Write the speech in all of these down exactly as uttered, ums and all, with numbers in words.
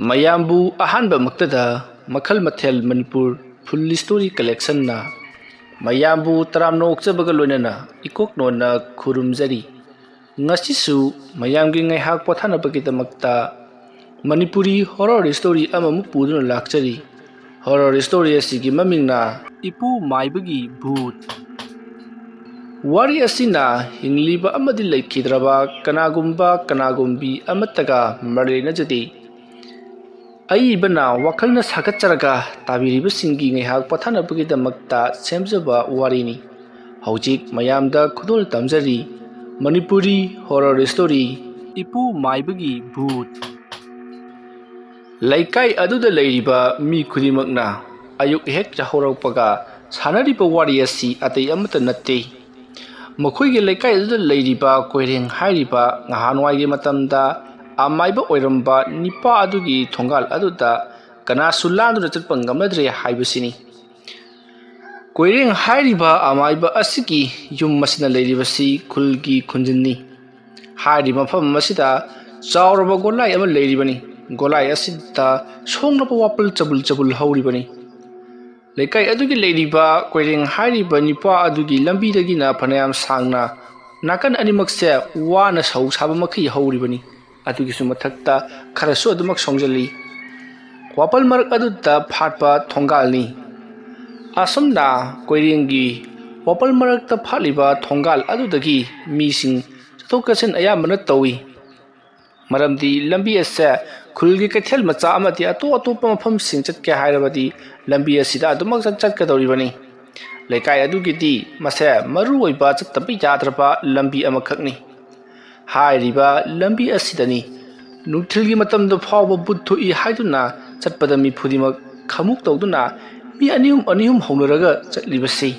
ꯃꯌꯥꯝꯕꯨ ꯑꯍꯥꯟꯕꯃꯛꯇꯗ ꯃꯈꯜ ꯃꯊꯦꯜ ꯃꯅꯤꯄꯨꯔ ꯐꯨꯜ ꯁ꯭ꯇꯣꯔꯤ ꯀꯂꯦꯛꯁꯟꯅ ꯃꯌꯥꯝꯕꯨ ꯇꯔꯥꯝꯅ ꯑꯣꯛꯆꯕꯒ ꯂꯣꯏꯅꯅ ꯏꯀꯣꯛ ꯅꯣꯟꯅ ꯈꯨꯔꯨꯝꯖꯔꯤ꯫ ꯉꯁꯤꯁꯨ ꯃꯌꯥꯝꯒꯤ ꯉꯥꯏꯍꯥꯛ ꯄꯣꯊꯥꯅꯕꯒꯤꯗꯃꯛꯇ ꯃꯅꯤꯄꯨꯔꯤ ꯍꯣꯔꯣꯔ ꯁ꯭ꯇꯣꯔꯤ ꯑꯃꯃꯨꯛ ꯄꯨꯗꯨꯅ ꯂꯥꯛꯆꯔꯤ꯫ ꯍꯣꯔꯣꯔ ꯁ꯭ꯇꯣꯔꯤ ꯑꯁꯤꯒꯤ ꯃꯃꯤꯡꯅ ꯏꯄꯨ ꯃꯥꯏꯕꯒꯤ ꯚꯨꯠ꯫ ꯋꯥꯔꯤ ꯑꯁꯤꯅ ꯍꯤꯡꯂꯤꯕ ꯑꯃꯗꯤ ꯂꯩꯈꯤꯗ꯭ꯔꯕ ꯀꯅꯥꯒꯨꯝꯕ ꯀꯅꯥꯒꯨꯝꯕꯤ ꯑꯃꯠꯇꯒ ꯃꯔꯤ ꯂꯩꯅꯖꯗꯦ꯫ ꯑꯏꯕꯅ ꯋꯥꯈꯜꯅ ꯁꯥꯒꯠꯆꯔꯒ ꯇꯥꯕꯤꯔꯤꯕꯁꯤꯡꯒꯤ ꯉꯥꯏꯍꯥꯛ ꯄꯣꯊꯥꯅꯕꯒꯤꯗꯃꯛꯇ ꯁꯦꯝꯖꯕ ꯋꯥꯔꯤꯅꯤ꯫ ꯍꯧꯖꯤꯛ ꯃꯌꯥꯝꯗ ꯈꯨꯗꯣꯜ ꯇꯝꯖꯔꯤ ꯃꯅꯤꯄꯨꯔꯤ ꯍꯣꯔꯣꯔ ꯁ꯭ꯇꯣꯔꯤ, ꯏꯄꯨ ꯃꯥꯏꯕꯒꯤ ꯚꯨꯠ꯫ ꯂꯩꯀꯥꯏ ꯑꯗꯨꯗ ꯂꯩꯔꯤꯕ ꯃꯤ ꯈꯨꯗꯤꯡꯃꯛꯅ ꯑꯌꯨꯛ ꯍꯦꯛ ꯌꯥꯍꯧꯔꯛꯄꯒ ꯁꯥꯟꯅꯔꯤꯕ ꯋꯥꯔꯤ ꯑꯁꯤ ꯑꯇꯩ ꯑꯃꯠꯇ ꯅꯠꯇꯦ꯫ ꯃꯈꯣꯏꯒꯤ ꯂꯩꯀꯥꯏ ꯑꯗꯨꯗ ꯂꯩꯔꯤꯕ ꯀꯣꯏꯔꯦꯡ ꯍꯥꯏꯔꯤꯕ ꯉꯍꯥꯟꯋꯥꯏꯒꯤ ꯃꯇꯝꯗ ꯑꯃꯥꯏꯕ ꯑꯣꯏꯔꯝꯕ ꯅꯤꯄꯥ ꯑꯗꯨꯒꯤ ꯊꯣꯡꯒꯥꯜ ꯑꯗꯨꯗ ꯀꯅꯥꯁꯨ ꯂꯥꯟꯗꯨꯅ ꯆꯠꯄ ꯉꯝꯅꯗ꯭ꯔꯦ ꯍꯥꯏꯕꯁꯤꯅꯤ꯫ ꯀꯣꯏꯔꯦꯡ ꯍꯥꯏꯔꯤꯕ ꯑꯃꯥꯏꯕ ꯑꯁꯤꯒꯤ ꯌꯨꯝ ꯑꯁꯤꯅ ꯂꯩꯔꯤꯕꯁꯤ ꯈꯨꯜꯒꯤ ꯈꯨꯟꯖꯤꯟꯅꯤ꯫ ꯍꯥꯏꯔꯤꯕ ꯃꯐꯝ ꯑꯁꯤꯗ ꯆꯥꯎꯔꯕ ꯒꯣꯂꯥꯏ ꯑꯃ ꯂꯩꯔꯤꯕꯅꯤ꯫ ꯒꯣꯂꯥꯏ ꯑꯁꯤꯗ ꯁꯣꯡꯂꯕ ꯋꯥꯄꯜ ꯆꯕꯨꯜ ꯆꯕꯨꯜ ꯍꯧꯔꯤꯕꯅꯤ꯫ ꯂꯩꯀꯥꯏ ꯑꯗꯨꯒꯤ ꯂꯩꯔꯤꯕ ꯀꯣꯏꯔꯦꯡ ꯍꯥꯏꯔꯤꯕ ꯅꯤꯄꯥ ꯑꯗꯨꯒꯤ ꯂꯝꯕꯤꯗꯒꯤꯅ ꯐꯅꯌꯥꯝ ꯁꯥꯡꯅ ꯅꯥꯀꯟ ꯑꯅꯤꯃꯛꯁꯦ ꯋꯥꯅ ꯁꯧ ꯁꯥꯕ ꯃꯈꯩ ꯍꯧꯔꯤꯕꯅꯤ꯫ ꯑꯗꯨꯒꯤꯁꯨ ꯃꯊꯛꯇ ꯈꯔꯁꯨ ꯑꯗꯨꯃꯛ ꯁꯣꯡꯖꯜꯂꯤ꯫ ꯋꯥꯄꯜ ꯃꯔꯛ ꯑꯗꯨꯗ ꯐꯥꯠꯄ ꯊꯣꯡꯒꯥꯜꯅꯤ꯫ ꯑꯁꯨꯝꯅ ꯀꯣꯏꯔꯦꯡꯒꯤ ꯋꯥꯄꯜ ꯃꯔꯛꯇ ꯐꯥꯠꯂꯤꯕ ꯊꯣꯡꯒꯥꯜ ꯑꯗꯨꯗꯒꯤ ꯃꯤꯁꯤꯡ ꯆꯠꯊꯣꯛ ꯆꯠꯁꯤꯟ ꯑꯌꯥꯝꯕꯅ ꯇꯧꯏ꯫ ꯃꯔꯝꯗꯤ ꯂꯝꯕꯤ ꯑꯁꯦ ꯈꯨꯜꯒꯤ ꯀꯩꯊꯦꯜ ꯃꯆꯥ ꯑꯃꯗꯤ ꯑꯇꯣꯞ ꯑꯇꯣꯞꯄ ꯃꯐꯝꯁꯤꯡ ꯆꯠꯀꯦ ꯍꯥꯏꯔꯕꯗꯤ ꯂꯝꯕꯤ ꯑꯁꯤꯗ ꯑꯗꯨꯃꯛ ꯆꯠ-, ꯆꯠꯀꯗꯧꯔꯤꯕꯅꯤ꯫ ꯂꯩꯀꯥꯏ ꯑꯗꯨꯒꯤꯗꯤ ꯃꯁꯦ ꯃꯔꯨ ꯑꯣꯏꯕ ꯆꯠꯇꯕ ꯌꯥꯗ꯭ꯔꯕ ꯂꯝꯕꯤ ꯑꯃꯈꯛꯅꯤ꯫ ꯍꯥꯏꯔꯤꯕ ꯂꯝꯕꯤ ꯑꯁꯤꯗꯅꯤ ꯅꯨꯡꯊꯤꯜꯒꯤ ꯃꯇꯝꯗ ꯐꯥꯎꯕ ꯕꯨꯠ ꯊꯣꯛꯏ ꯍꯥꯏꯗꯨꯅ ꯆꯠꯄꯗ ꯃꯤ ꯈꯨꯗꯤꯡꯃꯛ ꯈꯃꯨꯛ ꯇꯧꯗꯨꯅ ꯃꯤ ꯑꯅꯤ ꯑꯍꯨꯝ, ꯑꯅꯤ ꯑꯍꯨꯝ ꯍꯧꯅꯔꯒ ꯆꯠꯂꯤꯕꯁꯤ꯫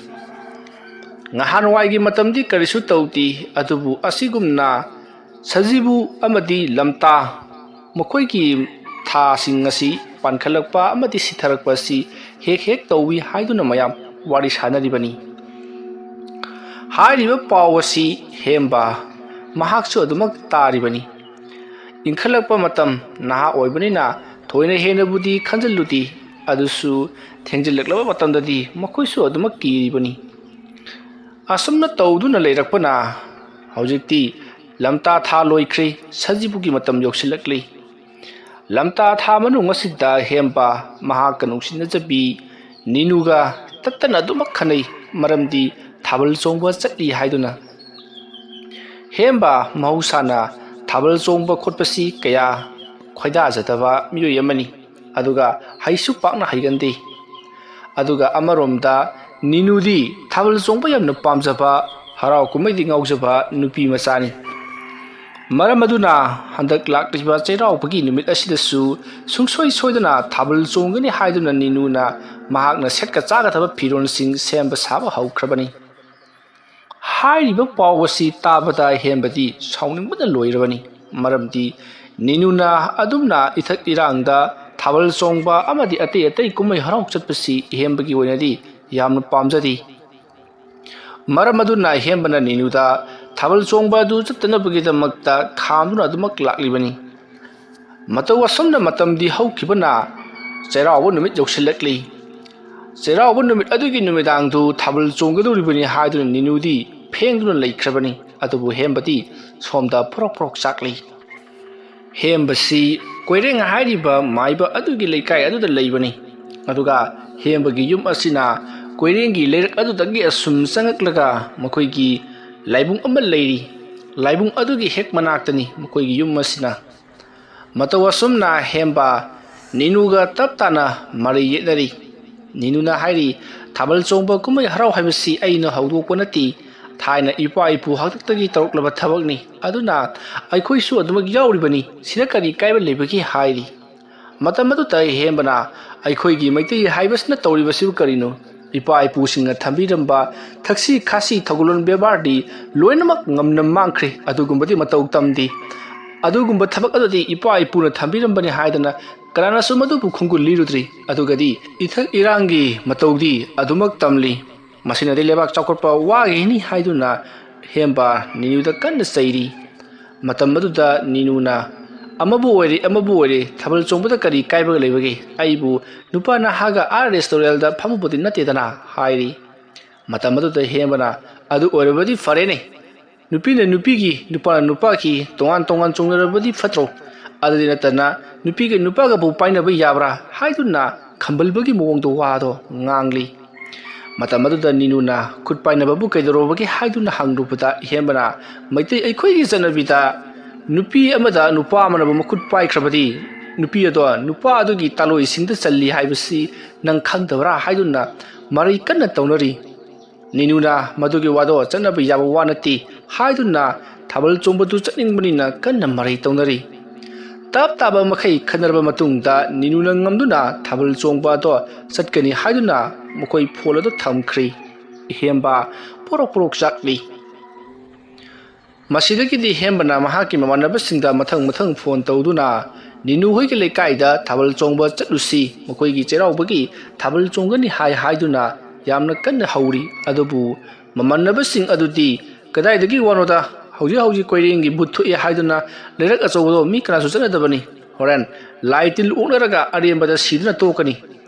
ꯉꯍꯥꯟꯋꯥꯏꯒꯤ ꯃꯇꯝꯗꯤ ꯀꯔꯤꯁꯨ ꯇꯧꯗꯦ, ꯑꯗꯨꯕꯨ ꯑꯁꯤꯒꯨꯝꯅ ꯁꯖꯤꯕꯨ ꯑꯃꯗꯤ ꯂꯝꯇꯥ ꯃꯈꯣꯏꯒꯤ ꯊꯥꯁꯤꯡ ꯑꯁꯤ ꯄꯥꯟꯈꯠꯂꯛꯄ ꯑꯃꯗꯤ ꯁꯤꯊꯔꯛꯄ ꯑꯁꯤ ꯍꯦꯛ ꯍꯦꯛ ꯇꯧꯏ ꯍꯥꯏꯗꯨꯅ ꯃꯌꯥꯝ ꯋꯥꯔꯤ ꯁꯥꯅꯔꯤꯕꯅꯤ꯫ ꯍꯥꯏꯔꯤꯕ ꯄꯥꯎ ꯑꯁꯤ ꯍꯦꯝꯕ ꯃꯍꯥꯛꯁꯨ ꯑꯗꯨꯃꯛ ꯇꯥꯔꯤꯕꯅꯤ꯫ ꯏꯟꯈꯠꯂꯛꯄ ꯃꯇꯝ ꯅꯍꯥ ꯑꯣꯏꯕꯅꯤꯅ ꯊꯣꯏꯅ ꯍꯦꯟꯅꯕꯨꯗꯤ ꯈꯟꯖꯤꯜꯂꯨꯗꯦ, ꯑꯗꯨꯁꯨ ꯊꯦꯡꯖꯤꯜꯂꯛꯂꯕ ꯃꯇꯝꯗꯗꯤ ꯃꯈꯣꯏꯁꯨ ꯑꯗꯨꯃꯛ ꯀꯤꯔꯤꯕꯅꯤ꯫ ꯑꯁꯨꯝꯅ ꯇꯧꯗꯨꯅ ꯂꯩꯔꯛꯄꯅ ꯍꯧꯖꯤꯛꯇꯤ ꯂꯝꯇꯥ ꯊꯥ ꯂꯣꯏꯈ꯭ꯔꯦ, ꯁꯖꯤꯕꯨꯒꯤ ꯃꯇꯝ ꯌꯧꯁꯤꯜꯂꯛꯂꯤ꯫ ꯂꯝꯇꯥ ꯊꯥ ꯃꯅꯨꯡ ꯑꯁꯤꯗ ꯍꯦꯝꯕ ꯃꯍꯥꯛꯀ ꯅꯨꯡꯁꯤꯅꯖꯕꯤ ꯅꯤꯅꯨꯒ ꯇꯠꯇꯅ ꯑꯗꯨꯃꯛ ꯈꯟꯅꯩ, ꯃꯔꯝꯗꯤ ꯊꯥꯕꯜ ꯆꯣꯡꯕ ꯆꯠꯂꯤ ꯍꯥꯏꯗꯨꯅ꯫ ꯍꯦꯝꯕ ꯃꯍꯧꯁꯥꯅ ꯊꯥꯕꯜ ꯆꯣꯡꯕ ꯈꯣꯠꯄꯁꯤ ꯀꯌꯥ ꯈꯣꯏꯗꯥꯖꯗꯕ ꯃꯤꯑꯣꯏ ꯑꯃꯅꯤ, ꯑꯗꯨꯒ ꯍꯩꯁꯨ ꯄꯥꯛꯅ ꯍꯩꯒꯟꯗꯦ꯫ ꯑꯗꯨꯒ ꯑꯃꯔꯣꯝꯗ ꯅꯤꯅꯨꯗꯤ ꯊꯥꯕꯜ ꯆꯣꯡꯕ ꯌꯥꯝꯅ ꯄꯥꯝꯖꯕ, ꯍꯔꯥꯎ ꯀꯨꯝꯍꯩꯗꯤ ꯉꯥꯎꯖꯕ ꯅꯨꯄꯤ ꯃꯆꯥꯅꯤ꯫ ꯃꯔꯝ ꯑꯗꯨꯅ ꯍꯟꯗꯛ ꯂꯥꯛꯂꯤꯕ ꯆꯩꯔꯥꯎꯕꯒꯤ ꯅꯨꯃꯤꯠ ꯑꯁꯤꯗꯁꯨ ꯁꯨꯡꯁꯣꯏ ꯁꯣꯏꯗꯅ ꯊꯥꯕꯜ ꯆꯣꯡꯒꯅꯤ ꯍꯥꯏꯗꯨꯅ ꯅꯤꯅꯨꯅ ꯃꯍꯥꯛꯅ ꯁꯦꯠꯀ ꯆꯥꯒꯗꯕ ꯐꯤꯔꯣꯜꯁꯤꯡ ꯁꯦꯝꯕ ꯁꯥꯕ ꯍꯧꯈ꯭ꯔꯕꯅꯤ꯫ ꯍꯥꯏꯔꯤꯕ ꯄꯥꯎ ꯑꯁꯤ ꯇꯥꯕꯗ ꯍꯦꯝꯕꯗꯤ ꯁꯥꯎꯅꯤꯡꯕꯅ ꯂꯣꯏꯔꯕꯅꯤ, ꯃꯔꯝꯗꯤ ꯅꯤꯅꯨꯅ ꯑꯗꯨꯝꯅ ꯏꯊꯛ ꯏꯔꯥꯡꯗ ꯊꯥꯕꯜ ꯆꯣꯡꯕ ꯑꯃꯗꯤ ꯑꯇꯩ ꯑꯇꯩ ꯀꯨꯝꯍꯩ ꯍꯔꯥꯎ ꯆꯠꯄꯁꯤ ꯍꯦꯝꯕꯒꯤ ꯑꯣꯏꯅꯗꯤ ꯌꯥꯝꯅ ꯄꯥꯝꯖꯗꯦ꯫ ꯃꯔꯝ ꯑꯗꯨꯅ ꯍꯦꯝꯕꯅ ꯅꯤꯅꯨꯗ ꯊꯥꯕꯜ ꯆꯣꯡꯕ ꯑꯗꯨ ꯆꯠꯇꯅꯕꯒꯤꯗꯃꯛꯇ ꯈꯥꯝꯗꯨꯅ ꯑꯗꯨꯃꯛ ꯂꯥꯛꯂꯤꯕꯅꯤ꯫ ꯃꯇꯧ ꯑꯁꯨꯝꯅ ꯃꯇꯝꯗꯤ ꯍꯧꯈꯤꯕꯅ ꯆꯩꯔꯥꯎꯕ ꯅꯨꯃꯤꯠ ꯌꯧꯁꯤꯜꯂꯛꯂꯤ꯫ ꯆꯩꯔꯥꯎꯕ ꯅꯨꯃꯤꯠ ꯑꯗꯨꯒꯤ ꯅꯨꯃꯤꯗꯥꯡꯗꯨ ꯊꯥꯕꯜ ꯆꯣꯡꯒꯗꯧꯔꯤꯕꯅꯤ ꯍꯥꯏꯗꯨꯅ ꯅꯤꯅꯨꯗꯤ ꯐꯦꯡꯗꯨꯅ ꯂꯩꯈ꯭ꯔꯕꯅꯤ, ꯑꯗꯨꯕꯨ ꯍꯦꯝꯕꯗꯤ ꯁꯣꯝꯗ ꯄꯣꯔꯣꯛ ꯄꯣꯔꯣꯛ ꯆꯥꯛꯂꯤ꯫ ꯍꯦꯝꯕꯁꯤ ꯀꯣꯏꯔꯦꯡ ꯍꯥꯏꯔꯤꯕ ꯃꯥꯏꯕ ꯑꯗꯨꯒꯤ ꯂꯩꯀꯥꯏ ꯑꯗꯨꯗ ꯂꯩꯕꯅꯤ꯫ ꯑꯗꯨꯒ ꯍꯦꯝꯕꯒꯤ ꯌꯨꯝ ꯑꯁꯤꯅ ꯀꯣꯏꯔꯦꯡꯒꯤ ꯂꯩꯔꯛ ꯑꯗꯨꯗꯒꯤ ꯑꯁꯨꯝ ꯆꯪꯉꯛꯂꯒ ꯃꯈꯣꯏꯒꯤ ꯂꯥꯏꯕꯨꯡ ꯑꯃ ꯂꯩꯔꯤ꯫ ꯂꯥꯏꯕꯨꯡ ꯑꯗꯨꯒꯤ ꯍꯦꯛ ꯃꯅꯥꯛꯇꯅꯤ ꯃꯈꯣꯏꯒꯤ ꯌꯨꯝ ꯑꯁꯤꯅ꯫ ꯃꯇꯧ ꯑꯁꯨꯝꯅ ꯍꯦꯝꯕ ꯅꯤꯅꯨꯒ ꯇꯞ ꯇꯥꯅ ꯃꯔꯩ ꯌꯦꯠꯅꯔꯤ꯫ ꯅꯤꯅꯨꯅ ꯍꯥꯏꯔꯤ, "ꯊꯥꯕꯜ ꯆꯣꯡꯕ ꯀꯨꯝꯍꯩ ꯍꯔꯥꯎ ꯍꯥꯏꯕꯁꯤ ꯑꯩꯅ ꯍꯧꯗꯣꯛꯄ ꯅꯠꯇꯦ, ꯊꯥꯏꯅ ꯏꯄꯥ ꯏꯄꯨ ꯍꯥꯛꯇꯛꯇꯒꯤ ꯇꯧꯔꯛꯂꯕ ꯊꯕꯛꯅꯤ, ꯑꯗꯨꯅ ꯑꯩꯈꯣꯏꯁꯨ ꯑꯗꯨꯃꯛ ꯌꯥꯎꯔꯤꯕꯅꯤ, ꯁꯤꯗ ꯀꯔꯤ ꯀꯥꯏꯕ ꯂꯩꯕꯒꯦ?" ꯍꯥꯏꯔꯤ꯫ ꯃꯇꯝ ꯑꯗꯨꯗ ꯍꯦꯝꯕꯅ, "ꯑꯩꯈꯣꯏꯒꯤ ꯃꯩꯇꯩ ꯍꯥꯏꯕꯁꯤꯅ ꯇꯧꯔꯤꯕꯁꯤꯕꯨ ꯀꯔꯤꯅꯣ? ꯏꯄꯥ ꯏꯄꯨꯁꯤꯡꯅ ꯊꯝꯕꯤꯔꯝꯕ ꯊꯛꯁꯤ ꯈꯥꯁꯤ ꯊꯧꯒꯜꯂꯣꯟ ꯕꯦꯕꯥꯔꯗꯤ ꯂꯣꯏꯅꯃꯛ ꯉꯝꯅ ꯃꯥꯡꯈ꯭ꯔꯦ, ꯑꯗꯨꯒꯨꯝꯕꯗꯤ ꯃꯇꯧ ꯇꯝꯗꯦ꯫ ꯑꯗꯨꯒꯨꯝꯕ ꯊꯕꯛ ꯑꯗꯨꯗꯤ ꯏꯄꯥ ꯏꯄꯨꯅ ꯊꯝꯕꯤꯔꯝꯕꯅꯤ ꯍꯥꯏꯗꯅ ꯀꯅꯥꯅꯁꯨ ꯃꯗꯨꯕꯨ ꯈꯣꯡꯒꯨꯜ ꯂꯤꯔꯨꯗ꯭ꯔꯤ꯫ ꯑꯗꯨꯒꯗꯤ ꯏꯊꯛ ꯏꯔꯥꯡꯒꯤ ꯃꯇꯧꯗꯤ ꯑꯗꯨꯃꯛ ꯇꯝꯂꯤ꯫ ꯃꯁꯤꯅꯗꯤ ꯂꯩꯕꯥꯛ ꯆꯥꯎꯈꯠꯄ ꯋꯥꯒꯤꯅꯤ" ꯍꯥꯏꯗꯨꯅ ꯍꯦꯝꯕ ꯅꯤꯅꯨꯗ ꯀꯟꯅ ꯆꯩꯔꯤ꯫ ꯃꯇꯝ ꯑꯗꯨꯗ ꯅꯤꯅꯨꯅ, "ꯑꯃꯕꯨ ꯑꯣꯏꯔꯦ, ꯑꯃꯕꯨ ꯑꯣꯏꯔꯦ, ꯊꯥꯕꯜ ꯆꯣꯡꯕꯗ ꯀꯔꯤ ꯀꯥꯏꯕ ꯂꯩꯕꯒꯦ? ꯑꯩꯕꯨ ꯅꯨꯄꯥ ꯅꯍꯥꯒ ꯑꯥ restaurantꯗ ꯐꯝꯃꯨꯕꯗꯤ ꯅꯠꯇꯦꯗꯅ" ꯍꯥꯏꯔꯤ꯫ ꯃꯇꯝ ꯑꯗꯨꯗ ꯍꯦꯝꯕꯅ, "ꯑꯗꯨ ꯑꯣꯏꯔꯕꯗꯤ ꯐꯔꯦꯅꯦ꯫ ꯅꯨꯄꯤꯅ ꯅꯨꯄꯤꯒꯤ, ꯅꯨꯄꯥꯅ ꯅꯨꯄꯥꯒꯤ ꯇꯣꯉꯥꯟ ꯇꯣꯉꯥꯟ ꯆꯣꯡꯅꯔꯕꯗꯤ ꯐꯠꯇ꯭ꯔꯣ? ꯑꯗꯨꯗꯤ ꯅꯠꯇꯅ ꯅꯨꯄꯤꯒ ꯅꯨꯄꯥꯒꯕꯨ ꯄꯥꯏꯅꯕ ꯌꯥꯕ꯭ꯔꯥ?" ꯍꯥꯏꯗꯨꯅ ꯈꯝꯕꯜꯕꯒꯤ ꯃꯑꯣꯡꯗ ꯋꯥꯗꯣ ꯉꯥꯡꯂꯤ꯫ ꯃꯇꯝ ꯑꯗꯨꯗ ꯅꯤꯅꯨꯅ, "ꯈꯨꯠ ꯄꯥꯏꯅꯕꯕꯨ ꯀꯩꯗꯧꯔꯕꯒꯦ?" ꯍꯥꯏꯗꯨꯅ ꯍꯪꯂꯨꯕꯗ, ꯍꯦꯝꯕꯅ, "ꯃꯩꯇꯩ ꯑꯩꯈꯣꯏꯒꯤ ꯆꯠꯅꯕꯤꯗ ꯅꯨꯄꯤ ꯑꯃꯗ ꯅꯨꯄꯥ ꯑꯃꯅꯕꯨ ꯃꯈꯨꯠ ꯄꯥꯏꯈ꯭ꯔꯕꯗꯤ ꯅꯨꯄꯤ ꯑꯗꯣ ꯅꯨꯄꯥ ꯑꯗꯨꯒꯤ ꯇꯥꯂꯣꯏꯁꯤꯡꯗ ꯆꯜꯂꯤ ꯍꯥꯏꯕꯁꯤ ꯅꯪ ꯈꯪꯗꯕ꯭ꯔꯥ?" ꯍꯥꯏꯗꯨꯅ ꯃꯔꯩ ꯀꯟꯅ ꯇꯧꯅꯔꯤ꯫ ꯅꯤꯅꯨꯅ ꯃꯗꯨꯒꯤ ꯋꯥꯗꯣ ꯆꯠꯅꯕ ꯌꯥꯕ ꯋꯥ ꯅꯠꯇꯦ ꯍꯥꯏꯗꯨꯅ ꯊꯥꯕꯜ ꯆꯣꯡꯕꯗꯨ ꯆꯠꯅꯤꯡꯕꯅꯤꯅ ꯀꯟꯅ ꯃꯔꯩ ꯇꯧꯅꯔꯤ꯫ ꯇꯞ ꯇꯥꯕ ꯃꯈꯩ ꯈꯟꯅꯔꯕ ꯃꯇꯨꯡꯗ ꯅꯤꯅꯨꯅ ꯉꯝꯗꯨꯅ ꯊꯥꯕꯜ ꯆꯣꯡꯕ ꯑꯗꯣ ꯆꯠꯀꯅꯤ ꯍꯥꯏꯗꯨꯅ ꯃꯈꯣꯏ ꯐꯣꯟ ꯑꯗꯨ ꯊꯝꯈ꯭ꯔꯤ꯫ ꯍꯦꯝꯕ ꯄꯣꯔꯣꯛ ꯄꯣꯔꯣꯛ ꯆꯥꯛꯂꯤ꯫ ꯃꯁꯤꯗꯒꯤꯗꯤ ꯍꯦꯝꯕꯅ ꯃꯍꯥꯛꯀꯤ ꯃꯃꯥꯟꯅꯕꯁꯤꯡꯗ ꯃꯊꯪ ꯃꯊꯪ ꯐꯣꯟ ꯇꯧꯗꯨꯅ, "ꯅꯤꯅꯨ ꯍꯣꯏꯒꯤ ꯂꯩꯀꯥꯏꯗ ꯊꯥꯕꯜ ꯆꯣꯡꯕ ꯆꯠꯂꯨꯁꯤ, ꯃꯈꯣꯏꯒꯤ ꯆꯩꯔꯥꯎꯕꯒꯤ ꯊꯥꯕꯜ ꯆꯣꯡꯒꯅꯤ" ꯍꯥꯏ ꯍꯥꯏꯗꯨꯅ ꯌꯥꯝꯅ ꯀꯟꯅ ꯍꯧꯔꯤ꯫ ꯑꯗꯨꯕꯨ ꯃꯃꯥꯟꯅꯕꯁꯤꯡ ꯑꯗꯨꯗꯤ, "ꯀꯗꯥꯏꯗꯒꯤ ꯋꯥꯅꯣꯗ, ꯍꯧꯖꯤꯛ ꯍꯧꯖꯤꯛ ꯀꯣꯏꯔꯦꯡꯒꯤ ꯚꯨꯠ ꯊꯣꯛꯑꯦ ꯍꯥꯏꯗꯨꯅ ꯂꯩꯔꯛ ꯑꯆꯧꯕꯗꯣ ꯃꯤ ꯀꯅꯥꯁꯨ ꯆꯠꯅꯗꯕꯅꯤ꯫ ꯍꯣꯔꯦꯟ ꯂꯥꯏ ꯇꯤꯜ ꯑꯣꯛꯅꯔꯒ ꯑꯔꯦꯝꯕꯗ ꯁꯤꯗꯨꯅ ꯇꯣꯛꯀꯅꯤ꯫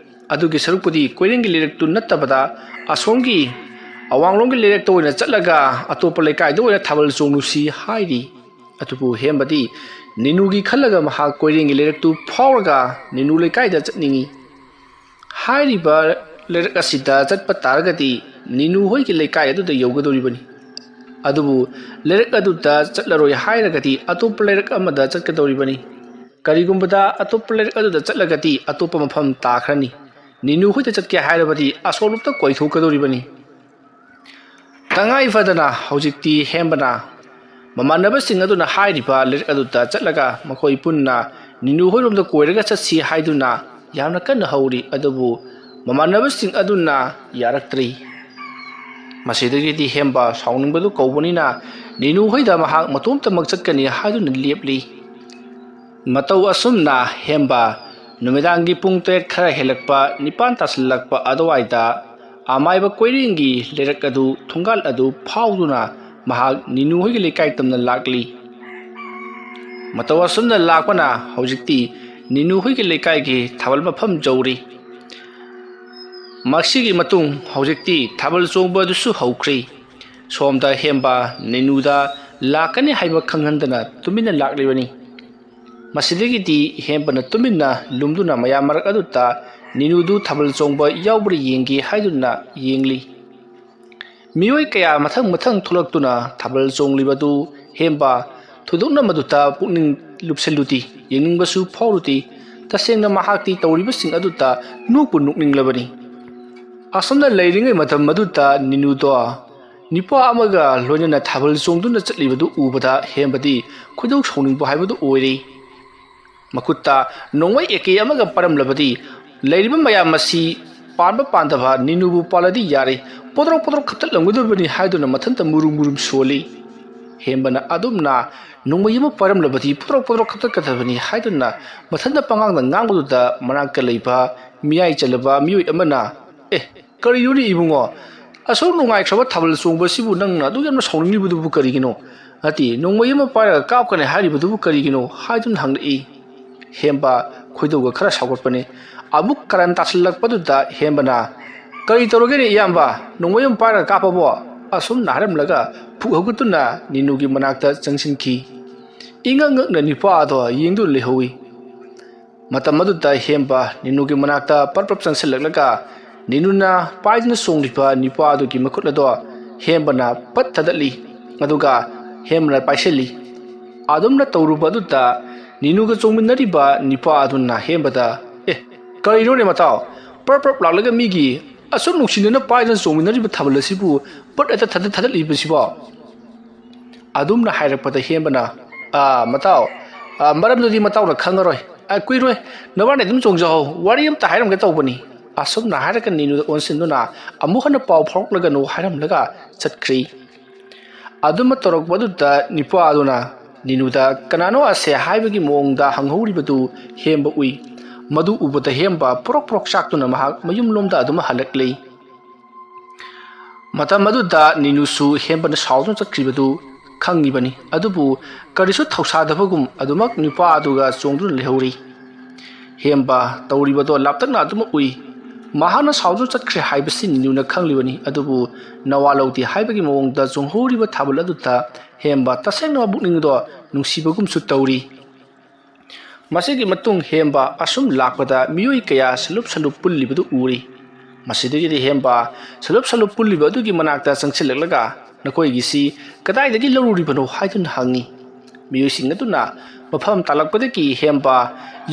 ꯑꯗꯨꯒꯤ ꯁꯔꯨꯛꯄꯨꯗꯤ ꯀꯣꯏꯔꯦꯡꯒꯤ ꯂꯩꯔꯛꯇꯨ ꯅꯠꯇꯕꯗ ꯑꯁꯣꯝꯒꯤ ꯑꯋꯥꯡꯂꯣꯝꯒꯤ ꯂꯩꯔꯛꯇ ꯑꯣꯏꯅ ꯆꯠꯂꯒ ꯑꯇꯣꯞꯄ ꯂꯩꯀꯥꯏꯗ ꯑꯣꯏꯅ ꯊꯥꯕꯜ ꯆꯣꯡꯂꯨꯁꯤ" ꯍꯥꯏꯔꯤ꯫ ꯑꯗꯨꯕꯨ ꯍꯦꯝꯕꯗꯤ ꯅꯤꯅꯨꯒꯤ ꯈꯜꯂꯒ ꯃꯍꯥꯛ ꯀꯣꯏꯔꯦꯡꯒꯤ ꯂꯩꯔꯛꯇꯨ ꯐꯥꯎꯔꯒ ꯅꯤꯅꯨ ꯂꯩꯀꯥꯏꯗ ꯆꯠꯅꯤꯡꯏ꯫ ꯍꯥꯏꯔꯤꯕ ꯂꯩꯔꯛ ꯑꯁꯤꯗ ꯆꯠꯄ ꯇꯥꯔꯒꯗꯤ ꯅꯤꯅꯨ ꯍꯣꯏꯒꯤ ꯂꯩꯀꯥꯏ ꯑꯗꯨꯗ ꯌꯧꯒꯗꯧꯔꯤꯕꯅꯤ꯫ ꯑꯗꯨꯕꯨ ꯂꯩꯔꯛ ꯑꯗꯨꯗ ꯆꯠꯂꯔꯣꯏ ꯍꯥꯏꯔꯒꯗꯤ ꯑꯇꯣꯞꯄ ꯂꯩꯔꯛ ꯑꯃꯗ ꯆꯠꯀꯗꯧꯔꯤꯕꯅꯤ꯫ ꯀꯔꯤꯒꯨꯝꯕꯗ ꯑꯇꯣꯞꯄ ꯂꯩꯔꯛ ꯑꯗꯨꯗ ꯆꯠꯂꯒꯗꯤ ꯑꯇꯣꯞꯄ ꯃꯐꯝ ꯇꯥꯈ꯭ꯔꯅꯤ꯫ ꯅꯤꯅꯨ ꯍꯣꯏꯗ ꯆꯠꯀꯦ ꯍꯥꯏꯔꯕꯗꯤ ꯑꯁꯣꯝꯂꯣꯝꯗ ꯀꯣꯏꯊꯣꯛꯀꯗꯧꯔꯤꯕꯅꯤ꯫ ꯇꯉꯥꯏ ꯐꯗꯅ ꯍꯧꯖꯤꯛꯇꯤ ꯍꯦꯝꯕꯅ ꯃꯃꯥꯟꯅꯕꯁꯤꯡ ꯑꯗꯨꯅ ꯍꯥꯏꯔꯤꯕ ꯂꯩꯔꯛ ꯑꯗꯨꯗ ꯆꯠꯂꯒ ꯃꯈꯣꯏ ꯄꯨꯟꯅ ꯅꯤꯅꯨ ꯍꯣꯏꯔꯣꯝꯗ ꯀꯣꯏꯔꯒ ꯆꯠꯁꯤ ꯍꯥꯏꯗꯨꯅ ꯌꯥꯝꯅ ꯀꯟꯅ ꯍꯧꯔꯤ꯫ ꯑꯗꯨꯕꯨ ꯃꯃꯥꯟꯅꯕꯁꯤꯡ ꯑꯗꯨꯅ ꯌꯥꯔꯛꯇ꯭ꯔꯤ꯫ ꯃꯁꯤꯗꯒꯤꯗꯤ ꯍꯦꯝꯕ ꯁꯥꯎꯅꯤꯡꯕꯗꯨ ꯀꯧꯕꯅꯤꯅ ꯅꯤꯅꯨ ꯍꯣꯏꯗ ꯃꯍꯥꯛ ꯃꯇꯣꯝꯇꯃꯛ ꯆꯠꯀꯅꯤ ꯍꯥꯏꯗꯨꯅ ꯂꯦꯞꯂꯤ꯫ ꯃꯇꯧ ꯑꯁꯨꯝꯅ ꯍꯦꯝꯕ ꯅꯨꯃꯤꯗꯥꯡꯒꯤ ꯄꯨꯡ ꯇꯔꯦꯠ ꯈꯔ ꯍꯦꯜꯂꯛꯄ, ꯅꯤꯄꯥꯟ ꯇꯥꯁꯤꯜꯂꯛꯄ ꯑꯗꯨꯋꯥꯏꯗ ꯑꯃꯥꯏꯕ ꯀꯣꯏꯔꯦꯡꯒꯤ ꯂꯩꯔꯛ ꯑꯗꯨ, ꯊꯣꯡꯒꯥꯜ ꯑꯗꯨ ꯐꯥꯎꯗꯨꯅ ꯃꯍꯥꯛ ꯅꯤꯅꯨ ꯍꯣꯏꯒꯤ ꯂꯩꯀꯥꯏ ꯇꯝꯅ ꯂꯥꯛꯂꯤ꯫ ꯃꯇꯧ ꯑꯁꯨꯝꯅ ꯂꯥꯛꯄꯅ ꯍꯧꯖꯤꯛꯇꯤ ꯅꯤꯅꯨ ꯍꯣꯏꯒꯤ ꯂꯩꯀꯥꯏꯒꯤ ꯊꯥꯕꯜ ꯃꯐꯝ ꯌꯧꯔꯤ꯫ ꯃꯁꯤꯒꯤ ꯃꯇꯨꯡ ꯍꯧꯖꯤꯛꯇꯤ ꯊꯥꯕꯜ ꯆꯣꯡꯕ ꯑꯗꯨꯁꯨ ꯍꯧꯈ꯭ꯔꯦ꯫ ꯁꯣꯝꯗ ꯍꯦꯝꯕ ꯅꯤꯅꯨꯗ ꯂꯥꯛꯀꯅꯤ ꯍꯥꯏꯕ ꯈꯪꯍꯟꯗꯅ ꯇꯨꯃꯤꯟꯅ ꯂꯥꯛꯂꯤꯕꯅꯤ꯫ ꯃꯁꯤꯗꯒꯤꯗꯤ ꯍꯦꯝꯕꯅ ꯇꯨꯃꯤꯟꯅ ꯂꯨꯝꯗꯨꯅ ꯃꯌꯥꯝ ꯃꯔꯛ ꯑꯗꯨꯗ ꯅꯤꯅꯨꯗꯨ ꯊꯥꯕꯜ ꯆꯣꯡꯕ ꯌꯥꯎꯕ꯭ꯔꯥ ꯌꯦꯡꯒꯦ ꯍꯥꯏꯗꯨꯅ ꯌꯦꯡꯂꯤ꯫ ꯃꯤꯑꯣꯏ ꯀꯌꯥ ꯃꯊꯪ ꯃꯊꯪ ꯊꯣꯛꯂꯛꯇꯨꯅ ꯊꯥꯕꯜ ꯆꯣꯡꯂꯤꯕꯗꯨ ꯍꯦꯝꯕ ꯊꯣꯏꯗꯣꯛꯅ ꯃꯗꯨꯗ ꯄꯨꯛꯅꯤꯡ ꯂꯨꯞꯁꯤꯜꯂꯨꯗꯦ, ꯌꯦꯡꯅꯤꯡꯕꯁꯨ ꯐꯥꯎꯔꯨꯗꯦ꯫ ꯇꯁꯦꯡꯅ ꯃꯍꯥꯛꯇꯤ ꯇꯧꯔꯤꯕꯁꯤꯡ ꯑꯗꯨꯗ ꯅꯣꯛꯄꯨ ꯅꯣꯛꯅꯤꯡꯂꯕꯅꯤ꯫ ꯑꯁꯣꯝꯗ ꯂꯩꯔꯤꯉꯩ ꯃꯇꯝ ꯑꯗꯨꯗ ꯅꯤꯅꯨꯗꯣ ꯅꯨꯄꯥ ꯑꯃꯒ ꯂꯣꯏꯅꯅ ꯊꯥꯕꯜ ꯆꯣꯡꯗꯨꯅ ꯆꯠꯂꯤꯕꯗꯨ ꯎꯕꯗ ꯍꯦꯝꯕꯗꯤ ꯈꯣꯏꯗꯧ ꯁꯥꯎꯅꯤꯡꯕ ꯍꯥꯏꯕꯗꯨ ꯑꯣꯏꯔꯦ꯫ ꯃꯈꯨꯠꯇ ꯅꯣꯡꯃꯩ ꯑꯦ ꯀꯦ ꯑꯃꯒ ꯄꯥꯏꯔꯝꯂꯕꯗꯤ ꯂꯩꯔꯤꯕ ꯃꯌꯥꯝ ꯑꯁꯤ ꯄꯥꯟꯕ ꯄꯥꯟꯗꯕ ꯅꯤꯅꯨꯕꯨ ꯄꯥꯜꯂꯗꯤ ꯌꯥꯔꯦ, ꯄꯣꯗ꯭ꯔꯣꯛ ꯄꯣꯗ꯭ꯔꯣꯛ ꯈꯞꯇꯠꯂꯝꯒꯗꯕꯅꯤ ꯍꯥꯏꯗꯨꯅ ꯃꯊꯟꯇ ꯃꯨꯔꯨꯝ ꯃꯨꯔꯨꯝ ꯁꯣꯜꯂꯤ꯫ ꯍꯦꯝꯕꯅ ꯑꯗꯨꯝꯅ ꯅꯣꯡꯃꯩ ꯑꯃ ꯄꯥꯏꯔꯝꯂꯕꯗꯤ ꯄꯣꯗ꯭ꯔꯣꯛ ꯄꯣꯗ꯭ꯔꯣꯛ ꯈꯞꯇꯠꯀꯗꯕꯅꯤ ꯍꯥꯏꯗꯨꯅ ꯃꯊꯟꯇ ꯄꯉꯥꯡꯗ ꯉꯥꯡꯕꯗꯨꯗ ꯃꯅꯥꯛꯇ ꯂꯩꯕ ꯃꯤꯌꯥꯏ ꯆꯜꯂꯕ ꯃꯤꯑꯣꯏ ꯑꯃꯅ, "ꯑꯦ, ꯀꯔꯤꯅꯣꯅꯦ ꯏꯕꯨꯡꯉꯣ? ꯑꯁꯨꯛ ꯅꯨꯡꯉꯥꯏꯈ꯭ꯔꯕ ꯊꯥꯕꯜ ꯆꯣꯡꯕꯁꯤꯕꯨ ꯅꯪꯅ ꯑꯗꯨꯛ ꯌꯥꯝꯅ ꯁꯥꯎꯅꯤꯡꯂꯤꯕꯗꯨꯕꯨ ꯀꯔꯤꯒꯤꯅꯣ? ꯅꯠꯇꯦ, ꯅꯣꯡꯃꯩ ꯑꯃ ꯄꯥꯏꯔꯒ ꯀꯥꯞꯀꯅꯤ ꯍꯥꯏꯔꯤꯕꯗꯨꯕꯨ ꯀꯔꯤꯒꯤꯅꯣ?" ꯍꯥꯏꯗꯨꯅ ꯍꯪꯂꯛꯏ꯫ ꯍꯦꯝꯕ ꯈꯣꯏꯗꯧꯒ ꯈꯔ ꯁꯥꯎꯒꯠꯄꯅꯤ꯫ ꯑꯃꯨꯛ ꯀꯔꯟ ꯇꯥꯁꯤꯜꯂꯛꯄꯗꯨꯗ ꯍꯦꯝꯕꯅ, "ꯀꯔꯤ ꯇꯧꯔꯒꯦꯅꯦ ꯏꯌꯥꯝꯕ? ꯅꯣꯡꯃꯩ ꯑꯃ ꯄꯥꯏꯔꯒ ꯀꯥꯞꯄꯕꯣ?" ꯑꯁꯨꯝꯅ ꯍꯥꯏꯔꯝꯂꯒ ꯐꯨꯛ ꯍꯧꯒꯠꯇꯨꯅ ꯅꯤꯅꯨꯒꯤ ꯃꯅꯥꯛꯇ ꯆꯪꯁꯤꯟꯈꯤ꯫ ꯏꯉꯛ ꯉꯛꯅ ꯅꯨꯄꯥ ꯑꯗꯣ ꯌꯦꯡꯗꯨꯅ ꯂꯩꯍꯧꯏ꯫ ꯃꯇꯝ ꯑꯗꯨꯗ ꯍꯦꯝꯕ ꯅꯤꯅꯨꯒꯤ ꯃꯅꯥꯛꯇ ꯄꯔꯞ ꯄꯔꯞ ꯆꯪꯁꯤꯜꯂꯛꯂꯒ ꯅꯤꯅꯨꯅ ꯄꯥꯏꯗꯨꯅ ꯆꯣꯡꯂꯤꯕ ꯅꯨꯄꯥ ꯑꯗꯨꯒꯤ ꯃꯈꯨꯠ ꯑꯗꯣ ꯍꯦꯝꯕꯅ ꯄꯠ ꯊꯥꯗꯠꯂꯤ꯫ ꯑꯗꯨꯒ ꯍꯦꯝꯕꯅ ꯄꯥꯏꯁꯤꯜꯂꯤ꯫ ꯑꯗꯨꯝꯅ ꯇꯧꯔꯨꯕ ꯑꯗꯨꯗ ꯅꯤꯅꯨꯒ ꯆꯣꯡꯃꯤꯟꯅꯔꯤꯕ ꯅꯨꯄꯥ ꯑꯗꯨꯅ ꯍꯦꯝꯕꯗ, "ꯑꯦ, ꯀꯔꯤꯅꯣꯅꯦ ꯃꯇꯥꯎ? ꯄꯔꯞ ꯄꯔꯞ ꯂꯥꯛꯂꯒ ꯃꯤꯒꯤ ꯑꯁꯨꯛ ꯅꯨꯡꯁꯤꯅꯅ ꯄꯥꯏꯗꯨꯅ ꯆꯣꯡꯃꯤꯟꯅꯔꯤꯕ ꯊꯥꯕꯜ ꯑꯁꯤꯕꯨ ꯄꯠ ꯍꯦꯛꯇ ꯊꯥꯗꯠ-, ꯊꯥꯗꯠꯂꯤꯕꯁꯤꯕꯣ?" ꯑꯗꯨꯝꯅ ꯍꯥꯏꯔꯛꯄꯗ ꯍꯦꯝꯕꯅ, "ꯑꯥ, ꯃꯇꯥꯎ, ꯑꯥ, ꯃꯔꯝꯗꯨꯗꯤ ꯃꯇꯥꯎꯅ ꯈꯪꯉꯔꯣꯏ꯫ ꯑꯥ, ꯀꯨꯏꯔꯣꯏ, ꯅꯕꯥꯅꯤ ꯑꯗꯨꯝ ꯆꯣꯡꯖꯍꯧ, ꯋꯥꯔꯤ ꯑꯝꯇ ꯍꯥꯏꯔꯝꯒꯦ ꯇꯧꯕꯅꯤ꯫" ꯑꯁꯨꯝꯅ ꯍꯥꯏꯔꯒ ꯅꯤꯅꯨꯗ ꯑꯣꯟꯁꯤꯟꯗꯨꯅ ꯑꯃꯨꯛ ꯍꯟꯅ ꯄꯥꯎ ꯐꯥꯎꯔꯛꯂꯒꯅꯨ ꯍꯥꯏꯔꯝꯂꯒ ꯆꯠꯈ꯭ꯔꯤ꯫ ꯑꯗꯨꯃ ꯇꯧꯔꯛꯄꯗꯨꯗ ꯅꯨꯄꯥ ꯑꯗꯨꯅ ꯅꯤꯅꯨꯗ ꯀꯅꯥꯅꯣ ꯑꯁꯦ ꯍꯥꯏꯕꯒꯤ ꯃꯑꯣꯡꯗ ꯍꯪꯍꯧꯔꯤꯕꯗꯨ ꯍꯦꯝꯕ ꯎꯏ꯫ ꯃꯗꯨ ꯎꯕꯗ ꯍꯦꯝꯕ ꯄ꯭ꯔꯣꯛ ꯄ꯭ꯔꯣꯛ ꯆꯥꯛꯇꯨꯅ ꯃꯍꯥꯛ ꯃꯌꯨꯝꯂꯣꯝꯗ ꯑꯗꯨꯝ ꯍꯜꯂꯛꯂꯤ꯫ ꯃꯇꯝ ꯑꯗꯨꯗ ꯅꯤꯅꯨꯁꯨ ꯍꯦꯝꯕꯅ ꯁꯥꯎꯗꯨꯅ ꯆꯠꯈ꯭ꯔꯤꯕꯗꯨ ꯈꯪꯉꯤꯕꯅꯤ꯫ ꯑꯗꯨꯕꯨ ꯀꯔꯤꯁꯨ ꯊꯧꯁꯥꯗꯕꯒꯨꯝ ꯑꯗꯨꯃꯛ ꯅꯨꯄꯥ ꯑꯗꯨꯒ ꯆꯣꯡꯗꯨꯅ ꯂꯩꯍꯧꯔꯤ꯫ ꯍꯦꯝꯕ ꯇꯧꯔꯤꯕꯗꯣ ꯂꯥꯞꯇꯛꯅ ꯑꯗꯨꯃꯛ ꯎꯏ꯫ ꯃꯍꯥꯛꯅ ꯁꯥꯎꯗꯨꯅ ꯆꯠꯈ꯭ꯔꯦ ꯍꯥꯏꯕꯁꯤ ꯅꯤꯅꯨꯅ ꯈꯪꯂꯤꯕꯅꯤ꯫ ꯑꯗꯨꯕꯨ ꯅꯋꯥ ꯂꯧꯗꯦ ꯍꯥꯏꯕꯒꯤ ꯃꯑꯣꯡꯗ ꯆꯣꯡꯍꯧꯔꯤꯕ ꯊꯥꯕꯜ ꯑꯗꯨꯗ ꯍꯦꯝꯕ ꯇꯁꯦꯡꯅ ꯃꯄꯨꯛꯅꯤꯡꯗꯣ ꯅꯨꯡꯁꯤꯕꯒꯨꯝꯁꯨ ꯇꯧꯔꯤ꯫ ꯃꯁꯤꯒꯤ ꯃꯇꯨꯡ ꯍꯦꯝꯕ ꯑꯁꯨꯝ ꯂꯥꯛꯄꯗ ꯃꯤꯑꯣꯏ ꯀꯌꯥ ꯁꯂꯨꯞ ꯁꯂꯨꯞ ꯄꯨꯜꯂꯤꯕꯗꯨ ꯎꯔꯤ꯫ ꯃꯁꯤꯗꯒꯤꯗꯤ ꯍꯦꯝꯕ ꯁꯂꯨꯞ ꯁꯂꯨꯞ ꯄꯨꯜꯂꯤꯕ ꯑꯗꯨꯒꯤ ꯃꯅꯥꯛꯇ ꯆꯪꯁꯤꯜꯂꯛꯂꯒ, "ꯅꯈꯣꯏꯒꯤꯁꯤ ꯀꯗꯥꯏꯗꯒꯤ ꯂꯧꯔꯨꯔꯤꯕꯅꯣ?" ꯍꯥꯏꯗꯨꯅ ꯍꯪꯉꯤ꯫ ꯃꯤꯑꯣꯏꯁꯤꯡ ꯑꯗꯨꯅ ꯃꯐꯝ ꯇꯥꯛꯂꯛꯄꯗꯒꯤ ꯍꯦꯝꯕ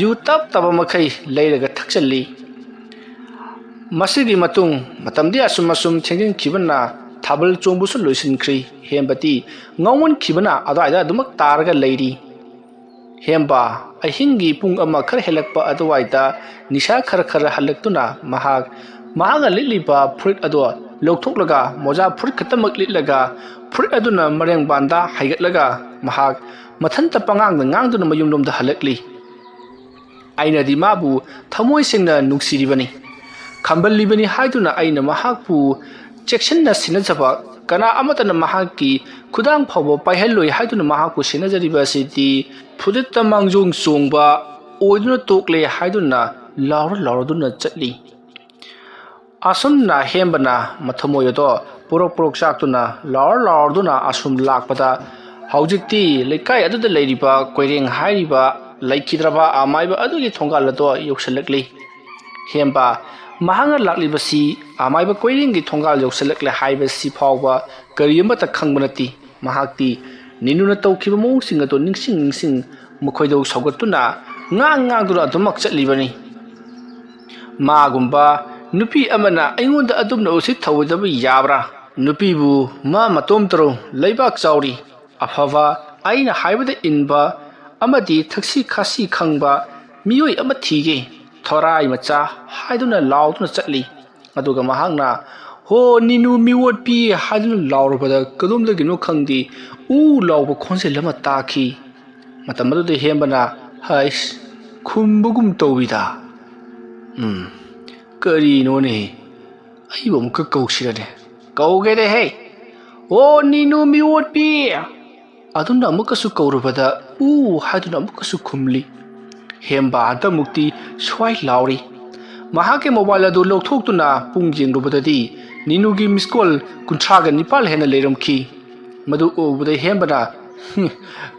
ꯌꯨ ꯇꯞ ꯇꯞꯄ ꯃꯈꯩ ꯂꯩꯔꯒ ꯊꯛꯆꯜꯂꯤ꯫ ꯃꯁꯤꯒꯤ ꯃꯇꯨꯡ ꯃꯇꯝꯗꯤ ꯑꯁꯨꯝ ꯑꯁꯨꯝ ꯊꯦꯡꯖꯤꯟꯈꯤꯕꯅ ꯊꯥꯕꯜ ꯆꯣꯡꯕꯁꯨ ꯂꯣꯏꯁꯤꯟꯈ꯭ꯔꯤ꯫ ꯍꯦꯝꯕꯗꯤ ꯉꯥꯎꯃꯟꯈꯤꯕꯅ ꯑꯗꯨꯋꯥꯏꯗ ꯑꯗꯨꯃꯛ ꯇꯥꯔꯒ ꯂꯩꯔꯤ꯫ ꯍꯦꯝꯕ ꯑꯍꯤꯡꯒꯤ ꯄꯨꯡ ꯑꯃ ꯈꯔ ꯍꯦꯜꯂꯛꯄ ꯑꯗꯨꯋꯥꯏꯗ ꯅꯤꯁꯥ ꯈꯔ ꯈꯔ ꯍꯜꯂꯛꯇꯨꯅ ꯃꯍꯥꯛ, ꯃꯍꯥꯛꯅ ꯂꯤꯠꯂꯤꯕ ꯐꯨꯔꯤꯠ ꯑꯗꯨ ꯂꯧꯊꯣꯛꯂꯒ ꯃꯣꯖꯥ ꯐꯨꯔꯤꯠ ꯈꯛꯇꯃꯛ ꯂꯤꯠꯂꯒ, ꯐꯨꯔꯤꯠ ꯑꯗꯨꯅ ꯃꯔꯦꯡꯕꯥꯟꯗ ꯍꯥꯏꯒꯠꯂꯒ ꯃꯍꯥꯛ ꯃꯊꯟꯇ ꯄꯉꯥꯡꯗ ꯉꯥꯡꯗꯨꯅ ꯃꯌꯨꯝꯂꯣꯝꯗ ꯍꯜꯂꯛꯂꯤ꯫ ꯑꯩꯅꯗꯤ ꯃꯥꯕꯨ ꯊꯃꯣꯏ ꯁꯦꯡꯅ ꯅꯨꯡꯁꯤꯔꯤꯕꯅꯤ꯫ ꯈꯝꯕꯜꯂꯤꯕꯅꯤ ꯍꯥꯏꯗꯨꯅ ꯑꯩꯅ ꯃꯍꯥꯛꯄꯨ ꯆꯦꯛꯁꯤꯟꯅ ꯁꯦꯟꯅꯖꯕ, ꯀꯅꯥ ꯑꯃꯠꯇꯅ ꯃꯍꯥꯛꯀꯤ ꯈꯨꯗꯥꯡ ꯐꯥꯎꯕ ꯄꯥꯏꯍꯜꯂꯣꯏ ꯍꯥꯏꯗꯨꯅ ꯃꯍꯥꯛꯄꯨ ꯁꯦꯟꯅꯖꯔꯤꯕ ꯑꯁꯤꯗꯤ ꯐꯨꯗꯠꯇ ꯃꯥꯡꯖꯣꯡ ꯆꯣꯡꯕ ꯑꯣꯏꯗꯨꯅ ꯇꯣꯛꯂꯦ ꯍꯥꯏꯗꯨꯅ ꯂꯥꯎꯔ ꯂꯥꯎꯔꯗꯨꯅ ꯆꯠꯂꯤ꯫ ꯑꯁꯨꯝꯅ ꯍꯦꯝꯕꯅ ꯃꯊꯃꯣꯏ ꯑꯗꯣ ꯄꯨꯔꯛ ꯄꯨꯔꯛ ꯆꯥꯛꯇꯨꯅ ꯂꯥꯎꯔ ꯂꯥꯎꯔꯗꯨꯅ ꯑꯁꯨꯝ ꯂꯥꯛꯄꯗ, ꯍꯧꯖꯤꯛꯇꯤ ꯂꯩꯀꯥꯏ ꯑꯗꯨꯗ ꯂꯩꯔꯤꯕ ꯀꯣꯏꯔꯦꯡ ꯍꯥꯏꯔꯤꯕ ꯂꯩꯈꯤꯗ꯭ꯔꯕ ꯑꯃꯥꯏꯕ ꯑꯗꯨꯒꯤ ꯊꯣꯡꯒꯥꯜ ꯑꯗꯣ ꯌꯧꯁꯤꯜꯂꯛꯂꯤ꯫ ꯍꯦꯝꯕ ꯃꯍꯥꯛꯅ ꯂꯥꯛꯂꯤꯕꯁꯤ ꯑꯃꯥꯏꯕ ꯀꯣꯏꯔꯦꯡꯒꯤ ꯊꯣꯡꯒꯥꯜ ꯌꯧꯁꯤꯜꯂꯛꯂꯦ ꯍꯥꯏꯕꯁꯤ ꯐꯥꯎꯕ ꯀꯔꯤ ꯑꯃꯠꯇ ꯈꯪꯕ ꯅꯠꯇꯦ꯫ ꯃꯍꯥꯛꯇꯤ ꯅꯤꯅꯨꯅ ꯇꯧꯈꯤꯕ ꯃꯑꯣꯡꯁꯤꯡ ꯑꯗꯨ ꯅꯤꯡꯁꯤꯡ ꯅꯤꯡꯁꯤꯡ ꯃꯈꯣꯏꯗꯧ ꯁꯧꯒꯠꯇꯨꯅ ꯉꯥꯡ ꯉꯥꯡꯗꯨꯅ ꯑꯗꯨꯃꯛ ꯆꯠꯂꯤꯕꯅꯤ꯫ ꯃꯥꯒꯨꯝꯕ ꯅꯨꯄꯤ ꯑꯃꯅ ꯑꯩꯉꯣꯟꯗ ꯑꯗꯨꯝꯅ ꯎꯁꯤꯠ ꯊꯑꯣꯏꯗꯕ ꯌꯥꯕ꯭ꯔꯥ? ꯅꯨꯄꯤꯕꯨ ꯃꯥ ꯃꯇꯣꯝꯇꯔꯣ? ꯂꯩꯕꯥꯛ ꯆꯥꯎꯔꯤ꯫ ꯑꯐꯕ, ꯑꯩꯅ ꯍꯥꯏꯕꯗ ꯏꯟꯕ ꯑꯃꯗꯤ ꯊꯛꯁꯤ ꯈꯥꯁꯤ ꯈꯪꯕ ꯃꯤꯑꯣꯏ ꯑꯃ ꯊꯤꯒꯦ, ꯊꯣꯔꯥꯏ ꯃꯆꯥ ꯍꯥꯏꯗꯨꯅ ꯂꯥꯎꯗꯨꯅ ꯆꯠꯂꯤ꯫ ꯑꯗꯨꯒ ꯃꯍꯥꯛꯅ, "ꯍꯣ ꯅꯤꯅꯨ ꯃꯤꯑꯣꯠꯄꯤ" ꯍꯥꯏꯗꯨꯅ ꯂꯥꯎꯔꯕꯗ ꯀꯗꯣꯝꯗꯒꯤꯅꯣ ꯈꯪꯗꯦ ꯎ ꯂꯥꯎꯕ ꯈꯣꯟꯖꯦꯜ ꯑꯃ ꯇꯥꯈꯤ꯫ ꯃꯇꯝ ꯑꯗꯨꯗ ꯍꯦꯝꯕꯅ, "ꯍꯩꯁ, ꯈꯨꯝꯕꯒꯨꯝ ꯇꯧꯏꯗ꯫ ꯎꯝ, ꯀꯔꯤꯅꯣꯅꯦ? ꯑꯩꯕꯨ ꯑꯃꯨꯛꯀ ꯀꯧꯁꯤꯔꯅꯦ? ꯀꯧꯒꯦꯗꯦꯍꯦ! ꯑꯣ ꯅꯤꯅꯨ ꯃꯤꯑꯣꯠꯄꯤ!" ꯑꯗꯨꯝꯅ ꯑꯃꯨꯛꯀꯁꯨ ꯀꯧꯔꯨꯕꯗ "ꯎ" ꯍꯥꯏꯗꯨꯅ ꯑꯃꯨꯛꯀꯁꯨ ꯈꯨꯝꯂꯤ꯫ ꯍꯦꯝꯕ ꯍꯟꯗꯛꯃꯨꯛꯇꯤ ꯁ꯭ꯋꯥꯏ ꯂꯥꯎꯔꯤ꯫ ꯃꯍꯥꯛꯀꯤ ꯃꯣꯕꯥꯏꯜ ꯑꯗꯨ ꯂꯧꯊꯣꯛꯇꯨꯅ ꯄꯨꯡ ꯌꯦꯡꯂꯨꯕꯗꯗꯤ ꯅꯤꯅꯨꯒꯤ ꯃꯤꯁ ꯀꯣꯜ ꯀꯨꯟꯊ꯭ꯔꯥꯒ ꯅꯤꯄꯥꯜ ꯍꯦꯟꯅ ꯂꯩꯔꯝꯈꯤ꯫ ꯃꯗꯨ ꯎꯕꯗ ꯍꯦꯝꯕꯅ, "ꯍꯨꯝ,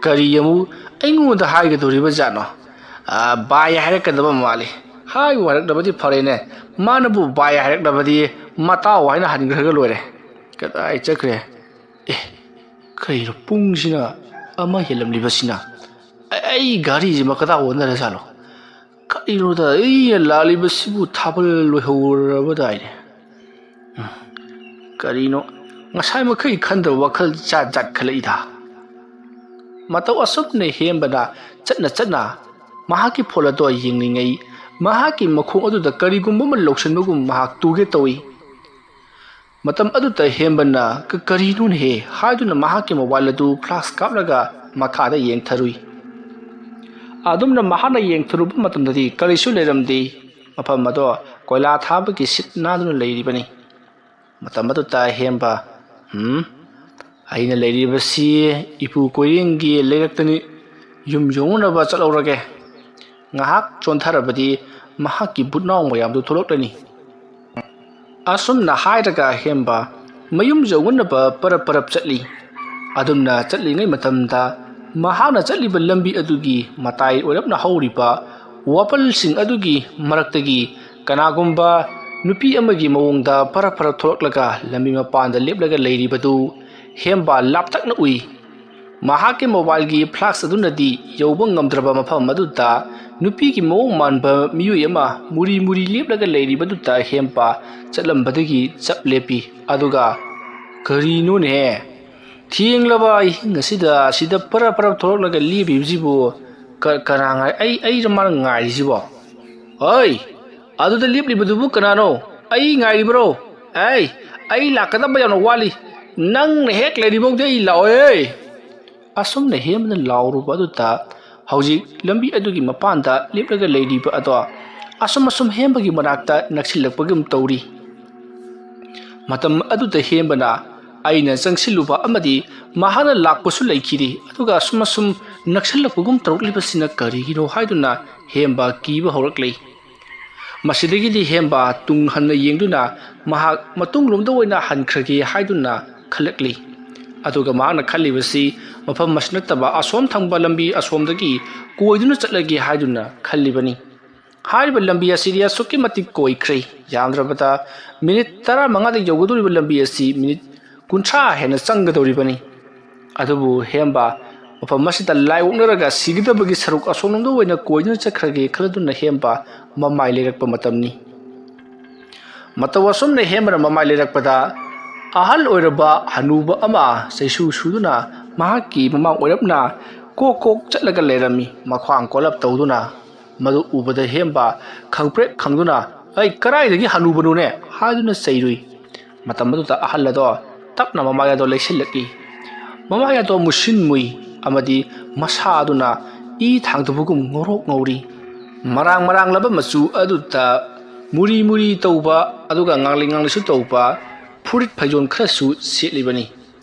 ꯀꯔꯤ ꯑꯃꯨꯛ ꯑꯩꯉꯣꯟꯗ ꯍꯥꯏꯒꯗꯧꯔꯤꯕꯖꯥꯠꯅꯣ? ꯑ, ꯕꯥꯏ ꯍꯥꯏꯔꯛꯀꯗꯕ ꯃꯥꯜꯂꯤ꯫ ꯍꯥꯏꯕꯨ ꯍꯥꯏꯔꯛꯂꯕꯗꯤ ꯐꯔꯦꯅꯦ꯫ ꯃꯥꯅꯕꯨ ꯕꯥꯏ ꯍꯥꯏꯔꯛꯂꯕꯗꯤ ꯃꯇꯥꯎ ꯍꯥꯏꯅ ꯍꯟꯈ꯭ꯔꯒ ꯂꯣꯏꯔꯦ꯫ ꯀꯗꯥꯏ ꯆꯠꯈ꯭ꯔꯦ? ꯑꯦ, ꯀꯩꯅꯣ ꯄꯨꯡꯁꯤꯅ ꯑꯃ ꯍꯦꯜꯂꯝꯂꯤꯕꯁꯤꯅ? ꯑ-, ꯑꯩ ꯒꯥꯔꯤꯁꯤꯃ ꯀꯗꯥꯏ ꯑꯣꯟꯅꯔꯖꯥꯠꯅꯣ? ꯀꯔꯤꯅꯣꯗ ꯑꯩꯅ ꯂꯥꯛꯂꯤꯕꯁꯤꯕꯨ ꯊꯥꯕꯜ ꯂꯣꯏꯍꯧꯔꯕꯗꯥꯏꯅꯦ? ꯎꯝ, ꯀꯔꯤꯅꯣ ꯉꯁꯥꯏ ꯃꯈꯩ ꯈꯟꯗꯕ ꯋꯥꯈꯜ ꯖꯥꯠ ꯖꯥꯠ ꯈꯜꯂꯛꯏꯗ?" ꯃꯇꯧ ꯑꯁꯨꯝꯅ ꯍꯦꯝꯕꯅ ꯆꯠꯅ ꯆꯠꯅ ꯃꯍꯥꯛꯀꯤ ꯐꯣꯟ ꯑꯗꯣ ꯌꯦꯡꯂꯤꯉꯩ, ꯃꯍꯥꯛꯀꯤ ꯃꯈꯣꯡ ꯑꯗꯨꯗ ꯀꯔꯤꯒꯨꯝꯕ ꯑꯃ ꯂꯧꯁꯤꯟꯕꯒꯨꯝ ꯃꯍꯥꯛ ꯇꯨꯒꯦ ꯇꯧꯏ꯫ ꯃꯇꯝ ꯑꯗꯨꯗ ꯍꯦꯝꯕꯅ "ꯀ-, ꯀꯔꯤꯅꯣꯅꯦꯍꯦ?" ꯍꯥꯏꯗꯨꯅ ꯃꯍꯥꯛꯀꯤ ꯃꯣꯕꯥꯏꯜ ꯑꯗꯨ ꯐ꯭ꯂꯥꯁ ꯀꯥꯞꯂꯒ ꯃꯈꯥꯗ ꯌꯦꯡꯊꯔꯨꯏ꯫ ꯑꯗꯨꯝꯅ ꯃꯍꯥꯛꯅ ꯌꯦꯡꯊꯔꯨꯕ ꯃꯇꯝꯗꯗꯤ ꯀꯔꯤꯁꯨ ꯂꯩꯔꯝꯗꯦ꯫ ꯃꯐꯝ ꯑꯗꯣ ꯀꯣꯏꯂꯥ ꯊꯥꯕꯒꯤ ꯁꯤꯠ ꯅꯥꯟꯗꯨꯅ ꯂꯩꯔꯤꯕꯅꯤ꯫ ꯃꯇꯝ ꯑꯗꯨꯗ ꯍꯦꯝꯕ, "ꯍꯨꯝ, ꯑꯩꯅ ꯂꯩꯔꯤꯕꯁꯤ ꯏꯄꯨ ꯀꯣꯏꯔꯦꯡꯒꯤ ꯂꯩꯔꯛꯇꯅꯤ꯫ ꯌꯨꯝ ꯌꯧꯅꯅꯕ ꯆꯠꯍꯧꯔꯒꯦ꯫" ꯉꯥꯏꯍꯥꯛ ꯆꯣꯟꯊꯔꯕꯗꯤ ꯃꯍꯥꯛꯀꯤ ꯕꯨꯠꯅꯥꯎ ꯃꯌꯥꯝꯗꯨ ꯊꯣꯛꯂꯛꯂꯅꯤ꯫ ꯑꯁꯨꯝꯅ ꯍꯥꯏꯔꯒ ꯍꯦꯝꯕ ꯃꯌꯨꯝ ꯌꯧꯅꯅꯕ ꯄꯔꯞ ꯄꯔꯞ ꯆꯠꯂꯤ꯫ ꯑꯗꯨꯝꯅ ꯆꯠꯂꯤꯉꯩ ꯃꯇꯝꯗ ꯃꯍꯥꯛꯅ ꯆꯠꯂꯤꯕ ꯂꯝꯕꯤ ꯑꯗꯨꯒꯤ ꯃꯇꯥꯏ ꯑꯣꯏꯔꯞꯅ ꯍꯧꯔꯤꯕ ꯋꯥꯄꯜꯁꯤꯡ ꯑꯗꯨꯒꯤ ꯃꯔꯛꯇꯒꯤ ꯀꯅꯥꯒꯨꯝꯕ ꯅꯨꯄꯤ ꯑꯃꯒꯤ ꯃꯑꯣꯡꯗ ꯐꯔ ꯐꯔ ꯊꯣꯛꯂꯛꯂꯒ ꯂꯝꯕꯤ ꯃꯄꯥꯟꯗ ꯂꯦꯞꯂꯒ ꯂꯩꯔꯤꯕꯗꯨ ꯍꯦꯝꯕ ꯂꯥꯞꯇꯛꯅ ꯎꯏ꯫ ꯃꯍꯥꯛꯀꯤ ꯃꯣꯕꯥꯏꯜꯒꯤ ꯐ꯭ꯂꯥꯁ ꯑꯗꯨꯅꯗꯤ ꯌꯧꯕ ꯉꯝꯗ꯭ꯔꯕ ꯃꯐꯝ ꯑꯗꯨꯗ ꯅꯨꯄꯤꯒꯤ ꯃꯑꯣꯡ ꯃꯥꯟꯕ ꯃꯤꯑꯣꯏ ꯑꯃ ꯃꯨꯔꯤ ꯃꯨꯔꯤ ꯂꯦꯞꯂꯒ ꯂꯩꯔꯤꯕꯗꯨꯗ ꯍꯦꯝꯕ ꯆꯠꯂꯝꯕꯗꯒꯤ ꯆꯞ ꯂꯦꯞꯄꯤ꯫ ꯑꯗꯨꯒ, "ꯀꯔꯤꯅꯣꯅꯦꯍꯦ? ꯊꯦꯡꯂꯕ ꯑꯍꯤꯡ ꯑꯁꯤꯗ ꯑꯁꯤꯗ ꯄꯔꯞ ꯄꯔꯞ ꯊꯣꯛꯂꯛꯂꯒ ꯂꯦꯞꯄꯤꯕꯁꯤꯕꯨ ꯀ-, ꯀꯅꯥ ꯉꯥꯏ-, ꯑꯩ, ꯑꯩꯔ ꯃꯥꯅ ꯉꯥꯏꯔꯤꯁꯤꯕꯣ? ꯍꯣꯏ, ꯑꯗꯨꯗ ꯂꯦꯞꯂꯤꯕꯗꯨꯕꯨ ꯀꯅꯥꯅꯣ? ꯑꯩ ꯉꯥꯏꯔꯤꯕ꯭ꯔꯣ? ꯑꯩ, ꯑꯩ ꯂꯥꯛꯀꯗꯕ ꯌꯥꯝꯅ ꯋꯥꯠꯂꯤ꯫ ꯅꯪꯅ ꯍꯦꯛ ꯂꯩꯔꯤꯐꯥꯎꯗꯤ ꯑꯩ ꯂꯥꯛꯑꯣꯏ꯫" ꯑꯁꯨꯝꯅ ꯍꯦꯝꯕꯅ ꯂꯥꯎꯔꯨꯕ ꯑꯗꯨꯗ ꯍꯧꯖꯤꯛ ꯂꯝꯕꯤ ꯑꯗꯨꯒꯤ ꯃꯄꯥꯟꯗ ꯂꯦꯞꯂꯒ ꯂꯩꯔꯤꯕ ꯑꯗꯣ ꯑꯁꯨꯝ ꯑꯁꯨꯝ ꯍꯦꯝꯕꯒꯤ ꯃꯅꯥꯛꯇ ꯅꯛꯁꯤꯜꯂꯛꯄꯒꯨꯝ ꯇꯧꯔꯤ꯫ ꯃꯇꯝ ꯑꯗꯨꯗ ꯍꯦꯝꯕꯅ ꯑꯩꯅ ꯆꯪꯁꯤꯜꯂꯨꯕ ꯑꯃꯗꯤ ꯃꯍꯥꯛꯅ ꯂꯥꯛꯄꯁꯨ ꯂꯩꯈꯤꯗꯦ꯫ ꯑꯗꯨꯒ ꯑꯁꯨꯝ ꯑꯁꯨꯝ ꯅꯛꯁꯤꯜꯂꯛꯄꯒꯨꯝ ꯇꯧꯔꯛꯂꯤꯕꯁꯤꯅ ꯀꯔꯤꯒꯤꯅꯣ ꯍꯥꯏꯗꯨꯅ ꯍꯦꯝꯕ ꯀꯤꯕ ꯍꯧꯔꯛꯂꯤ꯫ ꯃꯁꯤꯗꯒꯤꯗꯤ ꯍꯦꯝꯕ ꯇꯨꯡ ꯍꯟꯅ ꯌꯦꯡꯗꯨꯅ ꯃꯍꯥꯛ ꯃꯇꯨꯡꯂꯣꯝꯗ ꯑꯣꯏꯅ ꯍꯟꯈ꯭ꯔꯒꯦ ꯍꯥꯏꯗꯨꯅ ꯈꯜꯂꯛꯂꯤ꯫ ꯑꯗꯨꯒ ꯃꯍꯥꯛꯅ ꯈꯜꯂꯤꯕꯁꯤ ꯃꯐꯝ ꯑꯁꯤ ꯅꯠꯇꯕ ꯑꯁꯣꯝ ꯊꯪꯕ ꯂꯝꯕꯤ ꯑꯁꯣꯝꯗꯒꯤ ꯀꯣꯏꯗꯨꯅ ꯆꯠꯂꯒꯦ ꯍꯥꯏꯗꯨꯅ ꯈꯜꯂꯤꯕꯅꯤ꯫ ꯍꯥꯏꯔꯤꯕ ꯂꯝꯕꯤ ꯑꯁꯤꯗꯤ ꯑꯁꯨꯛꯀꯤ ꯃꯇꯤꯛ ꯀꯣꯏꯈ꯭ꯔꯦ꯫ ꯌꯥꯝꯗ꯭ꯔꯕꯗ ꯃꯤꯅꯤꯠ ꯇꯔꯥꯃꯉꯥꯗ ꯌꯧꯒꯗꯧꯔꯤꯕ ꯂꯝꯕꯤ ꯑꯁꯤ ꯃꯤꯅꯤꯠ ꯀꯨꯟꯊ꯭ꯔꯥ ꯍꯦꯟꯅ ꯆꯪꯒꯗꯧꯔꯤꯕꯅꯤ꯫ ꯑꯗꯨꯕꯨ ꯍꯦꯝꯕ ꯃꯐꯝ ꯑꯁꯤꯗ ꯂꯥꯏ ꯑꯣꯛꯅꯔꯒ ꯁꯤꯒꯗꯕꯒꯤ ꯁꯔꯨꯛ ꯑꯁꯣꯝꯂꯣꯝꯗ ꯑꯣꯏꯅ ꯀꯣꯏꯗꯨꯅ ꯆꯠꯈ꯭ꯔꯒꯦ ꯈꯜꯂꯗꯨꯅ ꯍꯦꯝꯕ ꯃꯃꯥꯏ ꯂꯩꯔꯛꯄ ꯃꯇꯝꯅꯤ꯫ ꯃꯇꯧ ꯑꯁꯨꯝꯅ ꯍꯦꯝꯕꯅ ꯃꯃꯥꯏ ꯂꯩꯔꯛꯄꯗ ꯑꯍꯜ ꯑꯣꯏꯔꯕ ꯍꯅꯨꯕ ꯑꯃ ꯆꯩꯁꯨ ꯁꯨꯗꯨꯅ ꯃꯍꯥꯛꯀꯤ ꯃꯃꯥꯡ ꯑꯣꯏꯔꯞꯅ ꯀꯣꯛ ꯀꯣꯛ ꯆꯠꯂꯒ ꯂꯩꯔꯝꯃꯤ꯫ ꯃꯈ꯭ꯋꯥꯡ ꯀꯣꯜꯂꯞ ꯇꯧꯗꯨꯅ ꯃꯗꯨ ꯎꯕꯗ ꯍꯦꯝꯕ ꯈꯪꯄ꯭ꯔꯦꯛ ꯈꯪꯗꯨꯅ, "ꯑꯩ ꯀꯗꯥꯏꯗꯒꯤ ꯍꯅꯨꯕꯅꯣꯅꯦ?" ꯍꯥꯏꯗꯨꯅ ꯆꯩꯔꯨꯏ꯫ ꯃꯇꯝ ꯑꯗꯨꯗ ꯑꯍꯜ ꯑꯗꯣ ꯇꯞꯅ ꯃꯃꯥꯏ ꯑꯗꯣ ꯂꯩꯁꯤꯜꯂꯛꯏ꯫ ꯃꯃꯥꯏ ꯑꯗꯣ ꯃꯨꯁꯤꯟ ꯃꯨꯏ ꯑꯃꯗꯤ ꯃꯁꯥ ꯑꯗꯨꯅ ꯏ ꯊꯥꯡꯗꯕꯒꯨꯝ ꯉꯧꯔꯣꯛ ꯉꯧꯔꯤ꯫ ꯃꯔꯥꯡ ꯃꯔꯥꯡꯂꯕ ꯃꯆꯨ ꯑꯗꯨꯗ ꯃꯨꯔꯤ ꯃꯨꯔꯤ ꯇꯧꯕ, ꯑꯗꯨꯒ ꯉꯥꯡꯂꯤ ꯉꯥꯡꯂꯤꯁꯨ ꯇꯧꯕ ꯐꯨꯔꯤꯠ ꯐꯩꯖꯣꯝ ꯈꯔꯁꯨ ꯁꯦꯠꯂꯤꯕꯅꯤ꯫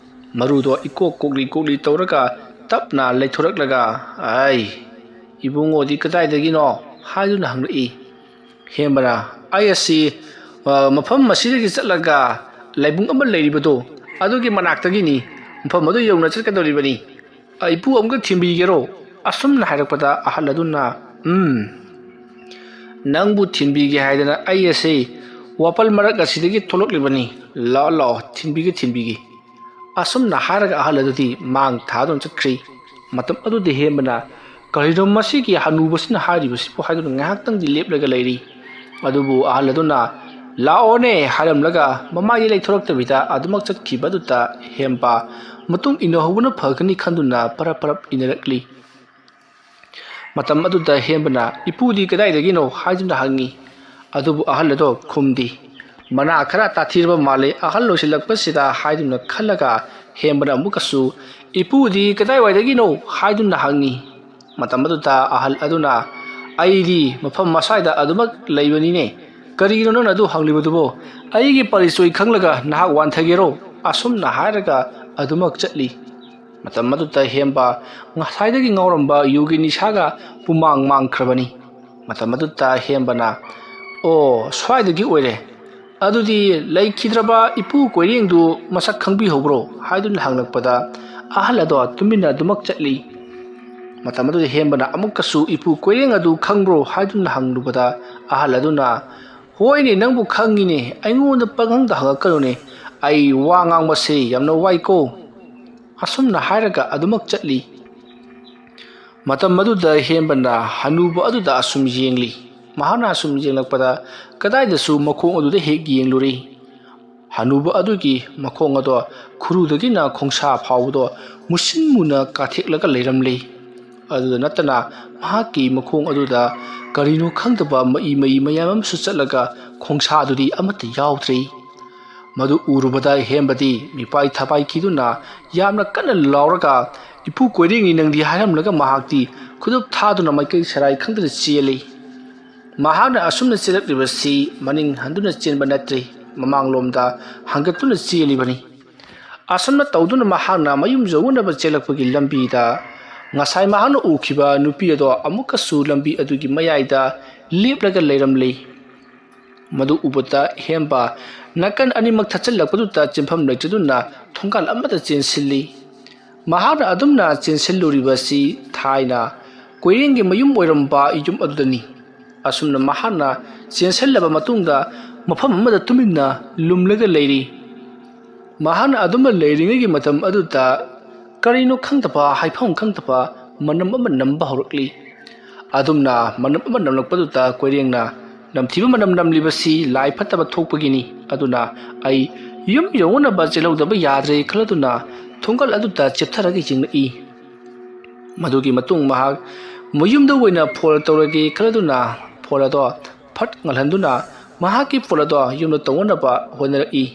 ꯃꯔꯨꯗꯣ ꯏꯀꯣꯛ ꯀꯣꯛꯂꯤ ꯀꯣꯛꯂꯤ ꯇꯧꯔꯒ ꯇꯞꯅ ꯂꯩꯊꯣꯔꯛꯂꯒ, "ꯑꯩ, ꯏꯕꯨꯡꯉꯣꯗꯤ ꯀꯗꯥꯏꯗꯒꯤꯅꯣ?" ꯍꯥꯏꯗꯨꯅ ꯍꯪꯂꯛꯏ꯫ ꯍꯦꯝꯕꯅ, "ꯑꯩ ꯑꯁꯤ, ꯑ, ꯃꯐꯝ ꯑꯁꯤꯗꯒꯤ ꯆꯠꯂꯒ ꯂꯥꯏꯕꯨꯡ ꯑꯃ ꯂꯩꯔꯤꯕꯗꯣ, ꯑꯗꯨꯒꯤ ꯃꯅꯥꯛꯇꯒꯤꯅꯤ꯫ ꯃꯐꯝ ꯑꯗꯨ ꯌꯧꯅ ꯆꯠꯀꯗꯧꯔꯤꯕꯅꯤ꯫ ꯑ, ꯏꯄꯨ ꯑꯃꯨꯛꯇ ꯊꯤꯟꯕꯤꯒꯦꯔꯣ?" ꯑꯁꯨꯝꯅ ꯍꯥꯏꯔꯛꯄꯗ ꯑꯍꯜ ꯑꯗꯨꯅ, "ꯎꯝ, ꯅꯪꯕꯨ ꯊꯤꯟꯕꯤꯒꯦ ꯍꯥꯏꯗꯅ ꯑꯩ ꯑꯁꯤ ꯋꯥꯄꯜ ꯃꯔꯛ ꯑꯁꯤꯗꯒꯤ ꯊꯣꯛꯂꯛꯂꯤꯕꯅꯤ꯫ ꯂꯥꯛꯑꯣ, ꯂꯥꯛꯑꯣ, ꯊꯤꯟꯕꯤꯒꯦ, ꯊꯤꯟꯕꯤꯒꯦ꯫" ꯑꯁꯨꯝꯅ ꯍꯥꯏꯔꯒ ꯑꯍꯜ ꯑꯗꯨꯗꯤ ꯃꯥꯡ ꯊꯥꯗꯨꯅ ꯆꯠꯈ꯭ꯔꯤ꯫ ꯃꯇꯝ ꯑꯗꯨꯗ ꯍꯦꯝꯕꯅ, "ꯀꯔꯤꯅꯣ ꯃꯁꯤꯒꯤ ꯍꯅꯨꯕꯁꯤꯅ ꯍꯥꯏꯔꯤꯕꯁꯤꯕꯨ?" ꯍꯥꯏꯗꯨꯅ ꯉꯥꯏꯍꯥꯛꯇꯪꯗꯤ ꯂꯦꯞꯂꯒ ꯂꯩꯔꯤ꯫ ꯑꯗꯨꯕꯨ ꯑꯍꯜ ꯑꯗꯨꯅ, "ꯂꯥꯛꯑꯣꯅꯦ" ꯍꯥꯏꯔꯝꯂꯒ ꯃꯃꯥꯏꯗꯤ ꯂꯩꯊꯣꯔꯛꯇꯕꯤꯗ ꯑꯗꯨꯃꯛ ꯆꯠꯈꯤꯕ ꯑꯗꯨꯗ ꯍꯦꯝꯕ ꯃꯇꯨꯡ ꯏꯟꯅꯍꯧꯕꯅ ꯐꯒꯅꯤ ꯈꯟꯗꯨꯅ ꯄꯔꯞ ꯄꯔꯞ ꯏꯟꯅꯔꯛꯂꯤ꯫ ꯃꯇꯝ ꯑꯗꯨꯗ ꯍꯦꯝꯕꯅ, "ꯏꯄꯨꯗꯤ ꯀꯗꯥꯏꯗꯒꯤꯅꯣ?" ꯍꯥꯏꯗꯨꯅ ꯍꯪꯉꯤ꯫ ꯑꯗꯨꯕꯨ ꯑꯍꯜ ꯑꯗꯣ ꯈꯨꯝꯗꯦ꯫ ꯃꯅꯥ ꯈꯔ ꯇꯥꯊꯤꯔꯕ ꯃꯥꯜꯂꯦ ꯑꯍꯜ ꯑꯣꯏꯁꯤꯜꯂꯛꯄꯁꯤꯗ ꯍꯥꯏꯗꯨꯅ ꯈꯜꯂꯒ ꯍꯦꯝꯕꯅ ꯑꯃꯨꯛꯀꯁꯨ, "ꯏꯄꯨꯗꯤ ꯀꯗꯥꯏꯋꯥꯏꯗꯒꯤꯅꯣ?" ꯍꯥꯏꯗꯨꯅ ꯍꯪꯉꯤ꯫ ꯃꯇꯝ ꯑꯗꯨꯗ ꯑꯍꯜ ꯑꯗꯨꯅ, "ꯑꯩꯗꯤ ꯃꯐꯝ ꯑꯁ꯭ꯋꯥꯏꯗ ꯑꯗꯨꯃꯛ ꯂꯩꯕꯅꯤꯅꯦ꯫ ꯀꯔꯤꯒꯤꯅꯣ ꯅꯪꯅ ꯑꯗꯨ ꯍꯪꯂꯤꯕꯗꯨꯕꯣ? ꯑꯩꯒꯤ ꯄꯔꯤꯆꯣꯏ ꯈꯪꯂꯒ ꯅꯍꯥꯛ ꯋꯥꯟꯊꯒꯦꯔꯣ?" ꯑꯁꯨꯝꯅ ꯍꯥꯏꯔꯒ ꯑꯗꯨꯃꯛ ꯆꯠꯂꯤ꯫ ꯃꯇꯝ ꯑꯗꯨꯗ ꯍꯦꯝꯕ ꯉꯁꯥꯏꯗꯒꯤ ꯉꯥꯎꯔꯝꯕ ꯌꯨꯒꯤ ꯅꯤꯁꯥꯒ ꯄꯨꯃꯥꯡ ꯃꯥꯡꯈ꯭ꯔꯕꯅꯤ꯫ ꯃꯇꯝ ꯑꯗꯨꯗ ꯍꯦꯝꯕꯅ, "ꯑꯣ, ꯁ꯭ꯋꯥꯏꯗꯒꯤ ꯑꯣꯏꯔꯦ꯫ ꯑꯗꯨꯗꯤ ꯂꯩꯈꯤꯗ꯭ꯔꯕ ꯏꯄꯨ ꯀꯣꯏꯔꯦꯡꯗꯨ ꯃꯁꯛ ꯈꯪꯕꯤꯍꯧꯕ꯭ꯔꯣ?" ꯍꯥꯏꯗꯨꯅ ꯍꯪꯂꯛꯄꯗ, ꯑꯍꯜ ꯑꯗꯣ ꯇꯨꯃꯤꯟꯅ ꯑꯗꯨꯃꯛ ꯆꯠꯂꯤ꯫ ꯃꯇꯝ ꯑꯗꯨꯗ ꯍꯦꯝꯕꯅ ꯑꯃꯨꯛꯀꯁꯨ, "ꯏꯄꯨ ꯀꯣꯏꯔꯦꯡ ꯑꯗꯨ ꯈꯪꯕ꯭ꯔꯣ?" ꯍꯥꯏꯗꯨꯅ ꯍꯪꯂꯨꯕꯗ, ꯑꯍꯜ ꯑꯗꯨꯅ, "ꯍꯣꯏꯅꯦ, ꯅꯪꯕꯨ ꯈꯪꯉꯤꯅꯦ, ꯑꯩꯉꯣꯟꯗ ꯄꯪꯍꯪꯗ ꯍꯪꯉꯛꯀꯅꯨꯅꯦ, ꯑꯩ ꯋꯥ ꯉꯥꯡꯕꯁꯦ ꯌꯥꯝꯅ ꯋꯥꯏꯀꯣ"꯫ ꯑꯁꯨꯝꯅ ꯍꯥꯏꯔꯒ ꯑꯗꯨꯃꯛ ꯆꯠꯂꯤ꯫ ꯃꯇꯝ ꯑꯗꯨꯗ ꯍꯦꯝꯕꯅ ꯍꯅꯨꯕ ꯑꯗꯨꯗ ꯑꯁꯨꯝ ꯌꯦꯡꯂꯤ꯫ ꯃꯍꯥꯛꯅ ꯑꯁꯨꯝ ꯌꯦꯡꯂꯛꯄꯗ, ꯀꯗꯥꯏꯗꯁꯨ ꯃꯈꯣꯡ ꯑꯗꯨꯗ ꯍꯦꯛ ꯌꯦꯡꯂꯨꯔꯦ꯫ ꯍꯅꯨꯕ ꯑꯗꯨꯒꯤ ꯃꯈꯣꯡ ꯑꯗꯣ ꯈꯨꯔꯨꯗꯒꯤꯅ ꯈꯣꯡꯁꯥ ꯐꯥꯎꯕꯗꯣ ꯃꯨꯁꯤꯟ ꯃꯨꯅ ꯀꯥꯊꯦꯛꯂꯒ ꯂꯩꯔꯝꯂꯦ꯫ ꯑꯗꯨꯗ ꯅꯠꯇꯅ ꯃꯍꯥꯛꯀꯤ ꯃꯈꯣꯡ ꯑꯗꯨꯗ ꯀꯔꯤꯅꯣ ꯈꯪꯗꯕ ꯃꯏ ꯃꯏ ꯃꯌꯥꯝ ꯑꯃꯁꯨ ꯆꯠꯂꯒ ꯈꯣꯡꯁꯥꯗꯨꯗꯤ ꯑꯃꯠꯇ ꯌꯥꯎꯗ꯭ꯔꯦ꯫ ꯃꯗꯨ ꯎꯔꯨꯕꯗ ꯍꯦꯝꯕꯗꯤ ꯃꯤꯄꯥꯏ ꯊꯕꯥꯏꯈꯤꯗꯨꯅ ꯌꯥꯝꯅ ꯀꯟꯅ ꯂꯥꯎꯔꯒ, "ꯏꯄꯨ ꯀꯣꯏꯔꯦꯡꯅꯤ ꯅꯪꯗꯤ" ꯍꯥꯏꯔꯝꯂꯒ ꯃꯍꯥꯛꯇꯤ ꯈꯨꯗꯨꯞ ꯊꯥꯗꯨꯅ ꯃꯥꯏꯀꯩ ꯁꯔꯥꯏ ꯈꯪꯗꯅ ꯆꯦꯜꯂꯤ꯫ ꯃꯍꯥꯛꯅ ꯑꯁꯨꯝꯅ ꯆꯦꯜꯂꯛꯂꯤꯕꯁꯤ ꯃꯅꯤꯡ ꯍꯟꯗꯨꯅ ꯆꯦꯟꯕ ꯅꯠꯇ꯭ꯔꯦ, ꯃꯃꯥꯡꯂꯣꯝꯗ ꯍꯟꯒꯠꯇꯨꯅ ꯆꯦꯜꯂꯤꯕꯅꯤ꯫ ꯑꯁꯨꯝꯅ ꯇꯧꯗꯨꯅ ꯃꯍꯥꯛꯅ ꯃꯌꯨꯝ ꯌꯧꯅꯅꯕ ꯆꯦꯜꯂꯛꯄꯒꯤ ꯂꯝꯕꯤꯗ ꯉꯁꯥꯏ ꯃꯍꯥꯛꯅ ꯎꯈꯤꯕ ꯅꯨꯄꯤ ꯑꯗꯣ ꯑꯃꯨꯛꯀꯁꯨ ꯂꯝꯕꯤ ꯑꯗꯨꯒꯤ ꯃꯌꯥꯏꯗ ꯂꯦꯞꯂꯒ ꯂꯩꯔꯝꯂꯤ꯫ ꯃꯗꯨ ꯎꯕꯗ ꯍꯦꯝꯕ ꯅꯥꯀꯟ ꯑꯅꯤꯃꯛ ꯊꯠꯆꯤꯜꯂꯛꯄꯗꯨꯗ ꯆꯦꯟꯐꯝ ꯂꯩꯇꯗꯨꯅ ꯊꯣꯡꯒꯥꯜ ꯑꯃꯗ ꯆꯦꯟꯁꯤꯜꯂꯤ꯫ ꯃꯍꯥꯛꯅ ꯑꯗꯨꯝꯅ ꯆꯦꯟꯁꯤꯜꯂꯨꯔꯤꯕꯁꯤ ꯊꯥꯏꯅ ꯀꯣꯏꯔꯦꯡꯒꯤ ꯃꯌꯨꯝ ꯑꯣꯏꯔꯝꯕ ꯌꯨꯝ ꯑꯗꯨꯗꯅꯤ꯫ ꯑꯁꯨꯝꯅ ꯃꯍꯥꯛꯅ ꯆꯦꯟꯁꯤꯜꯂꯕ ꯃꯇꯨꯡꯗ ꯃꯐꯝ ꯑꯃꯗ ꯇꯨꯃꯤꯟꯅ ꯂꯨꯝꯂꯒ ꯂꯩꯔꯤ꯫ ꯃꯍꯥꯛꯅ ꯑꯗꯨꯝꯅ ꯂꯩꯔꯤꯉꯩꯒꯤ ꯃꯇꯝ ꯑꯗꯨꯗ ꯀꯔꯤꯅꯣ ꯈꯪꯗꯕ, ꯍꯥꯏꯐꯝ ꯈꯪꯗꯕ ꯃꯅꯝ ꯑꯃ ꯅꯝꯕ ꯍꯧꯔꯛꯂꯤ꯫ ꯑꯗꯨꯝꯅ ꯃꯅꯝ ꯑꯃ ꯅꯝꯂꯛꯄꯗꯨꯗ ꯀꯣꯏꯔꯦꯡꯅ, "ꯅꯝꯊꯤꯕ ꯃꯅꯝ ꯅꯝꯂꯤꯕꯁꯤ ꯂꯥꯏ ꯐꯠꯇꯕ ꯊꯣꯛꯄꯒꯤꯅꯤ, ꯑꯗꯨꯅ ꯑꯩ ꯌꯨꯝ ꯌꯧꯅꯅꯕ ꯆꯦꯜꯍꯧꯗꯕ ꯌꯥꯗ꯭ꯔꯦ" ꯈꯜꯂꯗꯨꯅ ꯊꯣꯡꯒꯜ ꯑꯗꯨꯗ ꯆꯦꯞꯊꯔꯒ ꯌꯦꯡꯂꯛꯏ꯫ ꯃꯗꯨꯒꯤ ꯃꯇꯨꯡ ꯃꯍꯥꯛ ꯃꯌꯨꯝꯗ ꯑꯣꯏꯅ ꯐꯣꯟ ꯇꯧꯔꯒꯦ ꯈꯜꯂꯗꯨꯅ ꯐꯣꯟ ꯑꯗꯣ ꯐꯠ ꯉꯜꯍꯟꯗꯨꯅ ꯃꯍꯥꯛꯀꯤ ꯐꯣꯟ ꯑꯗꯣ ꯌꯨꯝꯗ ꯇꯧꯅꯅꯕ ꯍꯣꯠꯅꯔꯛꯏ꯫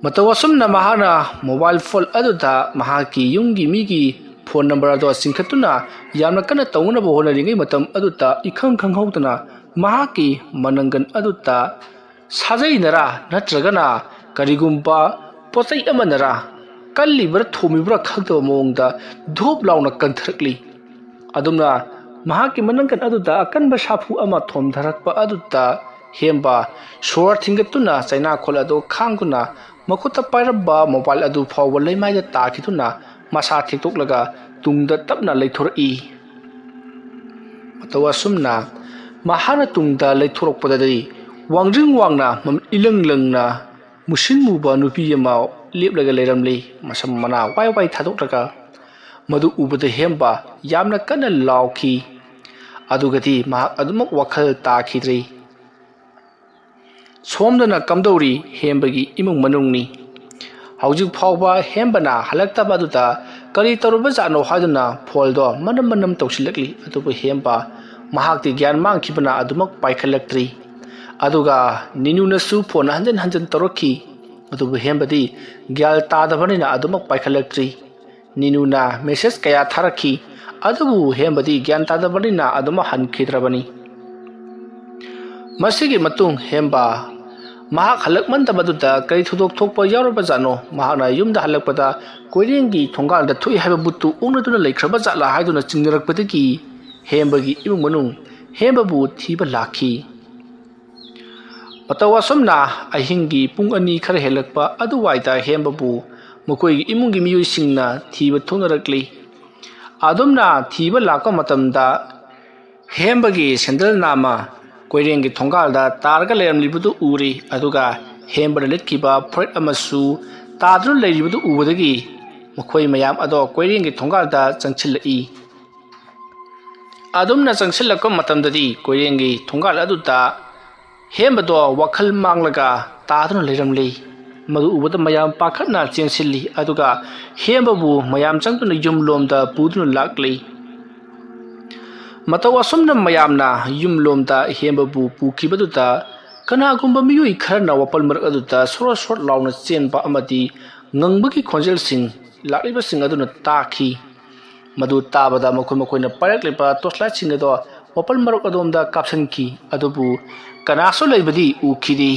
ꯃꯇꯧ ꯑꯁꯨꯝꯅ ꯃꯍꯥꯛꯅ ꯃꯣꯕꯥꯏꯜ ꯐꯣꯟ ꯑꯗꯨꯗ ꯃꯍꯥꯛꯀꯤ ꯌꯨꯝꯒꯤ ꯃꯤꯒꯤ ꯐꯣꯟ ꯅꯝꯕꯔ ꯑꯗꯣ ꯆꯤꯡꯈꯠꯇꯨꯅ ꯌꯥꯝꯅ ꯀꯟꯅ ꯇꯧꯅꯅꯕ ꯍꯣꯠꯅꯔꯤꯉꯩ ꯃꯇꯝ ꯑꯗꯨꯗ ꯏꯈꯪ ꯈꯪꯍꯧꯗꯅ ꯃꯍꯥꯛꯀꯤ ꯃꯅꯪꯒꯟ ꯑꯗꯨꯗ ꯁꯥꯖꯩꯅꯔꯥ ꯅꯠꯇ꯭ꯔꯒꯅ ꯀꯔꯤꯒꯨꯝꯕ ꯄꯣꯠ ꯆꯩ ꯑꯃꯅꯔ ꯀꯜꯂꯤꯕ꯭ꯔꯥ ꯊꯣꯝꯃꯤꯕ꯭ꯔꯥ ꯈꯪꯗꯕ ꯃꯑꯣꯡꯗ ꯙꯣꯞ ꯂꯥꯎꯅ ꯀꯟꯊꯔꯛꯂꯤ꯫ ꯑꯗꯨꯝꯅ ꯃꯍꯥꯛꯀꯤ ꯃꯅꯪꯒꯟ ꯑꯗꯨꯗ ꯑꯀꯟꯕ ꯁꯥꯐꯨ ꯑꯃ ꯊꯣꯝꯊꯔꯛꯄ ꯑꯗꯨꯗ ꯍꯦꯝꯕ ꯁꯣꯔ ꯊꯤꯡꯒꯠꯇꯨꯅ ꯆꯩꯅꯥꯈꯣꯜ ꯑꯗꯨ ꯈꯥꯡꯗꯨꯅ ꯃꯈꯨꯠꯇ ꯄꯥꯏꯔꯝꯕ ꯃꯣꯕꯥꯏꯜ ꯑꯗꯨ ꯐꯥꯎꯕ ꯂꯩꯃꯥꯏꯗ ꯇꯥꯈꯤꯗꯨꯅ ꯃꯁꯥ ꯊꯦꯛꯇꯣꯛꯂꯒ ꯇꯨꯡꯗ ꯇꯞꯅ ꯂꯩꯊꯣꯔꯛꯏ꯫ ꯃꯇꯧ ꯑꯁꯨꯝꯅ ꯃꯍꯥꯛꯅ ꯇꯨꯡꯗ ꯂꯩꯊꯣꯔꯛꯄꯗꯗꯤ ꯋꯥꯡꯖꯤꯡ ꯋꯥꯡꯅ ꯃꯃꯤꯠ ꯏꯂꯪ ꯂꯪꯅ ꯃꯨꯁꯤꯟ ꯃꯨꯕ ꯅꯨꯄꯤ ꯑꯃ ꯂꯦꯞꯂꯒ ꯂꯩꯔꯝꯂꯤ꯫ ꯃꯁꯝ ꯃꯅꯥ ꯋꯥꯏ ꯋꯥꯏ ꯊꯥꯗꯣꯛꯂꯒ ꯃꯗꯨ ꯎꯕꯗ ꯍꯦꯝꯕ ꯌꯥꯝꯅ ꯀꯟꯅ ꯂꯥꯎꯈꯤ꯫ ꯑꯗꯨꯒꯗꯤ ꯃꯍꯥꯛ ꯑꯗꯨꯃꯛ ꯋꯥꯈꯜ ꯇꯥꯈꯤꯗ꯭ꯔꯤ꯫ ꯁꯣꯝꯗꯅ ꯀꯝꯗꯧꯔꯤ ꯍꯦꯝꯕꯒꯤ ꯏꯃꯨꯡ ꯃꯅꯨꯡꯅꯤ꯫ ꯍꯧꯖꯤꯛ ꯐꯥꯎꯕ ꯍꯦꯝꯕꯅ ꯍꯜꯂꯛꯇꯕ ꯑꯗꯨꯗ ꯀꯔꯤ ꯇꯧꯔꯕꯖꯥꯠꯅꯣ ꯍꯥꯏꯗꯨꯅ ꯐꯣꯟꯗꯣ ꯃꯅꯝ ꯃꯅꯝ ꯇꯧꯁꯤꯜꯂꯛꯂꯤ꯫ ꯑꯗꯨꯕꯨ ꯍꯦꯝꯕ ꯃꯍꯥꯛꯇꯤ ꯒ꯭ꯌꯥꯟ ꯃꯥꯡꯈꯤꯕꯅ ꯑꯗꯨꯃꯛ ꯄꯥꯏꯈꯠꯂꯛꯇ꯭ꯔꯤ꯫ ꯑꯗꯨꯒ ꯅꯤꯅꯨꯅꯁꯨ ꯐꯣꯟ ꯍꯟꯖꯤꯟ ꯍꯟꯖꯤꯟ ꯇꯧꯔꯛꯈꯤ꯫ ꯑꯗꯨꯕꯨ ꯍꯦꯝꯕꯗꯤ ꯒ꯭ꯌꯥꯟ ꯇꯥꯗꯕꯅꯤꯅ ꯑꯗꯨꯃꯛ ꯄꯥꯏꯈꯠꯂꯛꯇ꯭ꯔꯤ꯫ ꯅꯤꯅꯨꯅ ꯃꯦꯁꯦꯖ ꯀꯌꯥ ꯊꯥꯔꯛꯈꯤ, ꯑꯗꯨꯕꯨ ꯍꯦꯝꯕꯗꯤ ꯒ꯭ꯌꯥꯟ ꯇꯥꯗꯕꯅꯤꯅ ꯑꯗꯨꯃꯛ ꯍꯟꯈꯤꯗ꯭ꯔꯕꯅꯤ꯫ ꯃꯁꯤꯒꯤ ꯃꯇꯨꯡ ꯍꯦꯝꯕ ꯃꯍꯥꯛ ꯍꯜꯂꯛꯃꯟꯗꯕꯗꯨꯗ ꯀꯔꯤ ꯊꯧꯗꯣꯛ ꯊꯣꯛꯄ ꯌꯥꯎꯔꯕꯖꯥꯠꯅꯣ? ꯃꯍꯥꯛꯅ ꯌꯨꯝꯗ ꯍꯜꯂꯛꯄꯗ ꯀꯣꯏꯔꯦꯡꯒꯤ ꯊꯣꯡꯒꯥꯜꯗ ꯊꯣꯛꯏ ꯍꯥꯏꯕ ꯕꯨꯠꯇꯨ ꯑꯣꯛꯅꯗꯨꯅ ꯂꯩꯈ꯭ꯔꯕ ꯖꯥꯠꯂꯥ ꯍꯥꯏꯗꯨꯅ ꯆꯤꯡꯅꯔꯛꯄꯗꯒꯤ ꯍꯦꯝꯕꯒꯤ ꯏꯃꯨꯡ ꯃꯅꯨꯡ ꯍꯦꯝꯕꯕꯨ ꯊꯤꯕ ꯂꯥꯛꯈꯤ꯫ ꯃꯇꯧ ꯑꯁꯨꯝꯅ ꯑꯍꯤꯡꯒꯤ ꯄꯨꯡ ꯑꯅꯤ ꯈꯔ ꯍꯦꯜꯂꯛꯄ ꯑꯗꯨꯋꯥꯏꯗ ꯍꯦꯝꯕꯕꯨ ꯃꯈꯣꯏꯒꯤ ꯏꯃꯨꯡꯒꯤ ꯃꯤꯑꯣꯏꯁꯤꯡꯅ ꯊꯤꯕ ꯊꯣꯛꯅꯔꯛꯂꯤ꯫ ꯑꯗꯨꯝꯅ ꯊꯤꯕ ꯂꯥꯛꯄ ꯃꯇꯝꯗ ꯍꯦꯝꯕꯒꯤ ꯁꯦꯟꯗꯜ ꯅꯥꯝꯃ ꯀꯣꯏꯔꯦꯡꯒꯤ ꯊꯣꯡꯒꯥꯜꯗ ꯇꯥꯔꯒ ꯂꯩꯔꯝꯂꯤꯕꯗꯨ ꯎꯔꯤ꯫ ꯑꯗꯨꯒ ꯍꯦꯝꯕꯅ ꯂꯤꯠꯈꯤꯕ ꯐꯨꯔꯤꯠ ꯑꯃꯁꯨ ꯇꯥꯗꯨꯅ ꯂꯩꯔꯤꯕꯗꯨ ꯎꯕꯗꯒꯤ ꯃꯈꯣꯏ ꯃꯌꯥꯝ ꯑꯗꯣ ꯀꯣꯏꯔꯦꯡꯒꯤ ꯊꯣꯡꯒꯥꯜꯗ ꯆꯪꯁꯤꯜꯂꯛꯏ꯫ ꯑꯗꯨꯝꯅ ꯆꯪꯁꯤꯜꯂꯛꯄ ꯃꯇꯝꯗꯗꯤ ꯀꯣꯏꯔꯦꯡꯒꯤ ꯊꯣꯡꯒꯥꯜ ꯑꯗꯨꯗ ꯍꯦꯝꯕꯗꯣ ꯋꯥꯈꯜ ꯃꯥꯡꯂꯒ ꯇꯥꯗꯨꯅ ꯂꯩꯔꯝꯂꯤ꯫ ꯃꯗꯨ ꯎꯕꯗ ꯃꯌꯥꯝ ꯄꯥꯈꯠꯅ ꯆꯦꯟꯁꯤꯜꯂꯤ꯫ ꯑꯗꯨꯒ ꯍꯦꯝꯕꯕꯨ ꯃꯌꯥꯝ ꯆꯪꯗꯨꯅ ꯌꯨꯝꯂꯣꯝꯗ ꯄꯨꯗꯨꯅ ꯂꯥꯛꯂꯤ꯫ ꯃꯇꯧ ꯑꯁꯨꯝꯅ ꯃꯌꯥꯝꯅ ꯌꯨꯝꯂꯣꯝꯗ ꯍꯦꯝꯕꯕꯨ ꯄꯨꯈꯤꯕꯗꯨꯗ ꯀꯅꯥꯒꯨꯝꯕ ꯃꯤꯑꯣꯏ ꯈꯔꯅ ꯋꯥꯄꯜ ꯃꯔꯛ ꯑꯗꯨꯗ ꯁꯣꯔꯣ ꯁꯣꯔꯣ ꯂꯥꯎꯅ ꯆꯦꯟꯕ ꯑꯃꯗꯤ ꯉꯪꯕꯒꯤ ꯈꯣꯟꯖꯦꯜꯁꯤꯡ ꯂꯥꯛꯂꯤꯕꯁꯤꯡ ꯑꯗꯨꯅ ꯇꯥꯈꯤ꯫ ꯃꯗꯨ ꯇꯥꯕꯗ ꯃꯈꯣꯏ ꯃꯈꯣꯏꯅ ꯄꯥꯏꯔꯛꯂꯤꯕ ꯇꯣꯔꯆ ꯂꯥꯏꯠꯁꯤꯡ ꯑꯗꯣ ꯋꯥꯄꯜ ꯃꯔꯛ ꯑꯗꯣꯝꯗ ꯀꯥꯞꯁꯤꯟꯈꯤ꯫ ꯑꯗꯨꯕꯨ ꯀꯅꯥꯁꯨ ꯂꯩꯕꯗꯤ ꯎꯈꯤꯗꯦ꯫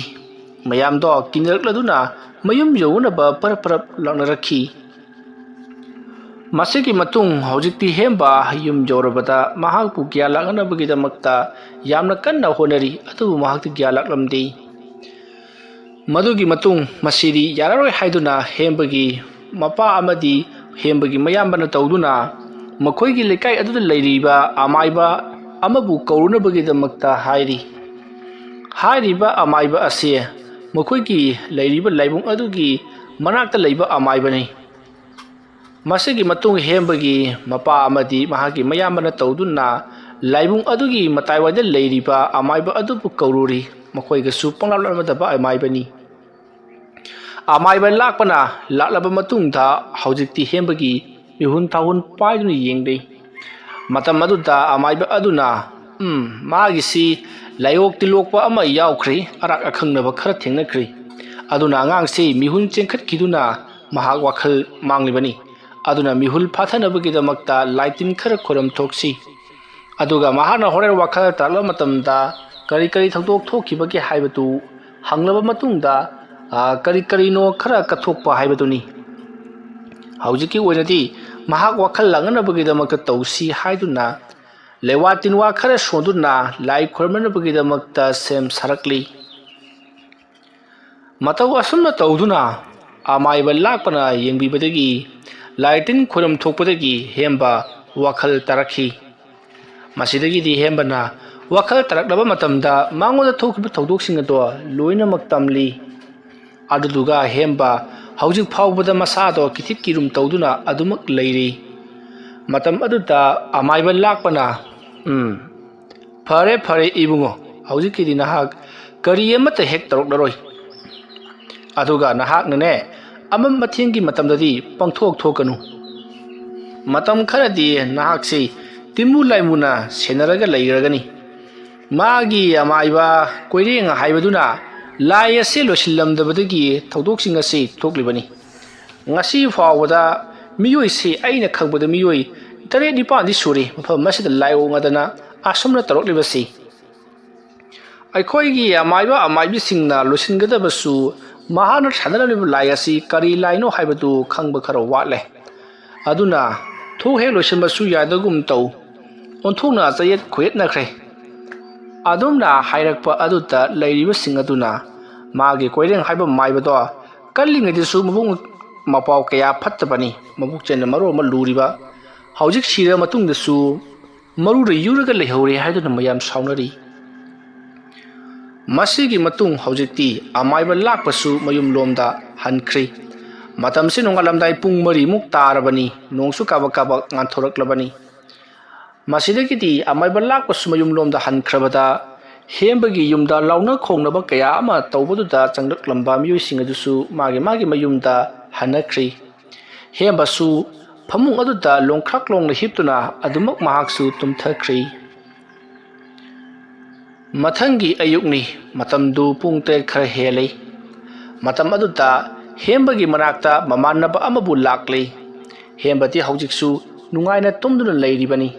ꯃꯌꯥꯝꯗꯣ ꯀꯤꯅꯔꯛꯂꯗꯨꯅ ꯃꯌꯨꯝ ꯌꯧꯅꯕ ꯄꯔꯞ ꯄꯔꯞ ꯂꯥꯛꯅꯔꯛꯈꯤ꯫ ꯃꯁꯤꯒꯤ ꯃꯇꯨꯡ ꯍꯧꯖꯤꯛꯇꯤ ꯍꯦꯝꯕ ꯌꯨꯝ ꯌꯧꯔꯕꯗ ꯃꯍꯥꯛꯄꯨ ꯒ꯭ꯌꯥꯟ ꯂꯥꯛꯅꯅꯕꯒꯤꯗꯃꯛꯇ ꯌꯥꯝꯅ ꯀꯟꯅ ꯍꯣꯠꯅꯔꯤ, ꯑꯗꯨꯕꯨ ꯃꯍꯥꯛꯇꯤ ꯒ꯭ꯌꯥꯟ ꯂꯥꯛꯂꯝꯗꯦ꯫ ꯃꯗꯨꯒꯤ ꯃꯇꯨꯡ ꯃꯁꯤꯗꯤ ꯌꯥꯔꯔꯣꯏ ꯍꯥꯏꯗꯨꯅ ꯍꯦꯝꯕꯒꯤ ꯃꯄꯥ ꯑꯃꯗꯤ ꯍꯦꯝꯕꯒꯤ ꯃꯌꯥꯝꯕꯅ ꯇꯧꯗꯨꯅ ꯃꯈꯣꯏꯒꯤ ꯂꯩꯀꯥꯏ ꯑꯗꯨꯗ ꯂꯩꯔꯤꯕ ꯑꯃꯥꯏꯕ ꯑꯃꯕꯨ ꯀꯧꯔꯨꯅꯕꯒꯤꯗꯃꯛꯇ ꯍꯥꯏꯔꯤ꯫ ꯍꯥꯏꯔꯤꯕ ꯑꯃꯥꯏꯕ ꯑꯁꯤ ꯃꯈꯣꯏꯒꯤ ꯂꯩꯔꯤꯕ ꯂꯥꯏꯕꯨꯡ ꯑꯗꯨꯒꯤ ꯃꯅꯥꯛꯇ ꯂꯩꯕ ꯑꯃꯥꯏꯕꯅꯤ꯫ ꯃꯁꯤꯒꯤ ꯃꯇꯨꯡ ꯍꯦꯝꯕꯒꯤ ꯃꯄꯥ ꯑꯃꯗꯤ ꯃꯍꯥꯛꯀꯤ ꯃꯌꯥꯝꯕꯅ ꯇꯧꯗꯨꯅ ꯂꯥꯏꯕꯨꯡ ꯑꯗꯨꯒꯤ ꯃꯇꯥꯏꯋꯥꯏꯗ ꯂꯩꯔꯤꯕ ꯑꯃꯥꯏꯕ ꯑꯗꯨꯕꯨ ꯀꯧꯔꯨꯔꯤ꯫ ꯃꯈꯣꯏꯒꯁꯨ ꯄꯪꯂꯥꯞ ꯂꯥꯞꯅꯗꯕ ꯑꯃꯥꯏꯕꯅꯤ꯫ ꯑꯃꯥꯏꯕ ꯂꯥꯛꯄꯅ ꯂꯥꯛꯂꯕ ꯃꯇꯨꯡꯗ ꯍꯧꯖꯤꯛꯇꯤ ꯍꯦꯝꯕꯒꯤ ꯃꯤꯍꯨꯟ ꯊꯥꯍꯨꯟ ꯄꯥꯏꯗꯨꯅ ꯌꯦꯡꯂꯤ꯫ ꯃꯇꯝ ꯑꯗꯨꯗ ꯑꯃꯥꯏꯕ ꯑꯗꯨꯅ, "ꯎꯝ, ꯃꯥꯒꯤꯁꯤ ꯂꯥꯏꯑꯣꯛ ꯇꯤꯜꯂꯣꯛꯄ ꯑꯃ ꯌꯥꯎꯈ꯭ꯔꯦ, ꯑꯔꯥꯛ ꯑꯈꯪꯅꯕ ꯈꯔ ꯊꯦꯡꯅꯈ꯭ꯔꯦ꯫ ꯑꯗꯨꯅ ꯑꯉꯥꯡꯁꯤ ꯃꯤꯍꯨꯟ ꯆꯦꯟꯈꯠꯈꯤꯗꯨꯅ ꯃꯍꯥꯛ ꯋꯥꯈꯜ ꯃꯥꯡꯂꯤꯕꯅꯤ꯫ ꯑꯗꯨꯅ ꯃꯤꯍꯨꯜ ꯐꯥꯊꯅꯕꯒꯤꯗꯃꯛꯇ ꯂꯥꯏ ꯇꯤꯟ ꯈꯔ ꯈꯣꯏꯔꯝ ꯊꯣꯛꯁꯤ꯫ ꯑꯗꯨꯒ ꯃꯍꯥꯛꯅ ꯍꯣꯔꯦꯟ ꯋꯥꯈꯜ ꯇꯥꯔꯛꯂꯕ ꯃꯇꯝꯗ ꯀꯔꯤ ꯀꯔꯤ ꯊꯧꯗꯣꯛ ꯊꯣꯛꯈꯤꯕꯒꯦ ꯍꯥꯏꯕꯗꯨ ꯍꯪꯂꯕ ꯃꯇꯨꯡꯗ, ꯑ, ꯀꯔꯤ ꯀꯔꯤꯅꯣ ꯈꯔ ꯀꯠꯊꯣꯛꯄ ꯍꯥꯏꯕꯗꯨꯅꯤ꯫ ꯍꯧꯖꯤꯛꯀꯤ ꯑꯣꯏꯅꯗꯤ ꯃꯍꯥꯛ ꯋꯥꯈꯜ ꯂꯥꯡꯅꯅꯕꯒꯤꯗꯃꯛꯇ ꯇꯧꯁꯤ ꯍꯥꯏꯗꯨꯅ ꯂꯩꯋꯥ ꯇꯤꯟꯋꯥ ꯈꯔ ꯁꯣꯟꯗꯨꯅ ꯂꯥꯏ ꯈꯨꯔꯨꯝꯅꯅꯕꯒꯤꯗꯃꯛꯇ ꯁꯦꯝ ꯁꯥꯔꯛꯂꯤ꯫" ꯃꯇꯧ ꯑꯁꯨꯝꯅ ꯇꯧꯗꯨꯅ ꯑꯃꯥꯏꯕ ꯂꯥꯛꯄꯅ ꯌꯦꯡꯕꯤꯕꯗꯒꯤ ꯂꯥꯏ ꯇꯤꯟ ꯈꯣꯏꯔꯝ ꯊꯣꯛꯄꯗꯒꯤ ꯍꯦꯝꯕ ꯋꯥꯈꯜ ꯇꯥꯔꯛꯈꯤ꯫ ꯃꯁꯤꯗꯒꯤꯗꯤ ꯍꯦꯝꯕꯅ ꯋꯥꯈꯜ ꯇꯥꯔꯛꯂꯕ ꯃꯇꯝꯗ ꯃꯉꯣꯟꯗ ꯊꯣꯛꯈꯤꯕ ꯊꯧꯗꯣꯛꯁꯤꯡ ꯑꯗꯣ ꯂꯣꯏꯅꯃꯛ ꯇꯝꯂꯤ꯫ ꯑꯗꯨꯗꯨꯒ ꯍꯦꯝꯕ ꯍꯧꯖꯤꯛ ꯐꯥꯎꯕꯗ ꯃꯁꯥꯗꯣ ꯀꯤꯊꯤꯠ ꯀꯤꯔꯨꯝ ꯇꯧꯗꯨꯅ ꯑꯗꯨꯃꯛ ꯂꯩꯔꯤ꯫ ꯃꯇꯝ ꯑꯗꯨꯗ ꯑꯃꯥꯏꯕ ꯂꯥꯛꯄꯅ, "ꯎꯝ, ꯐꯔꯦ, ꯐꯔꯦ ꯏꯕꯨꯡꯉꯣ, ꯍꯧꯖꯤꯛꯀꯤꯗꯤ ꯅꯍꯥꯛ ꯀꯔꯤ ꯑꯃꯠꯇ ꯍꯦꯛ ꯇꯧꯔꯛꯂꯔꯣꯏ꯫ ꯑꯗꯨꯒ ꯅꯍꯥꯛꯅꯅꯦ, ꯑꯃꯝ ꯑꯊꯦꯡꯒꯤ ꯃꯇꯝꯗꯗꯤ ꯄꯪꯊꯣꯛ ꯊꯣꯛꯀꯅꯨ꯫ ꯃꯇꯝ ꯈꯔꯗꯤ ꯅꯍꯥꯛꯁꯤ ꯇꯤꯟꯃꯨ ꯂꯥꯏꯃꯨꯅ ꯁꯦꯟꯅꯔꯒ ꯂꯩꯔꯒꯅꯤ꯫" ꯃꯥꯒꯤ ꯑꯃꯥꯏꯕ ꯀꯣꯏꯔꯦꯡ ꯍꯥꯏꯕꯗꯨꯅ ꯂꯥꯏ ꯑꯁꯤ ꯂꯣꯏꯁꯤꯜꯂꯝꯗꯕꯗꯒꯤ ꯊꯧꯗꯣꯛꯁꯤꯡ ꯑꯁꯤ ꯊꯣꯛꯂꯤꯕꯅꯤ꯫ ꯉꯁꯤ ꯐꯥꯎꯕꯗ ꯃꯤꯑꯣꯏꯁꯤ ꯑꯩꯅ ꯈꯪꯕꯗ ꯃꯤꯑꯣꯏ ꯇꯔꯦꯠ ꯅꯤꯄꯥꯜꯗꯤ ꯁꯨꯔꯦ ꯃꯐꯝ ꯑꯁꯤꯗ ꯂꯥꯏꯑꯣꯡ ꯑꯗꯨꯅ ꯑꯁꯨꯝꯅ ꯇꯧꯔꯛꯂꯤꯕꯁꯤ꯫ ꯑꯩꯈꯣꯏꯒꯤ ꯑꯃꯥꯏꯕ ꯑꯃꯥꯏꯕꯤꯁꯤꯡꯅ ꯂꯣꯏꯁꯤꯟꯒꯗꯕꯁꯨ ꯃꯍꯥꯛꯅ ꯁꯥꯟꯅꯔꯝꯂꯤꯕ ꯂꯥꯏ ꯑꯁꯤ ꯀꯔꯤ ꯂꯥꯏꯅꯣ ꯍꯥꯏꯕꯗꯨ ꯈꯪꯕ ꯈꯔ ꯋꯥꯠꯂꯦ꯫ ꯑꯗꯨꯅ ꯊꯣꯛ ꯍꯦꯛ ꯂꯣꯏꯁꯤꯟꯕꯁꯨ ꯌꯥꯗꯒꯨꯝ ꯇꯧ꯫ ꯑꯣꯟꯊꯣꯛꯅ ꯆꯌꯦꯠ ꯈꯣꯏꯌꯦꯠꯅꯈ꯭ꯔꯦ꯫ ꯑꯗꯨꯝꯅ ꯍꯥꯏꯔꯛꯄ ꯑꯗꯨꯗ ꯂꯩꯔꯤꯕꯁꯤꯡ ꯑꯗꯨꯅ ꯃꯥꯒꯤ ꯀꯣꯏꯔꯦꯡ ꯍꯥꯏꯕ ꯃꯥꯏꯕꯗꯣ ꯀꯜꯂꯤꯉꯩꯗꯁꯨ ꯃꯕꯨꯛ ꯃꯄꯥꯎ ꯀꯌꯥ ꯐꯠꯇꯕꯅꯤ, ꯃꯕꯨꯛ ꯆꯦꯟꯅ ꯃꯔꯣ ꯑꯃ ꯂꯨꯔꯤꯕ, ꯍꯧꯖꯤꯛ ꯁꯤꯔ ꯃꯇꯨꯡꯗꯁꯨ ꯃꯔꯨꯗ ꯌꯨꯔꯒ ꯂꯩꯍꯧꯔꯦ ꯍꯥꯏꯗꯨꯅ ꯃꯌꯥꯝ ꯁꯥꯎꯅꯔꯤ꯫ ꯃꯁꯤꯒꯤ ꯃꯇꯨꯡ ꯍꯧꯖꯤꯛꯇꯤ ꯑꯃꯥꯏꯕ ꯂꯥꯛꯄꯁꯨ ꯃꯌꯨꯝꯂꯣꯝꯗ ꯍꯟꯈ꯭ꯔꯤ꯫ ꯃꯇꯝꯁꯤ ꯅꯣꯡꯉꯥꯜꯂꯝꯗꯥꯏ ꯄꯨꯡ ꯃꯔꯤꯃꯨꯛ ꯇꯥꯔꯕꯅꯤ꯫ ꯅꯣꯡꯁꯨ ꯀꯥꯕꯛ ꯀꯥꯕꯛ ꯉꯥꯟꯊꯣꯔꯛꯂꯕꯅꯤ꯫ ꯃꯁꯤꯗꯒꯤꯗꯤ ꯑꯃꯥꯏꯕ ꯂꯥꯛꯄꯁꯨ ꯃꯌꯨꯝꯂꯣꯝꯗ ꯍꯟꯈ꯭ꯔꯕꯗ, ꯍꯦꯝꯕꯒꯤ ꯌꯨꯝꯗ ꯂꯥꯎꯅ ꯈꯣꯡꯅꯕ ꯀꯌꯥ ꯑꯃ ꯇꯧꯕꯗꯨꯗ ꯆꯪꯂꯛꯂꯝꯕ ꯃꯤꯑꯣꯏꯁꯤꯡ ꯑꯗꯨꯁꯨ ꯃꯥꯒꯤ ꯃꯥꯒꯤ ꯃꯌꯨꯝꯗ ꯍꯟꯅꯈ꯭ꯔꯤ꯫ ꯍꯦꯝꯕꯁꯨ ꯐꯃꯨꯡ ꯑꯗꯨꯗ ꯂꯣꯡꯈ꯭ꯔꯥꯛ ꯂꯣꯡꯅ ꯍꯤꯞꯇꯨꯅ ꯑꯗꯨꯃꯛ ꯃꯍꯥꯛꯁꯨ ꯇꯨꯝꯊꯈ꯭ꯔꯤ꯫ ꯃꯊꯪꯒꯤ ꯑꯌꯨꯛꯅꯤ꯫ ꯃꯇꯝꯗꯨ ꯄꯨꯡ ꯇꯔꯦꯠ ꯈꯔ ꯍꯦꯜꯂꯤ꯫ ꯃꯇꯝ ꯑꯗꯨꯗ ꯍꯦꯝꯕꯒꯤ ꯃꯅꯥꯛꯇ ꯃꯃꯥꯟꯅꯕ ꯑꯃꯕꯨ ꯂꯥꯛꯂꯤ꯫ ꯍꯦꯝꯕꯗꯤ ꯍꯧꯖꯤꯛꯁꯨ ꯅꯨꯡꯉꯥꯏꯅ ꯇꯨꯝꯗꯨꯅ ꯂꯩꯔꯤꯕꯅꯤ꯫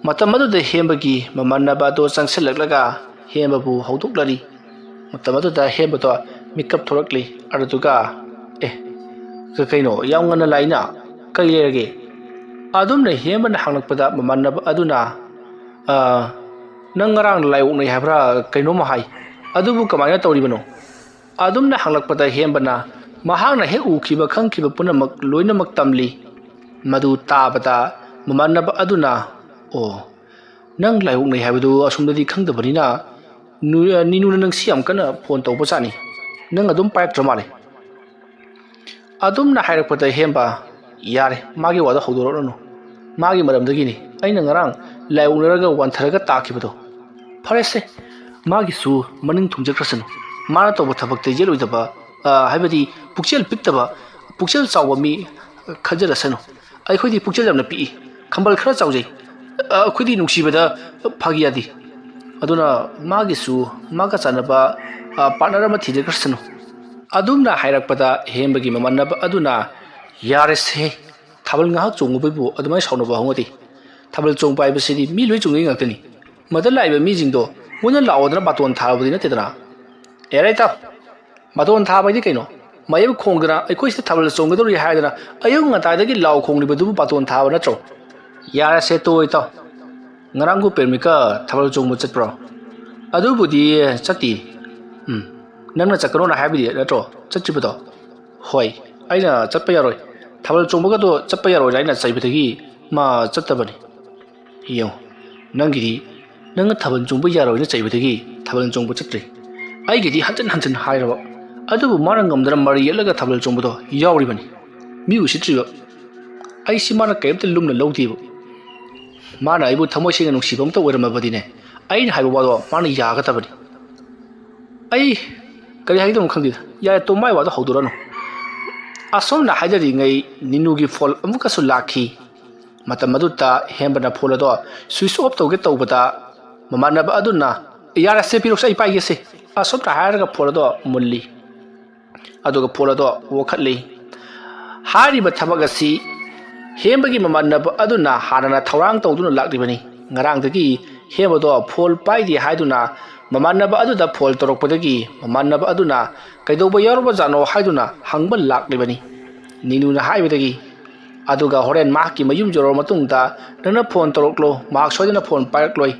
ꯃꯇꯝ ꯑꯗꯨꯗ ꯍꯦꯝꯕꯒꯤ ꯃꯃꯥꯟꯅꯕ ꯑꯗꯨ ꯆꯪꯁꯤꯜꯂꯛꯂꯒ ꯍꯦꯝꯕꯕꯨ ꯍꯧꯗꯣꯛꯂꯔꯤ꯫ ꯃꯇꯝ ꯑꯗꯨꯗ ꯍꯦꯝꯕꯗꯣ ꯃꯤꯀꯞ ꯊꯣꯔꯛꯂꯤ꯫ ꯑꯗꯨꯗꯨꯒ, "ꯑꯦ, ꯀ-, ꯀꯩꯅꯣ, ꯌꯥꯝ ꯉꯟꯅ ꯂꯥꯛꯏꯅ, ꯀꯩ ꯂꯩꯔꯒꯦ?" ꯑꯗꯨꯝꯅ ꯍꯦꯝꯕꯅ ꯍꯪꯂꯛꯄꯗ ꯃꯃꯥꯟꯅꯕ ꯑꯗꯨꯅ, "ꯑ, ꯅꯪ ꯉꯔꯥꯡ ꯂꯥꯏ ꯑꯣꯛꯅꯩ ꯍꯥꯏꯕ꯭ꯔꯥ ꯀꯩꯅꯣꯝꯃ ꯍꯥꯏ꯫ ꯑꯗꯨꯕꯨ ꯀꯃꯥꯏꯅ ꯇꯧꯔꯤꯕꯅꯣ?" ꯑꯗꯨꯝꯅ ꯍꯪꯂꯛꯄꯗ ꯍꯦꯝꯕꯅ ꯃꯍꯥꯛꯅ ꯍꯦꯛ ꯎꯈꯤꯕ ꯈꯪꯈꯤꯕ ꯄꯨꯝꯅꯃꯛ ꯂꯣꯏꯅꯃꯛ ꯇꯝꯂꯤ꯫ ꯃꯗꯨ ꯇꯥꯕꯗ ꯃꯃꯥꯟꯅꯕ ꯑꯗꯨꯅ, "ꯑꯣ, ꯅꯪ ꯂꯥꯏ ꯑꯣꯛꯅꯩ ꯍꯥꯏꯕꯗꯨ ꯑꯁꯣꯝꯗꯗꯤ ꯈꯪꯗꯕꯅꯤꯅ, ꯅꯨ-, ꯅꯤꯅꯨꯅ ꯅꯪꯁꯤ ꯌꯥꯝ ꯀꯟꯅ ꯐꯣꯟ ꯇꯧꯕꯖꯥꯠꯅꯤ꯫ ꯅꯪ ꯑꯗꯨꯝ ꯄꯥꯏꯔꯛꯇ꯭ꯔ ꯃꯥꯜꯂꯦ꯫" ꯑꯗꯨꯝꯅ ꯍꯥꯏꯔꯛꯄꯗ ꯍꯦꯝꯕ, "ꯌꯥꯔꯦ, ꯃꯥꯒꯤ ꯋꯥꯗꯣ ꯍꯧꯗꯣꯔꯛꯂꯅꯨ꯫ ꯃꯥꯒꯤ ꯃꯔꯝꯗꯒꯤꯅꯤ ꯑꯩꯅ ꯉꯔꯥꯡ ꯂꯥꯏ ꯑꯣꯛꯅꯔꯒ ꯋꯥꯟꯊꯔꯒ ꯇꯥꯈꯤꯕꯗꯣ꯫ ꯐꯔꯦꯁꯦ, ꯃꯥꯒꯤꯁꯨ ꯃꯅꯤꯡ ꯊꯨꯡꯖꯈ꯭ꯔꯁꯅꯨ꯫ ꯃꯥꯅ ꯇꯧꯕ ꯊꯕꯛꯇ ꯌꯦꯠꯂꯣꯏꯗꯕ, ꯑ, ꯍꯥꯏꯕꯗꯤ ꯄꯨꯛꯆꯦꯜ ꯄꯤꯛꯇꯕ, ꯄꯨꯛꯆꯦꯜ ꯆꯥꯎꯕ ꯃꯤ ꯈꯟꯖꯔꯁꯅꯨ꯫ ꯑꯩꯈꯣꯏꯗꯤ ꯄꯨꯛꯆꯦꯜ ꯌꯥꯝꯅ ꯄꯤꯛꯏ꯫ ꯈꯝꯕꯜ ꯈꯔ ꯆꯥꯎꯖꯩ꯫ ꯑ, ꯑꯩꯈꯣꯏꯗꯤ ꯅꯨꯡꯁꯤꯕꯗ ꯐꯥꯒꯤ ꯌꯥꯗꯦ꯫ ꯑꯗꯨꯅ ꯃꯥꯒꯤꯁꯨ ꯃꯥꯒ ꯆꯥꯟꯅꯕ, ꯑ, partner ꯑꯃ ꯊꯤꯖꯈ꯭ꯔꯁꯅꯨ꯫" ꯑꯗꯨꯝꯅ ꯍꯥꯏꯔꯛꯄꯗ ꯍꯦꯝꯕꯒꯤ ꯃꯃꯥꯟꯅꯕ ꯑꯗꯨꯅ, "ꯌꯥꯔꯦꯁꯦ, ꯊꯥꯕꯜ ꯉꯥꯏꯍꯥꯛ ꯆꯣꯡꯉꯨꯕꯩꯕꯨ ꯑꯗꯨꯃꯥꯏꯅ ꯁꯥꯎꯅꯕ ꯍꯧꯅꯗꯦ꯫ ꯊꯥꯕꯜ ꯆꯣꯡꯕ ꯍꯥꯏꯕꯁꯤꯗꯤ ꯃꯤ ꯂꯣꯏ ꯆꯣꯡꯅꯩ ꯉꯥꯛꯇꯅꯤ꯫ ꯃꯗ ꯂꯥꯛꯏꯕ ꯃꯤꯁꯤꯡꯗꯣ ꯃꯨꯟꯅ ꯂꯥꯛꯑꯣꯗꯅ ꯕꯥꯇꯣꯟ ꯊꯥꯔꯨꯕꯗꯤ ꯅꯠꯇꯦꯗꯅ꯫ ꯌꯥꯔꯦ ꯏꯇꯥꯎ, ꯕꯥꯇꯣꯟ ꯊꯥꯕ ꯍꯥꯏꯗꯤ ꯀꯩꯅꯣ? ꯃꯌꯦꯛ ꯈꯣꯡꯗꯅ ꯑꯩꯈꯣꯏ ꯁꯤꯗ ꯊꯥꯕꯜ ꯆꯣꯡꯒꯗꯧꯔꯤ ꯍꯥꯏꯗꯅ ꯑꯌꯨꯛ ꯉꯟꯇꯥꯗꯒꯤ ꯂꯥꯎ ꯈꯣꯡꯂꯤꯕꯗꯨꯕꯨ ꯕꯥꯇꯣꯟ ꯊꯥꯕ ꯅꯠꯇ꯭ꯔꯣ? ꯌꯥꯔꯦꯁꯦ, ꯇꯣꯛꯑꯣ ꯏꯇꯥꯎ꯫ ꯉꯔꯥꯡꯕꯨ ꯄ꯭ꯔꯦꯃꯤꯀꯥ ꯊꯥꯕꯜ ꯆꯣꯡꯕ ꯆꯠꯄ꯭ꯔꯣ? ꯑꯗꯨꯕꯨꯗꯤ ꯆꯠꯇꯦ꯫ ꯎꯝ, ꯅꯪꯅ ꯆꯠꯀꯅꯣꯅ ꯍꯥꯏꯕꯗꯤ ꯅꯠꯇ꯭ꯔꯣ ꯆꯠꯇ꯭ꯔꯤꯕꯗꯣ? ꯍꯣꯏ, ꯑꯩꯅ ꯆꯠꯄ ꯌꯥꯔꯣꯏ, ꯊꯥꯕꯜ ꯆꯣꯡꯕꯒꯗꯣ ꯆꯠꯄ ꯌꯥꯔꯣꯏꯅ ꯑꯩꯅ ꯆꯩꯕꯗꯒꯤ ꯃꯥ ꯆꯠꯇꯕꯅꯤ꯫ ꯌꯦꯡꯉꯨ, ꯅꯪꯒꯤꯗꯤ ꯅꯪꯅ ꯊꯥꯕꯜ ꯆꯣꯡꯕ ꯌꯥꯔꯣꯏꯅ ꯆꯩꯕꯗꯒꯤ ꯊꯥꯕꯜ ꯆꯣꯡꯕ ꯆꯠꯇ꯭ꯔꯤ꯫ ꯑꯩꯒꯤꯗꯤ ꯍꯟꯖꯤꯟ ꯍꯟꯖꯤꯟ ꯍꯥꯏꯔꯕ, ꯑꯗꯨꯕꯨ ꯃꯥꯅ ꯉꯝꯗꯅ ꯃꯔꯩ ꯌꯦꯠꯂꯒ ꯊꯥꯕꯜ ꯆꯣꯡꯕꯗꯣ ꯌꯥꯎꯔꯤꯕꯅꯤ꯫ ꯃꯤ ꯎꯁꯤꯠꯇ꯭ꯔꯤꯕ꯫ ꯑꯩꯁꯤ ꯃꯥꯅ ꯀꯔꯤꯝꯇ ꯂꯨꯝꯅ ꯂꯧꯗꯦꯕ꯫ ꯃꯥꯅ ꯑꯩꯕꯨ ꯊꯃꯣꯏ ꯁꯦꯡꯅ ꯅꯨꯡꯁꯤꯕ ꯑꯝꯇ ꯑꯣꯏꯔꯝꯃꯕꯗꯤꯅꯦ, ꯑꯩꯅ ꯍꯥꯏꯕ ꯋꯥꯗꯣ ꯃꯥꯅ ꯌꯥꯒꯗꯕꯅꯤ꯫ ꯑꯩ ꯀꯔꯤ ꯍꯥꯏꯒꯗꯕꯅꯣ ꯈꯪꯗꯦꯗ꯫ ꯌꯥꯔꯦ, ꯇꯣꯝ, ꯃꯥꯏ ꯋꯥꯗꯣ ꯍꯧꯗꯣꯔꯛꯑꯅꯨ꯫ ꯑꯁꯣꯝꯅ ꯍꯥꯏꯖꯔꯤꯉꯩ ꯅꯤꯅꯨꯒꯤ ꯐꯣꯟ ꯑꯃꯨꯛꯀꯁꯨ ꯂꯥꯛꯈꯤ꯫ ꯃꯇꯝ ꯑꯗꯨꯗ ꯍꯦꯝꯕꯅ ꯐꯣꯟ ꯑꯗꯣ ꯁ꯭ꯋꯤꯆ ꯑꯣꯐ ꯇꯧꯒꯦ ꯇꯧꯕꯗ, ꯃꯃꯥꯟꯅꯕ ꯑꯗꯨꯅ, "ꯌꯥꯔꯦꯁꯦ, ꯄꯤꯔꯛꯁꯦ, ꯑꯩ ꯄꯥꯏꯒꯦꯁꯦ," ꯑꯁꯣꯝꯅ ꯍꯥꯏꯔꯒ ꯐꯣꯟ ꯑꯗꯣ ꯃꯨꯜꯂꯤ꯫ ꯑꯗꯨꯒ ꯐꯣꯟ ꯑꯗꯣ ꯋꯥꯈꯠꯂꯤ꯫ ꯍꯥꯏꯔꯤꯕ ꯊꯕꯛ ꯑꯁꯤ ꯍꯦꯝꯕꯒꯤ ꯃꯃꯥꯟꯅꯕ ꯑꯗꯨꯅ ꯍꯥꯟꯅꯅ ꯊꯧꯔꯥꯡ ꯇꯧꯗꯨꯅ ꯂꯥꯛꯂꯤꯕꯅꯤ꯫ ꯉꯔꯥꯡꯗꯒꯤ ꯍꯦꯝꯕꯗꯣ ꯐꯣꯟ ꯄꯥꯏꯗꯦ ꯍꯥꯏꯗꯨꯅ ꯃꯃꯥꯟꯅꯕ ꯑꯗꯨꯗ ꯐꯣꯟ ꯇꯧꯔꯛꯄꯗꯒꯤ ꯃꯃꯥꯟꯅꯕ ꯑꯗꯨꯅ ꯀꯩꯗꯧꯕ ꯌꯥꯎꯔꯕꯖꯥꯠꯅꯣ ꯍꯥꯏꯗꯨꯅ ꯍꯪꯕ ꯂꯥꯛꯂꯤꯕꯅꯤ꯫ ꯅꯤꯅꯨꯅ ꯍꯥꯏꯕꯗꯒꯤ, "ꯑꯗꯨꯒ ꯍꯣꯔꯦꯟ ꯃꯍꯥꯛꯀꯤ ꯃꯌꯨꯝ ꯌꯧꯔꯕ ꯃꯇꯨꯡꯗ ꯅꯪꯅ ꯐꯣꯟ ꯇꯧꯔꯛꯂꯣ, ꯃꯍꯥꯛ ꯁꯣꯏꯗꯅ ꯐꯣꯟ ꯄꯥꯏꯔꯛꯂꯣꯏ,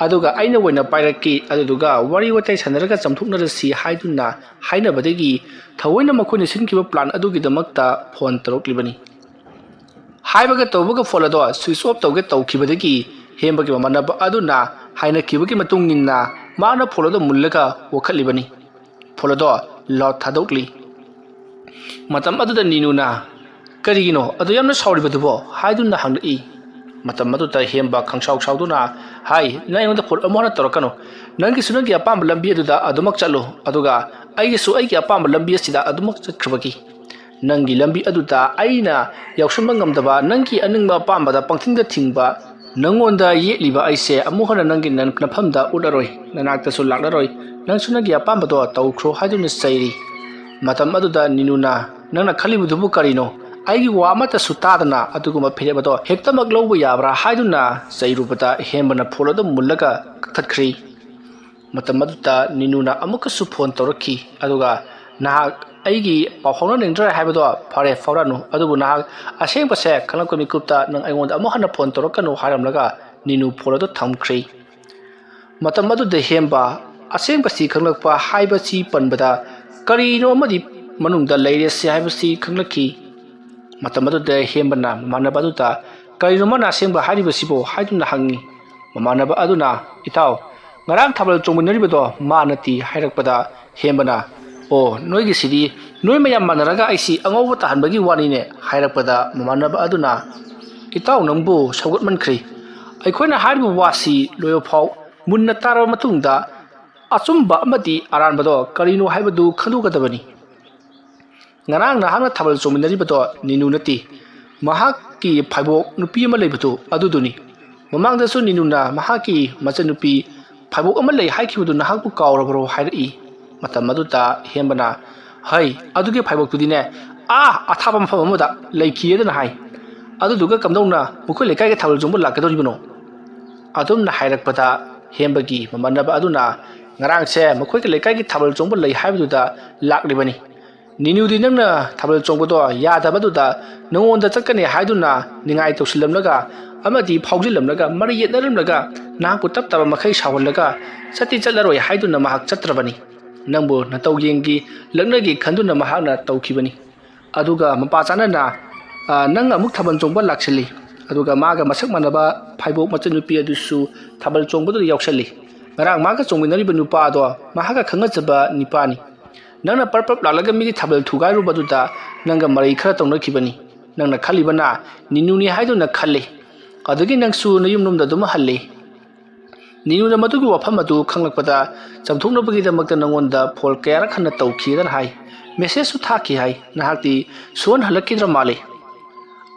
ꯑꯗꯨꯒ ꯑꯩꯅ ꯑꯣꯏꯅ ꯄꯥꯏꯔꯛꯀꯦ, ꯑꯗꯨꯗꯨꯒ ꯋꯥꯔꯤ ꯋꯥꯇꯥꯏ ꯁꯥꯟꯅꯔꯒ ꯆꯝꯊꯣꯛꯅꯔꯁꯤ" ꯍꯥꯏꯗꯨꯅ ꯍꯥꯏꯅꯕꯗꯒꯤ ꯊꯑꯣꯏꯅ ꯃꯈꯣꯏꯅ ꯁꯤꯟꯈꯤꯕ ꯄ꯭ꯂꯥꯟ ꯑꯗꯨꯒꯤꯗꯃꯛꯇ ꯐꯣꯟ ꯇꯧꯔꯛꯂꯤꯕꯅꯤ꯫ ꯍꯥꯏꯕꯒ ꯇꯧꯕꯒ ꯐꯣꯟ ꯑꯗꯣ ꯁ꯭ꯋꯤꯆ ꯑꯣꯐ ꯇꯧꯒꯦ ꯇꯧꯈꯤꯕꯗꯒꯤ ꯍꯦꯝꯕꯒꯤ ꯃꯃꯥꯟꯅꯕ ꯑꯗꯨꯅ ꯍꯥꯏꯅꯈꯤꯕꯒꯤ ꯃꯇꯨꯡ ꯏꯟꯅ ꯃꯥꯅ ꯐꯣꯟ ꯑꯗꯣ ꯃꯨꯜꯂꯒ ꯋꯥꯈꯠꯂꯤꯕꯅꯤ꯫ ꯐꯣꯟ ꯑꯗꯣ ꯂꯥꯎꯗ ꯊꯥꯗꯣꯛꯂꯤ꯫ ꯃꯇꯝ ꯑꯗꯨꯗ ꯅꯤꯅꯨꯅ, "ꯀꯔꯤꯒꯤꯅꯣ ꯑꯗꯨ ꯌꯥꯝꯅ ꯁꯥꯎꯔꯤꯕꯗꯨꯕꯣ?" ꯍꯥꯏꯗꯨꯅ ꯍꯪꯂꯛꯏ꯫ ꯃꯇꯝ ꯑꯗꯨꯗ ꯍꯦꯝꯕ ꯈꯪꯁꯥꯎ ꯁꯥꯎꯗꯨꯅ ꯍꯥꯏ, "ꯅꯪ ꯑꯩꯉꯣꯟꯗ ꯐꯣꯟ ꯑꯃꯨꯛ ꯍꯟꯅ ꯇꯧꯔꯛꯀꯅꯨ꯫ ꯅꯪꯒꯤꯁꯨ ꯅꯪꯒꯤ ꯑꯄꯥꯝꯕ ꯂꯝꯕꯤ ꯑꯗꯨꯗ ꯑꯗꯨꯃꯛ ꯆꯠꯂꯨ, ꯑꯗꯨꯒ ꯑꯩꯒꯤꯁꯨ ꯑꯩꯒꯤ ꯑꯄꯥꯝꯕ ꯂꯝꯕꯤ ꯑꯁꯤꯗ ꯑꯗꯨꯃꯛ ꯆꯠꯈ꯭ꯔꯕꯒꯤ ꯅꯪꯒꯤ ꯂꯝꯕꯤ ꯑꯗꯨꯗ ꯑꯩꯅ ꯌꯥꯎꯁꯟꯕ ꯉꯝꯗꯕ ꯅꯪꯒꯤ ꯑꯅꯤꯡꯕ ꯑꯄꯥꯝꯕꯗ ꯄꯪꯊꯤꯡꯗ ꯊꯤꯡꯕ ꯅꯪꯉꯣꯟꯗ ꯌꯦꯠꯂꯤꯕ ꯑꯩꯁꯦ ꯑꯃꯨꯛ ꯍꯟꯅ ꯅꯪꯒꯤ ꯅ-, ꯅꯐꯝꯗ ꯎꯠꯂꯔꯣꯏ, ꯅꯅꯥꯛꯇꯁꯨ ꯂꯥꯛꯂꯔꯣꯏ, ꯅꯪꯁꯨ ꯅꯪꯒꯤ ꯑꯄꯥꯝꯕꯗꯣ ꯇꯧꯈ꯭ꯔꯣ" ꯍꯥꯏꯗꯨꯅ ꯆꯩꯔꯤ꯫ ꯃꯇꯝ ꯑꯗꯨꯗ ꯅꯤꯅꯨꯅ, "ꯅꯪꯅ ꯈꯜꯂꯤꯕꯗꯨꯕꯨ ꯀꯔꯤꯅꯣ? ꯑꯩꯒꯤ ꯋꯥ ꯑꯃꯠꯇꯁꯨ ꯇꯥꯗꯅ ꯑꯗꯨꯒꯨꯝꯕ ꯐꯤꯔꯦꯞ ꯑꯗꯣ ꯍꯦꯛꯇꯃꯛ ꯂꯧꯕ ꯌꯥꯕ꯭ꯔꯥ?" ꯍꯥꯏꯗꯨꯅ ꯆꯩꯔꯨꯕꯗ ꯍꯦꯝꯕꯅ ꯐꯣꯟ ꯑꯗꯨ ꯃꯨꯜꯂꯒ ꯀꯛꯊꯠꯈ꯭ꯔꯤ꯫ ꯃꯇꯝ ꯑꯗꯨꯗ ꯅꯤꯅꯨꯅ ꯑꯃꯨꯛꯀꯁꯨ ꯐꯣꯟ ꯇꯧꯔꯛꯈꯤ, ꯑꯗꯨꯒ "ꯅꯍꯥꯛ ꯑꯩꯒꯤ ꯄꯥꯎ ꯐꯥꯎꯅꯅꯤꯡꯗ꯭ꯔꯦ ꯍꯥꯏꯕꯗꯣ ꯐꯔꯦ, ꯐꯥꯎꯔꯛꯑꯅꯨ, ꯑꯗꯨꯕꯨ ꯅꯍꯥꯛ ꯑꯁꯦꯡꯕꯁꯦ ꯈꯪꯂꯛꯄ ꯃꯤꯀꯨꯞꯇ ꯅꯪ ꯑꯩꯉꯣꯟꯗ ꯑꯃꯨꯛ ꯍꯟꯅ ꯐꯣꯟ ꯇꯧꯔꯛꯀꯅꯨ" ꯍꯥꯏꯔꯝꯂꯒ ꯅꯤꯅꯨ ꯐꯣꯟ ꯑꯗꯨ ꯊꯝꯈ꯭ꯔꯦ꯫ ꯃꯇꯝ ꯑꯗꯨꯗ ꯍꯦꯝꯕ ꯑꯁꯦꯡꯕꯁꯤ ꯈꯪꯂꯛꯄ ꯍꯥꯏꯕꯁꯤ ꯄꯟꯕꯗ ꯀꯔꯤꯅꯣ ꯑꯃꯗꯤ ꯃꯅꯨꯡꯗ ꯂꯩꯔꯦꯁꯤ ꯍꯥꯏꯕꯁꯤ ꯈꯪꯂꯛꯈꯤ꯫ ꯃꯇꯝ ꯑꯗꯨꯗ ꯍꯦꯝꯕꯅ ꯃꯃꯥꯟꯅꯕ ꯑꯗꯨꯗ "ꯀꯔꯤꯅꯣ ꯃꯥꯅ ꯑꯁꯦꯡꯕ ꯍꯥꯏꯔꯤꯕꯁꯤꯕꯣ?" ꯍꯥꯏꯗꯨꯅ ꯍꯪꯉꯤ꯫ ꯃꯃꯥꯟꯅꯕ ꯑꯗꯨꯅ, "ꯏꯇꯥꯎ, ꯉꯔꯥꯡ ꯊꯥꯕꯜ ꯆꯣꯡꯃꯤꯟꯅꯔꯤꯕꯗꯣ ꯃꯥ ꯅꯠꯇꯦ" ꯍꯥꯏꯔꯛꯄꯗ ꯍꯦꯝꯕꯅ, "ꯑꯣ, ꯅꯣꯏꯒꯤꯁꯤꯗꯤ ꯅꯣꯏ ꯃꯌꯥꯝ ꯃꯥꯟꯅꯔꯒ ꯑꯩꯁꯤ ꯑꯉꯧꯕ ꯇꯥꯍꯟꯕꯒꯤ ꯋꯥꯅꯤꯅꯦ" ꯍꯥꯏꯔꯛꯄꯗ ꯃꯃꯥꯟꯅꯕ ꯑꯗꯨꯅ, "ꯏꯇꯥꯎ ꯅꯪꯕꯨ ꯁꯧꯒꯠꯃꯟꯈ꯭ꯔꯦ꯫ ꯑꯩꯈꯣꯏꯅ ꯍꯥꯏꯔꯤꯕ ꯋꯥꯁꯤ ꯂꯣꯏꯕ ꯐꯥꯎ ꯃꯨꯟꯅ ꯇꯥꯔꯕ ꯃꯇꯨꯡꯗ ꯑꯆꯨꯝꯕ ꯑꯃꯗꯤ ꯑꯔꯥꯟꯕꯗꯣ ꯀꯔꯤꯅꯣ ꯍꯥꯏꯕꯗꯨ ꯈꯪꯗꯣꯛꯀꯗꯕꯅꯤ꯫ ꯉꯔꯥꯡ ꯅꯍꯥꯛꯅ ꯊꯥꯕꯜ ꯆꯣꯡꯃꯤꯟꯅꯔꯤꯕꯗꯣ ꯅꯤꯅꯨ ꯅꯠꯇꯦ, ꯃꯍꯥꯛꯀꯤ ꯐꯥꯏꯕꯣꯛ ꯅꯨꯄꯤ ꯑꯃ ꯂꯩꯕꯗꯨ ꯑꯗꯨꯗꯨꯅꯤ꯫ ꯃꯃꯥꯡꯗꯁꯨ ꯅꯤꯅꯨꯅ ꯃꯍꯥꯛꯀꯤ ꯃꯆꯟꯅꯨꯄꯤ ꯐꯥꯏꯕꯣꯛ ꯑꯃ ꯂꯩ ꯍꯥꯏꯈꯤꯕꯗꯨ ꯅꯍꯥꯛꯄꯨ ꯀꯥꯎꯔꯕ꯭ꯔꯣ?" ꯍꯥꯏꯔꯛꯏ꯫ ꯃꯇꯝ ꯑꯗꯨꯗ ꯍꯦꯝꯕꯅ, "ꯍꯩ, ꯑꯗꯨꯒꯤ ꯐꯥꯏꯕꯣꯛꯇꯨꯗꯤꯅꯦ ꯑꯥ ꯑꯊꯥꯞꯄ ꯃꯐꯝ ꯑꯃꯗ ꯂꯩꯈꯤꯌꯦꯗꯅ ꯍꯥꯏ꯫ ꯑꯗꯨꯗꯨꯒ ꯀꯝꯗꯧꯅ ꯃꯈꯣꯏ ꯂꯩꯀꯥꯏꯒꯤ ꯊꯥꯕꯜ ꯆꯣꯡꯕ ꯂꯥꯛꯀꯗꯧꯔꯤꯕꯅꯣ?" ꯑꯗꯨꯝꯅ ꯍꯥꯏꯔꯛꯄꯗ ꯍꯦꯝꯕꯒꯤ ꯃꯃꯥꯟꯅꯕ ꯑꯗꯨꯅ, "ꯉꯔꯥꯡꯁꯦ ꯃꯈꯣꯏꯒꯤ ꯂꯩꯀꯥꯏꯒꯤ ꯊꯥꯕꯜ ꯆꯣꯡꯕ ꯂꯩ ꯍꯥꯏꯕꯗꯨꯗ ꯂꯥꯛꯂꯤꯕꯅꯤ꯫ ꯅꯤꯅꯨꯗꯤ ꯅꯪꯅ ꯊꯥꯕꯜ ꯆꯣꯡꯕꯗꯣ ꯌꯥꯗꯕꯗꯨꯗ ꯅꯉꯣꯟꯗ ꯆꯠꯀꯅꯤ ꯍꯥꯏꯗꯨꯅ ꯅꯤꯡꯉꯥꯏ ꯇꯧꯁꯤꯜꯂꯝꯂꯒ ꯑꯃꯗꯤ ꯐꯥꯎꯖꯤꯜꯂꯝꯂꯒ ꯃꯔꯩ ꯌꯦꯠꯅꯔꯝꯂꯒ ꯅꯍꯥꯛꯄꯨ ꯇꯞ ꯇꯥꯕ ꯃꯈꯩ ꯁꯥꯎꯍꯜꯂꯒ ꯆꯠꯇꯤ ꯆꯠꯂꯔꯣꯏ ꯍꯥꯏꯗꯨꯅ ꯃꯍꯥꯛ ꯆꯠꯇ꯭ꯔꯕꯅꯤ꯫ ꯅꯪꯕꯨ ꯅꯇꯧ ꯌꯦꯡꯒꯤ ꯂꯛꯅꯒꯤ ꯈꯟꯗꯨꯅ ꯃꯍꯥꯛꯅ ꯇꯧꯈꯤꯕꯅꯤ꯫ ꯑꯗꯨꯒ ꯃꯄꯥ ꯆꯥꯅꯅ, ꯑ, ꯅꯪ ꯑꯃꯨꯛ ꯊꯥꯕꯜ ꯆꯣꯡꯕ ꯂꯥꯛꯁꯤꯜꯂꯤ꯫ ꯑꯗꯨꯒ ꯃꯥꯒ ꯃꯁꯛ ꯃꯥꯟꯅꯕ ꯐꯥꯏꯕꯣꯛ ꯃꯆꯟꯅꯨꯄꯤ ꯑꯗꯨꯁꯨ ꯊꯥꯕꯜ ꯆꯣꯡꯕꯗꯨꯗ ꯌꯥꯎꯁꯜꯂꯤ꯫ ꯉꯔꯥꯡ ꯃꯥꯒ ꯆꯣꯡꯃꯤꯟꯅꯔꯤꯕ ꯅꯨꯄꯥ ꯑꯗꯣ ꯃꯍꯥꯛꯀ ꯈꯪꯅꯖꯕ ꯅꯤꯄꯥꯅꯤ꯫ ꯅꯪꯅ ꯄꯔꯞ ꯄꯔꯞ ꯂꯥꯛꯂꯒ ꯃꯤꯒꯤ ꯊꯥꯕꯜ ꯊꯨꯒꯥꯏꯔꯨꯕꯗꯨꯗ ꯅꯪꯒ ꯃꯔꯩ ꯈꯔ ꯇꯧꯅꯈꯤꯕꯅꯤ꯫ ꯅꯪꯅ ꯈꯜꯂꯤꯕꯅ ꯅꯤꯅꯨꯅꯤ ꯍꯥꯏꯗꯨꯅ ꯈꯜꯂꯤ꯫ ꯑꯗꯨꯗꯒꯤ ꯅꯪꯁꯨ ꯅꯌꯨꯝꯂꯣꯝꯗ ꯑꯗꯨꯝ ꯍꯜꯂꯤ꯫" ꯅꯤꯅꯨꯅ ꯃꯗꯨꯒꯤ ꯋꯥꯐꯝ ꯑꯗꯨ ꯈꯪꯂꯛꯄꯗ ꯆꯝꯊꯣꯛꯅꯕꯒꯤꯗꯃꯛꯇ ꯅꯉꯣꯟꯗ ꯐꯣꯟ ꯀꯌꯥꯔꯛ ꯍꯟꯅ ꯇꯧꯈꯤꯗꯅ ꯍꯥꯏ꯫ ꯃꯦꯁꯦꯖꯁꯨ ꯊꯥꯈꯤ ꯍꯥꯏ꯫ ꯅꯍꯥꯛꯇꯤ ꯁꯨꯍꯟ ꯍꯜꯂꯛꯈꯤꯗ꯭ꯔ ꯃꯥꯜꯂꯤ꯫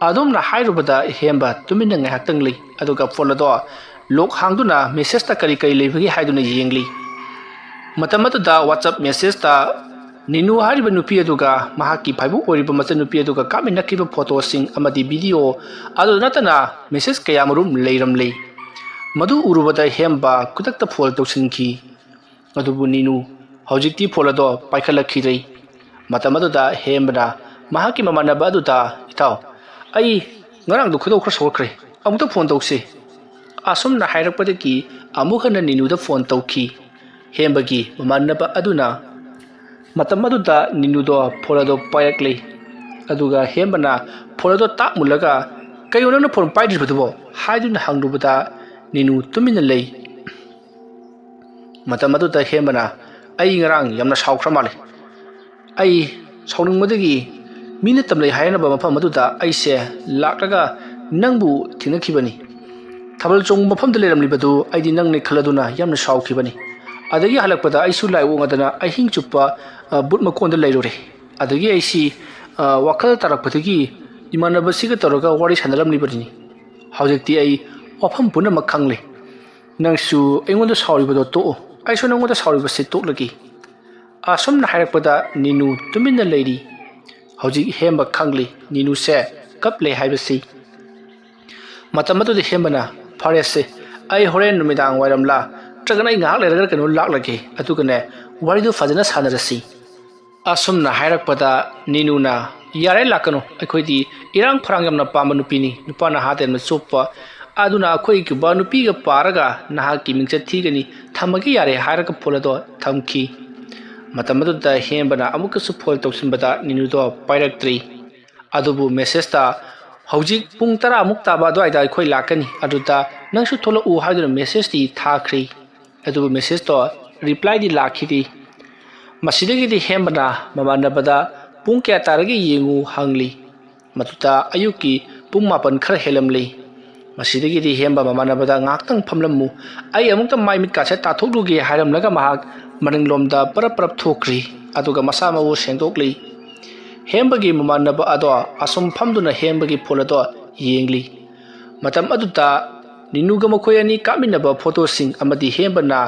ꯑꯗꯨꯝꯅ ꯍꯥꯏꯔꯨꯕꯗ ꯍꯦꯝꯕ ꯇꯨꯃꯤꯟꯅ ꯉꯥꯏꯍꯥꯛꯇꯪ ꯂꯩ꯫ ꯑꯗꯨꯒ ꯐꯣꯟ ꯑꯗꯣ ꯂꯣꯛ ꯍꯥꯡꯗꯨꯅ ꯃꯦꯁꯦꯖꯇ ꯀꯔꯤ ꯀꯔꯤ ꯂꯩꯕꯒꯦ ꯍꯥꯏꯗꯨꯅ ꯌꯦꯡꯂꯤ꯫ ꯃꯇꯝ ꯑꯗꯨꯗ WhatsApp ꯃꯦꯁꯦꯖꯇ ꯅꯤꯅꯨ ꯍꯥꯏꯔꯤꯕ ꯅꯨꯄꯤ ꯑꯗꯨꯒ ꯃꯍꯥꯛꯀꯤ ꯐꯥꯏꯕꯣꯛ ꯑꯣꯏꯔꯤꯕ ꯃꯆꯟꯅꯨꯄꯤ ꯑꯗꯨꯒ ꯀꯥꯞꯃꯤꯟꯅꯈꯤꯕ ꯐꯣꯇꯣꯁꯤꯡ ꯑꯃꯗꯤ ꯚꯤꯗꯤꯑꯣ ꯑꯗꯨ ꯅꯠꯇꯅ ꯃꯦꯁꯦꯖ ꯀꯌꯥꯃꯔꯨꯝ ꯂꯩꯔꯝꯂꯦ꯫ ꯃꯗꯨ ꯎꯔꯨꯕꯗ ꯍꯦꯝꯕ ꯈꯨꯗꯛꯇ ꯐꯣꯜ ꯇꯧꯁꯤꯟꯈꯤ꯫ ꯑꯗꯨꯕꯨ ꯅꯤꯅꯨ ꯍꯧꯖꯤꯛꯇꯤ ꯐꯣꯟ ꯑꯗꯣ ꯄꯥꯏꯈꯠꯂꯛꯈꯤꯗ꯭ꯔꯦ꯫ ꯃꯇꯝ ꯑꯗꯨꯗ ꯍꯦꯝꯕꯅ ꯃꯍꯥꯛꯀꯤ ꯃꯃꯥꯟꯅꯕ ꯑꯗꯨꯗ, "ꯏꯇꯥꯎ, ꯑꯩ ꯉꯔꯥꯡꯗꯣ ꯈꯣꯏꯗꯧ ꯈꯔ ꯁꯧꯒꯠꯈ꯭ꯔꯦ, ꯑꯃꯨꯛꯇ ꯐꯣꯟ ꯇꯧꯁꯤ"꯫ ꯑꯁꯨꯝꯅ ꯍꯥꯏꯔꯛꯄꯗꯒꯤ ꯑꯃꯨꯛ ꯍꯟꯅ ꯅꯤꯅꯨꯗ ꯐꯣꯟ ꯇꯧꯈꯤ꯫ ꯍꯦꯝꯕꯒꯤ ꯃꯃꯥꯟꯅꯕ ꯑꯗꯨꯅ ꯃꯇꯝ ꯑꯗꯨꯗ ꯅꯤꯅꯨꯗꯣ ꯐꯣꯟ ꯑꯗꯣ ꯄꯥꯏꯔꯛꯂꯦ꯫ ꯑꯗꯨꯒ ꯍꯦꯝꯕꯅ ꯐꯣꯟ ꯑꯗꯣ ꯇꯥꯛ ꯃꯨꯜꯂꯒ, "ꯀꯩꯅꯣ ꯅꯪꯅ ꯐꯣꯟ ꯄꯥꯏꯗ꯭ꯔꯤꯕꯗꯨꯕꯣ?" ꯍꯥꯏꯗꯨꯅ ꯍꯪꯂꯨꯕꯗ ꯅꯤꯅꯨ ꯇꯨꯃꯤꯟꯅ ꯂꯩ꯫ ꯃꯇꯝ ꯑꯗꯨꯗ ꯍꯦꯝꯕꯅ, "ꯑꯩ ꯉꯔꯥꯡ ꯌꯥꯝꯅ ꯁꯥꯎꯈ꯭ꯔ ꯃꯥꯜꯂꯦ꯫ ꯑꯩ ꯁꯥꯎꯅꯤꯡꯕꯗꯒꯤ ꯃꯤꯅ ꯇꯝꯂꯩ ꯍꯥꯏꯅꯕ ꯃꯐꯝ ꯑꯗꯨꯗ ꯑꯩꯁꯦ ꯂꯥꯛꯂꯒ ꯅꯪꯕꯨ ꯊꯦꯡꯅꯈꯤꯕꯅꯤ꯫ ꯊꯥꯕꯜ ꯆꯣꯡꯕ ꯃꯐꯝꯗ ꯂꯩꯔꯝꯂꯤꯕꯗꯨ ꯑꯩꯗꯤ ꯅꯪꯅꯤ ꯈꯜꯂꯗꯨꯅ ꯌꯥꯝꯅ ꯁꯥꯎꯈꯤꯕꯅꯤ꯫ ꯑꯗꯒꯤ ꯍꯜꯂꯛꯄꯗ ꯑꯩꯁꯨ ꯂꯥꯏ ꯑꯣꯛꯅꯗꯅ ꯑꯍꯤꯡ ꯆꯨꯞꯄ, ꯑ, ꯕꯨꯠ ꯃꯀꯣꯟꯗ ꯂꯩꯔꯨꯔꯦ꯫ ꯑꯗꯒꯤ ꯑꯩꯁꯤ, ꯑ, ꯋꯥꯈꯜ ꯇꯥꯔꯛꯄꯗꯒꯤ ꯏꯃꯥꯟꯅꯕꯁꯤꯒ ꯇꯧꯔꯒ ꯋꯥꯔꯤ ꯁꯥꯟꯅꯔꯝꯂꯤꯕꯅꯤ꯫ ꯍꯧꯖꯤꯛꯇꯤ ꯑꯩ ꯋꯥꯐꯝ ꯄꯨꯝꯅꯃꯛ ꯈꯪꯂꯦ꯫ ꯅꯪꯁꯨ ꯑꯩꯉꯣꯟꯗ ꯁꯥꯎꯔꯤꯕꯗꯣ ꯇꯣꯛꯑꯣ, ꯑꯩꯁꯨ ꯅꯪꯉꯣꯟꯗ ꯁꯥꯎꯔꯤꯕꯁꯤ ꯇꯣꯛꯂꯒꯦ"꯫ ꯑꯁꯨꯝꯅ ꯍꯥꯏꯔꯛꯄꯗ ꯅꯤꯅꯨ ꯇꯨꯃꯤꯟꯅ ꯂꯩꯔꯤ꯫ ꯍꯧꯖꯤꯛ ꯍꯦꯝꯕ ꯈꯪꯂꯤ ꯅꯤꯅꯨꯁꯦ ꯀꯞꯂꯦ ꯍꯥꯏꯕꯁꯤ꯫ ꯃꯇꯝ ꯑꯗꯨꯗ ꯍꯦꯝꯕꯅ, "ꯐꯔꯦꯁꯦ, ꯑꯩ ꯍꯣꯔꯦꯟ ꯅꯨꯃꯤꯗꯥꯡ ꯋꯥꯏꯔꯝꯂꯥ ꯅꯠꯇ꯭ꯔꯒꯅ ꯑꯩ ꯉꯥꯏꯍꯥꯛ ꯂꯩꯔꯒ ꯀꯩꯅꯣ ꯂꯥꯛꯂꯒꯦ, ꯑꯗꯨꯒꯅꯦ ꯋꯥꯔꯤꯗꯨ ꯐꯖꯅ ꯁꯥꯟꯅꯔꯁꯤ"꯫ ꯑꯁꯨꯝꯅ ꯍꯥꯏꯔꯛꯄꯗ ꯅꯤꯅꯨꯅ, "ꯌꯥꯔꯦ, ꯂꯥꯛꯀꯅꯨ, ꯑꯩꯈꯣꯏꯗꯤ ꯏꯔꯥꯡ ꯐꯔꯥꯡ ꯌꯥꯝꯅ ꯄꯥꯝꯕ ꯅꯨꯄꯤꯅꯤ, ꯅꯨꯄꯥ ꯅꯍꯥ ꯇꯦꯟꯕ ꯆꯣꯞꯄ, ꯑꯗꯨꯅ ꯑꯩꯈꯣꯏꯒꯨꯝꯕ ꯅꯨꯄꯤꯒ ꯄꯥꯔꯒ ꯅꯍꯥꯛꯀꯤ ꯃꯤꯡꯆꯠ ꯊꯤꯒꯅꯤ, ꯊꯝꯃꯒꯦ ꯌꯥꯔꯦ" ꯍꯥꯏꯔꯒ ꯐꯣꯟ ꯑꯗꯣ ꯊꯝꯈꯤ꯫ ꯃꯇꯝ ꯑꯗꯨꯗ ꯍꯦꯝꯕꯅ ꯑꯃꯨꯛꯀꯁꯨ ꯐꯣꯟ ꯇꯧꯁꯤꯟꯕꯗ ꯅꯤꯅꯨꯗꯣ ꯄꯥꯏꯔꯛꯇ꯭ꯔꯤ꯫ ꯑꯗꯨꯕꯨ ꯃꯦꯁꯦꯖꯇ, "ꯍꯧꯖꯤꯛ ꯄꯨꯡ ꯇꯔꯥꯃꯨꯛ ꯇꯥꯕ ꯑꯗꯨꯋꯥꯏꯗ ꯑꯩꯈꯣꯏ ꯂꯥꯛꯀꯅꯤ, ꯑꯗꯨꯗ ꯅꯪꯁꯨ ꯊꯣꯛꯂꯛꯎ" ꯍꯥꯏꯗꯨꯅ ꯃꯦꯁꯦꯖꯇꯤ ꯊꯥꯈ꯭ꯔꯤ꯫ ꯑꯗꯨꯕꯨ ꯃꯦꯁꯦꯖꯇꯣ ꯔꯤꯄ꯭ꯂꯥꯏꯗꯤ ꯂꯥꯛꯈꯤꯗꯦ꯫ ꯃꯁꯤꯗꯒꯤꯗꯤ ꯍꯦꯝꯕꯅ ꯃꯃꯥꯟꯅꯕꯗ "ꯄꯨꯡ ꯀꯌꯥ ꯇꯥꯔꯒꯦ ꯌꯦꯡꯉꯨ" ꯍꯪꯂꯤ꯫ ꯃꯗꯨꯗ ꯑꯌꯨꯛꯀꯤ ꯄꯨꯡ ꯃꯥꯄꯟ ꯈꯔ ꯍꯦꯜꯂꯝꯂꯤ꯫ ꯃꯁꯤꯗꯒꯤꯗꯤ ꯍꯦꯝꯕ ꯃꯃꯥꯟꯅꯕꯗ "ꯉꯥꯏꯍꯥꯛꯇꯪ ꯐꯝꯂꯝꯃꯨ, ꯑꯩ ꯑꯃꯨꯛꯇ ꯃꯥꯏ ꯃꯤꯠꯀꯥꯁꯦ ꯇꯥꯊꯣꯛꯂꯨꯒꯦ" ꯍꯥꯏꯔꯝꯂꯒ ꯃꯍꯥꯛ ꯃꯅꯤꯡꯂꯣꯝꯗ ꯄꯔꯞ ꯄꯔꯞ ꯊꯣꯛꯈ꯭ꯔꯤ꯫ ꯑꯗꯨꯒ ꯃꯁꯥ ꯃꯎ ꯁꯦꯡꯗꯣꯛꯂꯤ꯫ ꯍꯦꯝꯕꯒꯤ ꯃꯃꯥꯟꯅꯕ ꯑꯗꯣ ꯑꯁꯨꯝ ꯐꯝꯗꯨꯅ ꯍꯦꯝꯕꯒꯤ ꯐꯣꯟ ꯑꯗꯣ ꯌꯦꯡꯂꯤ꯫ ꯃꯇꯝ ꯑꯗꯨꯗ ꯅꯤꯅꯨꯒ ꯃꯈꯣꯏ ꯑꯅꯤ ꯀꯥꯞꯃꯤꯟꯅꯕ ꯐꯣꯇꯣꯁꯤꯡ ꯑꯃꯗꯤ ꯍꯦꯝꯕꯅ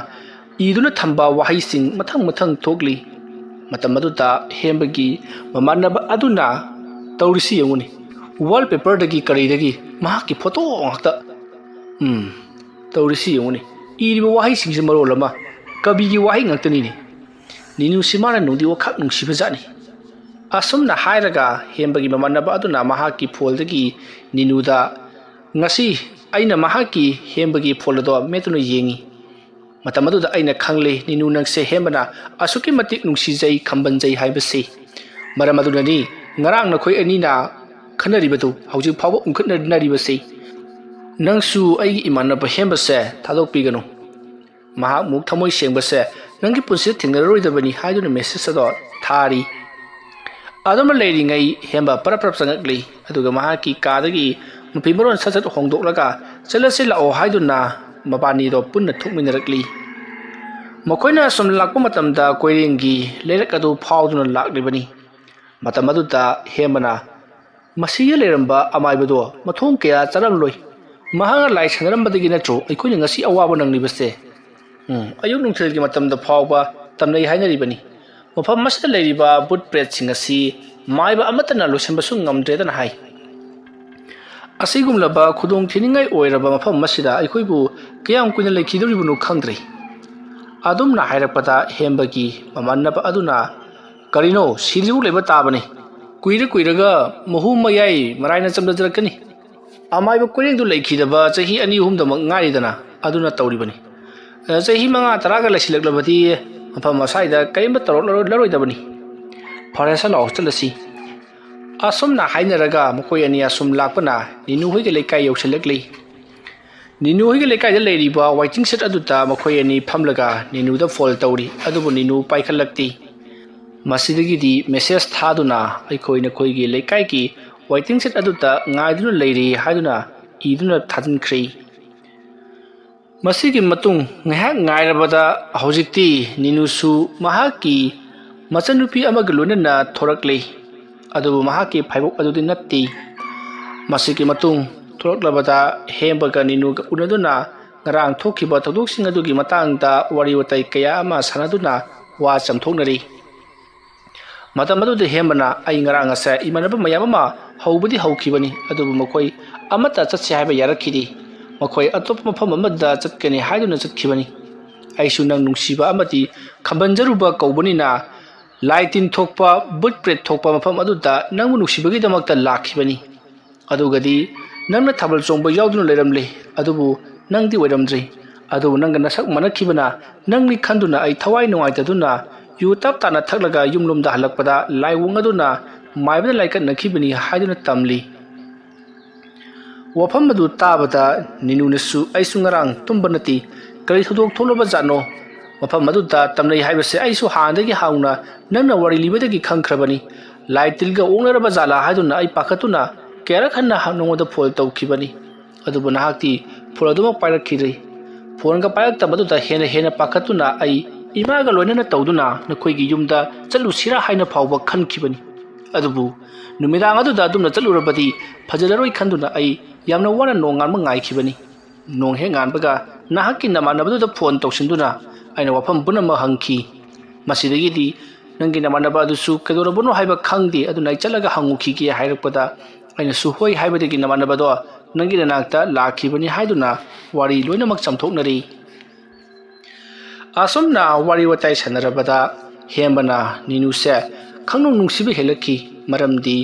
ꯏꯗꯨꯅ ꯊꯝꯕ ꯋꯥꯍꯩꯁꯤꯡ ꯃꯊꯪ ꯃꯊꯪ ꯊꯣꯛꯂꯤ꯫ ꯃꯇꯝ ꯑꯗꯨꯗ ꯍꯦꯝꯕꯒꯤ ꯃꯃꯥꯟꯅꯕ ꯑꯗꯨꯅ, "ꯇꯧꯔꯤꯁꯤ ꯌꯦꯡꯉꯨꯅꯤ, ꯋꯥꯜꯄꯦꯄꯔꯗꯒꯤ ꯀꯔꯤꯗꯒꯤ ꯃꯍꯥꯛꯀꯤ ꯐꯣꯇꯣ ꯉꯥꯛꯇ꯫ ꯎꯝ, ꯇꯧꯔꯤꯁꯤ ꯌꯦꯡꯉꯨꯅꯤ, ꯏꯔꯤꯕ ꯋꯥꯍꯩꯁꯤꯡꯁꯤ ꯃꯔꯣꯜ ꯑꯃ"꯫ ꯀꯕꯤꯒꯤ ꯋꯥꯍꯩ ꯉꯥꯛꯇꯅꯤꯅꯦ꯫ ꯅꯤꯅꯨꯁꯤ ꯃꯥꯅ ꯅꯨꯡꯗꯤ ꯋꯥꯈꯛ ꯅꯨꯡꯁꯤꯕꯖꯥꯠꯅꯤ꯫ ꯑꯁꯨꯝꯅ ꯍꯥꯏꯔꯒ ꯍꯦꯝꯕꯒꯤ ꯃꯃꯥꯟꯅꯕ ꯑꯗꯨꯅ ꯃꯍꯥꯛꯀꯤ ꯐꯣꯟꯗꯒꯤ ꯅꯤꯅꯨꯗ, ꯉꯁꯤ ꯑꯩꯅ ꯃꯍꯥꯛꯀꯤ, ꯍꯦꯝꯕꯒꯤ ꯐꯣꯟ ꯑꯗꯣ ꯃꯦꯠꯇꯨꯅ ꯌꯦꯡꯉꯤ꯫ ꯃꯇꯝ ꯑꯗꯨꯗ ꯑꯩꯅ ꯈꯪꯂꯦ, ꯅꯤꯅꯨ ꯅꯪꯁꯦ ꯍꯦꯝꯕꯅ ꯑꯁꯨꯛꯀꯤ ꯃꯇꯤꯛ ꯅꯨꯡꯁꯤꯖꯩ, ꯈꯝꯕꯟꯖꯩ ꯍꯥꯏꯕꯁꯤ꯫ ꯃꯔꯝ ꯑꯗꯨꯅꯅꯤ ꯉꯔꯥꯡ ꯅꯈꯣꯏ ꯑꯅꯤꯅ ꯈꯟꯅꯔꯤꯕꯗꯨ ꯍꯧꯖꯤꯛ ꯐꯥꯎꯕ ꯎꯪꯈꯠꯅꯔꯤꯕꯁꯤ꯫ ꯅꯪꯁꯨ ꯑꯩꯒꯤ ꯏꯃꯥꯟꯅꯕ ꯍꯦꯝꯕꯁꯦ ꯊꯥꯗꯣꯛꯄꯤꯒꯅꯨ꯫ ꯃꯍꯥꯛ ꯃꯨꯛ ꯊꯃꯣꯏ ꯁꯦꯡꯕꯁꯦ ꯅꯪꯒꯤ ꯄꯨꯟꯁꯤꯗ ꯊꯦꯡꯅꯔꯔꯣꯏꯗꯕꯅꯤ ꯍꯥꯏꯗꯨꯅ ꯃꯦꯁꯦꯖ ꯑꯗꯣ ꯊꯥꯔꯤ꯫ ꯑꯗꯨꯝꯅ ꯂꯩꯔꯤꯉꯩ ꯍꯦꯝꯕ ꯄꯔꯞ ꯄꯔꯞ ꯆꯪꯉꯛꯂꯤ, ꯑꯗꯨꯒ ꯃꯍꯥꯛꯀꯤ ꯀꯥꯗꯒꯤ ꯃꯐꯤ ꯃꯔꯣꯟ ꯁꯠ ꯁꯠ ꯍꯣꯡꯗꯣꯛꯂꯒ ꯆꯠꯂꯁꯤ ꯂꯥꯛꯑꯣ ꯍꯥꯏꯗꯨꯅ ꯃꯕꯥꯅꯤꯗꯣ ꯄꯨꯟꯅ ꯊꯣꯛꯃꯤꯟꯅꯔꯛꯂꯤ꯫ ꯃꯈꯣꯏꯅ ꯑꯁꯨꯝ ꯂꯥꯛꯄ ꯃꯇꯝꯗ ꯀꯣꯏꯔꯦꯡꯒꯤ ꯂꯩꯔꯛ ꯑꯗꯨ ꯐꯥꯎꯗꯨꯅ ꯂꯥꯛꯂꯤꯕꯅꯤ꯫ ꯃꯇꯝ ꯑꯗꯨꯗ ꯍꯦꯝꯕꯅ ꯃꯁꯤꯗ ꯂꯩꯔꯝꯕ ꯑꯃꯥꯏꯕꯗꯣ ꯃꯊꯣꯡ ꯀꯌꯥ ꯆꯥꯔꯝꯂꯣꯏ꯫ ꯃꯍꯥꯛꯅ ꯂꯥꯏ ꯁꯥꯟꯅꯔꯝꯕꯗꯒꯤ ꯅꯠꯇ꯭ꯔꯣ ꯑꯩꯈꯣꯏꯅ ꯉꯁꯤ ꯑꯋꯥꯕ ꯅꯪꯂꯤꯕꯁꯦ? ꯎꯝ, ꯑꯌꯨꯛ ꯅꯨꯡꯊꯤꯜꯒꯤ ꯃꯇꯝꯗ ꯐꯥꯎꯕ ꯇꯝꯅꯩ ꯍꯥꯏꯅꯔꯤꯕꯅꯤ꯫ ꯃꯐꯝ ꯑꯁꯤꯗ ꯂꯩꯔꯤꯕ ꯚꯨꯠ ꯄ꯭ꯔꯦꯠꯁꯤꯡ ꯑꯁꯤ ꯃꯥꯏꯕ ꯑꯃꯠꯇꯅ ꯂꯣꯏꯁꯤꯟꯕꯁꯨ ꯉꯝꯗ꯭ꯔꯦꯗꯅ ꯍꯥꯏ꯫ ꯑꯁꯤꯒꯨꯝꯂꯕ ꯈꯨꯗꯣꯡ ꯊꯤꯅꯤꯡꯉꯥꯏ ꯑꯣꯏꯔꯕ ꯃꯐꯝ ꯑꯁꯤꯗ ꯑꯩꯈꯣꯏꯕꯨ ꯀꯌꯥꯝ ꯀꯨꯏꯅ ꯂꯩꯈꯤꯗꯧꯔꯤꯕꯅꯣ ꯈꯪꯗ꯭ꯔꯦ꯫ ꯑꯗꯨꯝꯅ ꯍꯥꯏꯔꯛꯄꯗ ꯍꯦꯝꯕꯒꯤ ꯃꯃꯥꯟꯅꯕ ꯑꯗꯨꯅ, ꯀꯔꯤꯅꯣ, ꯁꯤꯗ꯭ꯔꯤꯐꯥꯎ ꯂꯩꯕ ꯇꯥꯕꯅꯤ꯫ ꯀꯨꯏꯔ ꯀꯨꯏꯔꯒ ꯃꯍꯨꯝ ꯃꯌꯥꯏ ꯃꯔꯥꯏꯅ ꯆꯝꯂꯖꯔꯛꯀꯅꯤ꯫ ꯑꯃꯥꯏꯕ ꯀꯣꯏꯔꯦꯡꯗꯨ ꯂꯩꯈꯤꯗꯕ ꯆꯍꯤ ꯑꯅꯤ ꯑꯍꯨꯝꯗꯃꯛ ꯉꯥꯏꯔꯤꯗꯅ, ꯑꯗꯨꯅ ꯇꯧꯔꯤꯕꯅꯤ꯫ ꯑ, ꯆꯍꯤ ꯃꯉꯥ ꯇꯔꯥꯒ ꯂꯩꯁꯤꯜꯂꯛꯂꯕꯗꯤ ꯃꯐꯝ ꯑꯁ꯭ꯋꯥꯏꯗ ꯀꯔꯤꯝꯇ ꯇꯧꯔꯛꯂꯔꯣꯏꯗꯕꯅꯤ꯫ ꯐꯔꯦꯁꯦ, ꯂꯥꯛꯑꯣ, ꯆꯠꯂꯁꯤ꯫ ꯑꯁꯨꯝꯅ ꯍꯥꯏꯅꯔꯒ ꯃꯈꯣꯏ ꯑꯅꯤ ꯑꯁꯨꯝ ꯂꯥꯛꯄꯅ ꯅꯤꯅꯨ ꯍꯣꯏꯒꯤ ꯂꯩꯀꯥꯏ ꯌꯧꯁꯤꯜꯂꯛꯂꯤ꯫ ꯅꯤꯅꯨ ꯍꯣꯏꯒꯤ ꯂꯩꯀꯥꯏꯗ ꯂꯩꯔꯤꯕ ꯋꯥꯏꯇꯤꯡ ꯁꯦꯠ ꯑꯗꯨꯗ ꯃꯈꯣꯏ ꯑꯅꯤ ꯐꯝꯂꯒ ꯅꯤꯅꯨꯗ ꯐꯣꯟ ꯇꯧꯔꯤ, ꯑꯗꯨꯕꯨ ꯅꯤꯅꯨ ꯄꯥꯏꯈꯠꯂꯛꯇꯦ꯫ ꯃꯁꯤꯗꯒꯤꯗꯤ ꯃꯦꯁꯦꯖ ꯊꯥꯗꯨꯅ ꯑꯩꯈꯣꯏ ꯅꯈꯣꯏꯒꯤ ꯂꯩꯀꯥꯏꯒꯤ ꯋꯥꯏꯇꯤꯡ ꯁꯦꯠ ꯑꯗꯨꯗ ꯉꯥꯏꯗꯨꯅ ꯂꯩꯔꯤ ꯍꯥꯏꯗꯨꯅ ꯏꯗꯨꯅ ꯊꯥꯖꯤꯟꯈ꯭ꯔꯦ꯫ ꯃꯁꯤꯒꯤ ꯃꯇꯨꯡ ꯉꯥꯏꯍꯥꯛ ꯉꯥꯏꯔꯕꯗ ꯍꯧꯖꯤꯛꯇꯤ ꯅꯤꯅꯨꯁꯨ ꯃꯍꯥꯛꯀꯤ ꯃꯆꯟꯅꯨꯄꯤ ꯑꯃꯒ ꯂꯣꯏꯅꯅ ꯊꯣꯔꯛꯂꯤ꯫ ꯑꯗꯨꯕꯨ ꯃꯍꯥꯛꯀꯤ ꯐꯥꯏꯕꯣꯛ ꯑꯗꯨꯗꯤ ꯅꯠꯇꯦ꯫ ꯃꯁꯤꯒꯤ ꯃꯇꯨꯡ ꯊꯣꯔꯛꯂꯕꯗ ꯍꯦꯝꯕꯒ ꯅꯤꯅꯨꯒ ꯎꯅꯗꯨꯅ ꯉꯔꯥꯡ ꯊꯣꯛꯈꯤꯕ ꯊꯧꯗꯣꯛꯁꯤꯡ ꯑꯗꯨꯒꯤ ꯃꯇꯥꯡꯗ ꯋꯥꯔꯤ ꯋꯥꯇꯥꯏ ꯀꯌꯥ ꯑꯃ ꯁꯥꯟꯅꯗꯨꯅ ꯋꯥ ꯆꯝꯊꯣꯛꯅꯔꯤ꯫ ꯃꯇꯝ ꯑꯗꯨꯗ ꯍꯦꯝꯕꯅ ꯑꯩ ꯉꯔꯥꯡ ꯉꯁꯥꯏ ꯏꯃꯥꯟꯅꯕ ꯃꯌꯥꯝ ꯑꯃ ꯍꯧꯕꯗꯤ ꯍꯧꯈꯤꯕꯅꯤ, ꯑꯗꯨꯕꯨ ꯃꯈꯣꯏ ꯑꯃꯠꯇ ꯆꯠꯁꯤ ꯍꯥꯏꯕ ꯌꯥꯔꯛꯈꯤꯗꯦ꯫ ꯃꯈꯣꯏ ꯑꯇꯣꯞꯄ ꯃꯐꯝ ꯑꯃꯗ ꯆꯠꯀꯅꯤ ꯍꯥꯏꯗꯨꯅ ꯆꯠꯈꯤꯕꯅꯤ꯫ ꯑꯩꯁꯨ ꯅꯪ ꯅꯨꯡꯁꯤꯕ ꯑꯃꯗꯤ ꯈꯝꯕꯟꯖꯔꯨꯕ ꯀꯧꯕꯅꯤꯅ, ꯂꯥꯏ ꯇꯤꯟ ꯊꯣꯛꯄ, ꯕꯨꯠ ꯄ꯭ꯔꯦꯠ ꯊꯣꯛꯄ ꯃꯐꯝ ꯑꯗꯨꯗ ꯅꯪꯕꯨ ꯅꯨꯡꯁꯤꯕꯒꯤꯗꯃꯛꯇ ꯂꯥꯛꯈꯤꯕꯅꯤ꯫ ꯑꯗꯨꯒꯗꯤ ꯅꯪꯅ ꯊꯥꯕꯜ ꯆꯣꯡꯕ ꯌꯥꯎꯗꯨꯅ ꯂꯩꯔꯝꯂꯦ, ꯑꯗꯨꯕꯨ ꯅꯪꯗꯤ ꯑꯣꯏꯔꯝꯗ꯭ꯔꯤ꯫ ꯑꯗꯨꯕꯨ ꯅꯪꯒ ꯅꯁꯛ ꯃꯥꯟꯅꯈꯤꯕꯅ ꯅꯪꯅꯤ ꯈꯟꯗꯨꯅ ꯑꯩ ꯊꯋꯥꯏ ꯅꯨꯡꯉꯥꯏꯇꯗꯨꯅ ꯌꯨ ꯇꯞ ꯇꯥꯅ ꯊꯛꯂꯒ ꯌꯨꯝꯂꯣꯝꯗ ꯍꯜꯂꯛꯄꯗ ꯂꯥꯏꯑꯣꯡ ꯑꯗꯨꯅ ꯃꯥꯏꯕꯗ ꯂꯥꯏꯀꯠꯅꯈꯤꯕꯅꯤ ꯍꯥꯏꯗꯨꯅ ꯇꯝꯂꯤ꯫ ꯋꯥꯐꯝ ꯑꯗꯨ ꯇꯥꯕꯗ ꯅꯤꯅꯨꯅꯁꯨ "ꯑꯩꯁꯨ ꯉꯔꯥꯡ ꯇꯨꯝꯕ ꯅꯠꯇꯦ, ꯀꯔꯤ ꯊꯧꯗꯣꯛ ꯊꯣꯛꯂꯕ ꯖꯥꯠꯅꯣ? ꯃꯐꯝ ꯑꯗꯨꯗ ꯇꯝꯅꯩ ꯍꯥꯏꯕꯁꯦ ꯑꯩꯁꯨ ꯍꯥꯟꯅꯗꯒꯤ ꯍꯧꯅ ꯅꯪꯅ ꯋꯥꯔꯤ ꯂꯤꯕꯗꯒꯤ ꯈꯪꯈ꯭ꯔꯕꯅꯤ꯫ ꯂꯥꯏ ꯇꯤꯜꯒ ꯑꯣꯛꯅꯔꯕ ꯖꯥꯠꯂꯥ ꯍꯥꯏꯗꯨꯅ ꯑꯩ ꯄꯥꯈꯠꯇꯨꯅ ꯀꯌꯥꯔꯛ ꯍꯟꯅ ꯅꯉꯣꯟꯗ ꯐꯣꯟ ꯇꯧꯈꯤꯕꯅꯤ, ꯑꯗꯨꯕꯨ ꯅꯍꯥꯛꯇꯤ ꯐꯣꯟ ꯑꯗꯨꯃꯛ ꯄꯥꯏꯔꯛꯈꯤꯗ꯭ꯔꯦ꯫ ꯐꯣꯟꯒ ꯄꯥꯏꯔꯛꯇꯕꯗꯨꯗ ꯍꯦꯟꯅ ꯍꯦꯟꯅ ꯄꯥꯈꯠꯇꯨꯅ ꯑꯩ ꯏꯃꯥꯒ ꯂꯣꯏꯅꯅ ꯇꯧꯗꯨꯅ ꯅꯈꯣꯏꯒꯤ ꯌꯨꯝꯗ ꯆꯠꯂꯨꯁꯤꯔꯥ ꯍꯥꯏꯅ ꯐꯥꯎꯕ ꯈꯟꯈꯤꯕꯅꯤ꯫ ꯑꯗꯨꯕꯨ ꯅꯨꯃꯤꯗꯥꯡ ꯑꯗꯨꯗ ꯑꯗꯨꯝꯅ ꯆꯠꯂꯨꯔꯕꯗꯤ ꯐꯖꯔꯔꯣꯏ ꯈꯟꯗꯨꯅ ꯑꯩ ꯌꯥꯝꯅ ꯋꯥꯅ ꯅꯣꯡꯉꯥꯟꯕ ꯉꯥꯏꯈꯤꯕꯅꯤ꯫ ꯅꯣꯡ ꯍꯦꯛ ꯉꯥꯟꯕꯒ ꯅꯍꯥꯛꯀꯤ ꯅꯃꯥꯟꯅꯕꯗꯨꯗ ꯐꯣꯟ ꯇꯧꯁꯤꯟꯗꯨꯅ ꯑꯩꯅ ꯋꯥꯐꯝ ꯄꯨꯝꯅꯃꯛ ꯍꯪꯈꯤ꯫ ꯃꯁꯤꯗꯒꯤꯗꯤ ꯅꯪꯒꯤ ꯅꯃꯥꯟꯅꯕ ꯑꯗꯨꯁꯨ ꯀꯩꯗꯧꯔꯕꯅꯣ ꯍꯥꯏꯕ ꯈꯪꯗꯦ, ꯑꯗꯨꯅ ꯑꯩ ꯆꯠꯂꯒ ꯍꯪꯉꯨꯈꯤꯒꯦ ꯍꯥꯏꯔꯛꯄꯗ ꯑꯩꯅꯁꯨ ꯍꯣꯏ ꯍꯥꯏꯕꯗꯒꯤ ꯅꯃꯥꯟꯅꯕꯗꯣ ꯅꯪꯒꯤ ꯅꯅꯥꯛꯇ ꯂꯥꯛꯈꯤꯕꯅꯤ ꯍꯥꯏꯗꯨꯅ ꯋꯥꯔꯤ ꯂꯣꯏꯅꯃꯛ ꯆꯥꯝꯊꯣꯛꯅꯔꯤ꯫ ꯑꯁꯨꯝꯅ ꯋꯥꯔꯤ ꯋꯥꯇꯥꯏ ꯁꯥꯟꯅꯔꯕꯗ ꯍꯦꯝꯕꯅ ꯅꯤꯅꯨꯁꯦ ꯈꯪꯅꯨꯡ ꯅꯨꯡꯁꯤꯕ ꯍꯦꯜꯂꯛꯈꯤ꯫ ꯃꯔꯝꯗꯤ